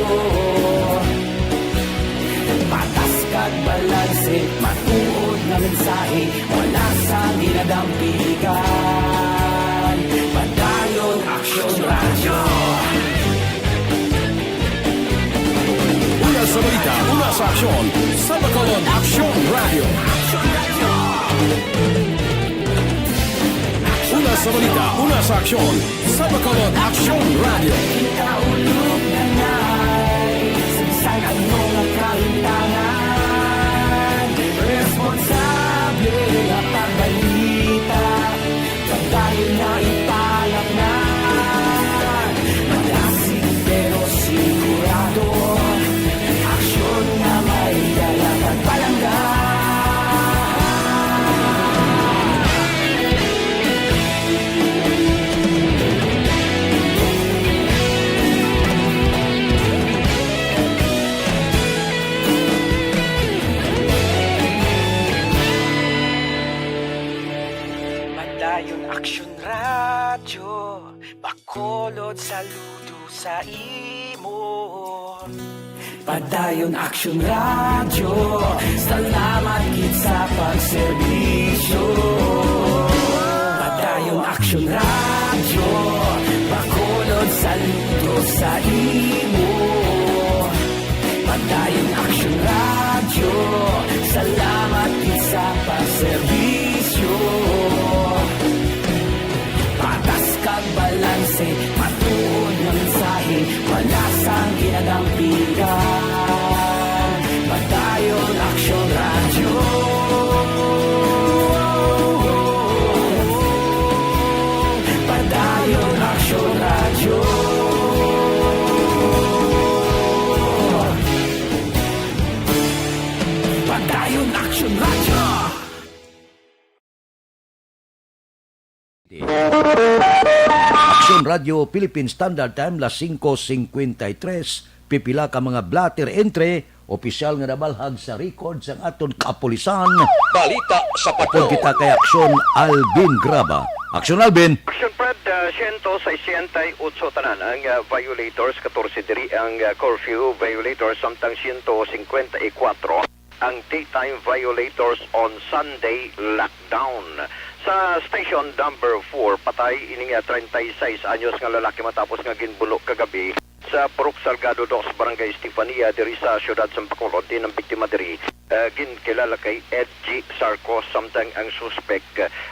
Patas kag balanse, matuod nga mensahe, wala sang ginadampigan. Padayon Aksyon Radyo. Una sa balita, una sa aksyon, sa Bacolod Aksyon Radyo. Una sa balita, una sa aksyon, sa Bacolod Aksyon Radyo. Kaulog na ngay, sagsag ang mga kahintangan. Responsable nga pagbalita, pagdayon nga ipalapnan. Malasig pero sigurado, aksyon nga may dala kag palangga. Padayon Aksyon Radyo, Bacolod, saludo sa imo. Padayon Aksyon Radyo, salamat gid sa pagserbisyo. Padayon Aksyon Radyo, Bacolod, saludo sa imo. Padayon Aksyon Radyo, salamat gid sa pagserbisyo. Patas kag balanse, matuod nga mensahe, wala sang ginadampigan. Padayon Aksyon Radyo. Padayon Aksyon Radyo. Padayon Aksyon Radyo. Aksyon Radyo Philippine Standard Time, las singko singkwenta y tres. Pipila ka mga blotter entry, opisyal nga nabalhag sa record sang aton kapulisan. Balita sa Upod Patrol. Kita kay Aksyon Alvin Graba. Aksyon Alvin. Aksyon Fred, ah, siyento sesenta y otso tanan ang, ah, violators, katorse diri ang, ah, curfew violators, samtang siyento singkwenta y kwatro ang daytime violators on Sunday lockdown. Sa station number four, patay ining, ah, treinta y seis anyos nga lalaki matapos nga ginbuno kagabi sa Purok Salgado dos, Barangay Estefania, diri sa siyudad sa Bacolod. Diin ang biktima diri, ah, ginkilala kay Edgy Sarcos, samtang ang suspek,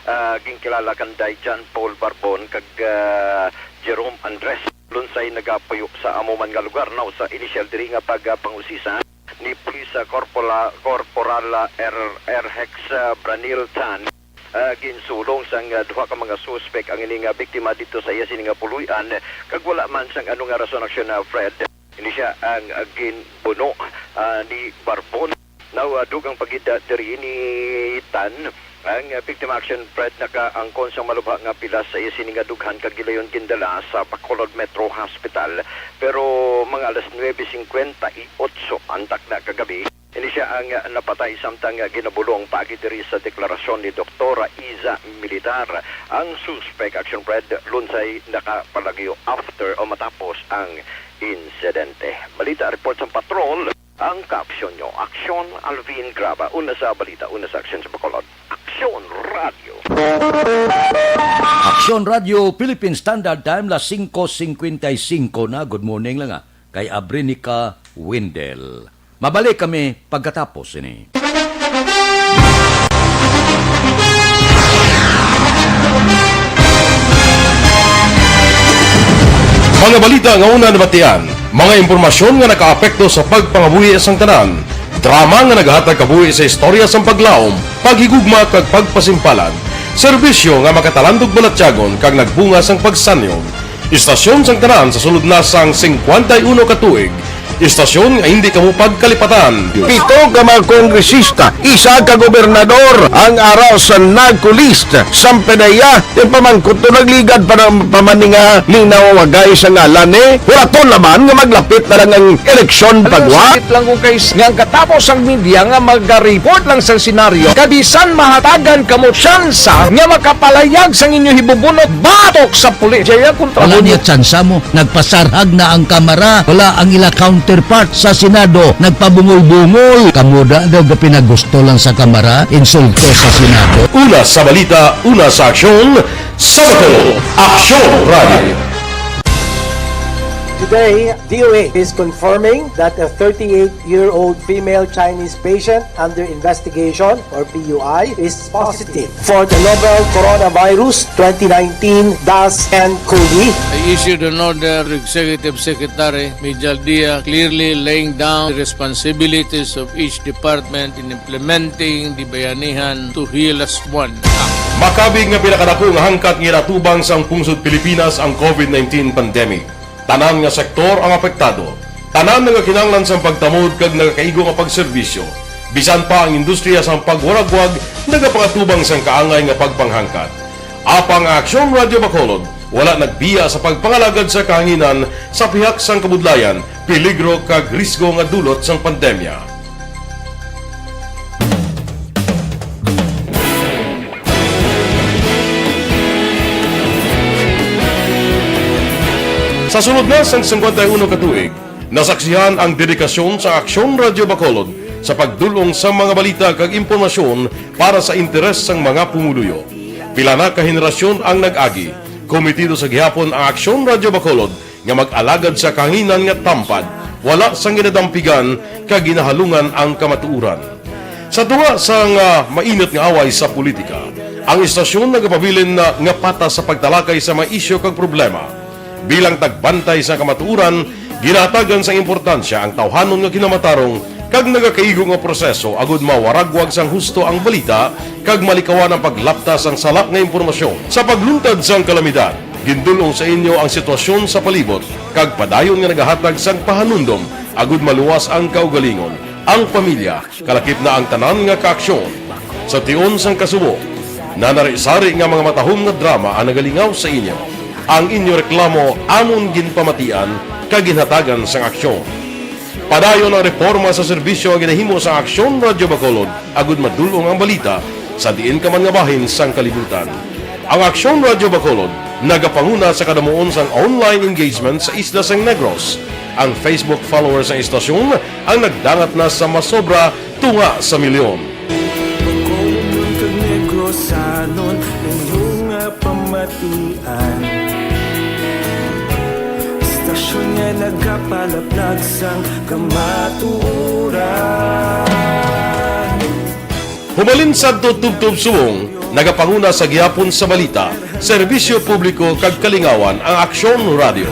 ah, ginkilala kanday John Paul Barbon kag, ah, Jerome Andres. Lunsay nagapuyo sa amo man nga lugar, no, sa inisyal diri nga pagpangusisa ni Police, ah, Corporal, Corporal, ah, R-, R Hex, ah, Branil Tan, ah, ginsulong sang, ah, duha ka mga suspek ang ini nga biktima didto sa iya sini nga puloy-an, kag wala man sang ano nga rason, Aksyon, ah, Fred. Ini sia ang, ah, ginbuno, ah, ni Barbon. Now, ah, dugang pa gid, ah, diri ni Tan. Ang, ah, biktima, Aksyon Fred, nakaangkon sang malubha nga pilas sa iya sini nga dughan kag gilayon gindala sa Bacolod Metro Hospital. Pero mga alas nuebe singkwenta y otso ang takna kagabi, ini sia ang, ah, napatay, samtang, ah, ginabulong paagi diri sa deklarasyon ni Doktora Iza Militar. Ang suspek, Aksyon Fred, lunsay nakapalagyo after o matapos ang insidente. Balita report sa patrol. Ang kaopsyon nyo, Aksyon Alvin Graba, una sa balita, una sa aksyon sa Bacolod. Aksyon Radio. Aksyon Radio, Philippine Standard Time, las singko singkwenta y singko na. Good morning lang, ah, kay Abrinica Windel. Mabalik kami pagkatapos ini. Mga balita nga una nabatian, mga impormasyon nga nakaapekto sa pagpangabuhi sang tanan, drama nga nagahatag kabuhi sa istorya sang paglaom, paghigugma kag pagpasimpalan, serbisyo nga makatalandog balatyagon kag nagbunga sang pagsanyog. Istasyon sang tanan sa sulod na sang singkwenta y uno ka tuig. Istasyon nga hindi kamo pagkalipatan. Pito ka mga kongresista, isa ka gobernador, ang araw sa NAGCO list. Sampanaya, yung pamangkot to nagligad pa ng pamaninga, linaw wagay sa ngalan ni. Huraton naman nga maglapit na lang ang eleksyon. Alam mo, pagwa. Sakit lang kung kay nga ang katapos ang media nga maga-report lang sa senaryo, kabisan mahatagan kamo tsansa nga makapalayag sang inyo hibubunot batok sa pulis. Jaya kontra. Wala niya tsansa mo. Nagpasarhag na ang Kamara. Wala ang ila counterpart sa Senado. Nagpabungol-bungol. Kamo da daw gapinagusto lang sa Kamara, insulto sa Senado. Una sa balita, una sa aksyon, sa Bacolod, Aksyon Radio. Today, D O A is confirming that a thirty-eight-year-old female Chinese patient under investigation, or P U I, is positive for the novel coronavirus twenty nineteen dash N cov. I issued an order to Executive Secretary Mijal Dia, clearly laying down the responsibilities of each department in implementing the Bayanihan to Heal as One Act. Makabig nga pinakadako nga hangkat nga ginatubang sang pungsod Pilipinas ang covid nineteen pandemic. Tanan nga sektor ang apektado. Tanan nagakinahanglan sang pagtamod kag nagakaigo nga pagserbisyo. Bisan pa ang industriya sang pagwaragwag nagapangatubang sang kaangay nga pagpanghangkat. Apang ang Aksyon Radio Bacolod wala nagbiya sa pagpangalagad sa kahanginan sa pihak sang kabudlayan, peligro kag risgo nga dulot sang pandemya. Sa sulod na sang singkwenta y uno ka tuig, nasaksihan ang dedikasyon sa Aksyon Radio Bacolod sa pagdul-ong sa mga balita kag impormasyon para sa interes sang mga pumuluyo. Pila na ka henerasyon ang nag-agi. Kometido sa gihapon ang Aksyon Radio Bacolod nga mag-alagad sa kahanginan nga tampad, wala sang ginadampigan kag ginahalungan ang kamatuoran. Sa tunga sang, ah, mainit nga away sa politika, ang istasyon nagapabilin na nga patas sa pagtalakay sa mga isyu kag problema. Bilang tagbantay sa kamatuoran, ginahatagan sang importansya ang tawhanon nga kinamatarong kag nagakaigo nga proseso agud mawaragwag sang husto ang balita kag malikawan ang paglapta sang sala nga impormasyon. Sa pagluntad sang kalamidad, gindul-ong sa inyo ang sitwasyon sa palibot kag padayon nga nagahatag sang pahanumdom agud maluwas ang kaugalingon, ang pamilya, kalakip na ang tanan nga kaaksyon. Sa tion sang kasubo, nanari-sari nga mga matahom nga drama ang nagalingaw sa inyo. Ang inyo reklamo amon ginpamatian kag ginhatagan sang aksyon. Padayon ang reporma sa serbisyo nga ginahimo sang Aksyon Radyo Bacolod agud madul-ong ang balita sa diin ka man nga bahin sang kalibutan. Ang Aksyon Radyo Bacolod nagapanguna sa kadamuon sang online engagement sa isla sang Negros. Ang Facebook followers sang istasyon ang nagdangat na sa masobra tunga sa milyon. Bacolod kag Negrosanon, inyo nga pamatian. Istasyon nga nagapalaplag sang kamatuoran. Hubalin sadto tubtob subong, nagapanguna sa gihapon sa balita, serbisyo publiko kag kalingawan ang Aksyon Radyo.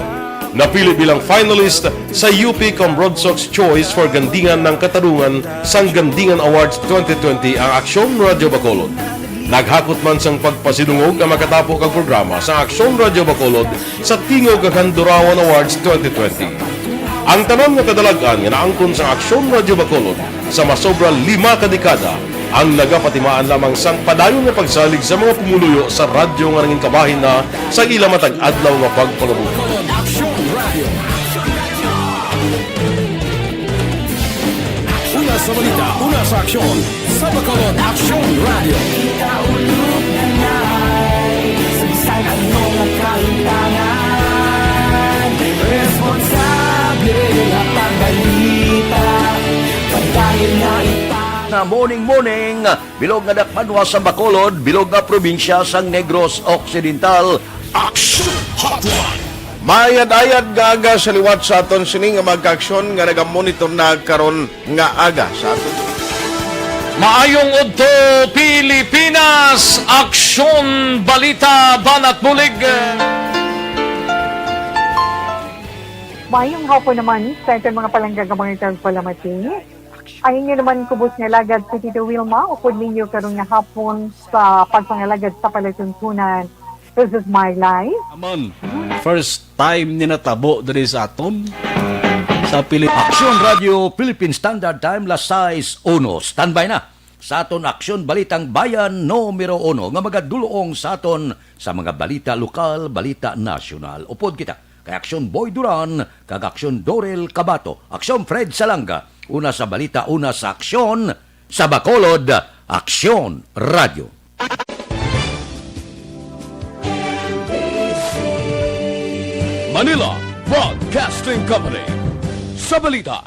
Napili bilang finalist sa U P Cambrodsoc's Choice for Gandingan ng Katarungan sang Gandingan Awards twenty twenty ang Aksyon Radyo Bacolod. Naghakot man sang pagpasidungog ang makatapo kag programa sa Aksyon Radyo Bacolod sa Tingog kag Handurawan Awards twenty twenty. Ang tanan nga kadalag-an nga naangkon sa Aksyon Radyo Bacolod sa masobra lima ka dekada ang nagapatimaan lamang sang padayon nga pagsalig sa mga pumuluyo sa radyo nga nangin kabahin na sa ila matag adlaw nga pagpangabuhi. Una sa balita, una sa aksyon, sa Bacolod Aksyon Radio. Sa bisan ano nga kahimtangan, responsable nga pagbalita. Nga morning, morning, bilog nga dakbanwa sa Bacolod, bilog nga probinsya sang Negros Occidental. Action Hotline. Maayad-ayad nga aga sa liwat sa aton sini nga mga kaaksyon nga nagamonitor na karon nga aga sa aton. Maayong udto, Pilipinas! Aksyon, balita, banat bulig! Maayong hapon naman sa aton mga palangga nga mga tagpalamati. Ang inyo naman kubos nga alagad si Tito Wilma, upod ninyo karon nga hapon sa pagpangalagad sa palatuntunan. This is my life. Amon, first time ni natabo diri sa aton sa Pili. Aksyon Radio Philippine Standard Time, las sais uno. Standby na sa aton Aksyon Balitang Bayan numero uno nga magadulong sa aton sa mga balita lokal, balita nasyonal. Upod kita kay Aksyon Boy Duran kag Aksyon Dorel Kabato, Aksyon Fred Salanga, una sa balita, una sa aksyon, sa Bacolod, Aksyon Radio. Manila Broadcasting Company. Sa balita,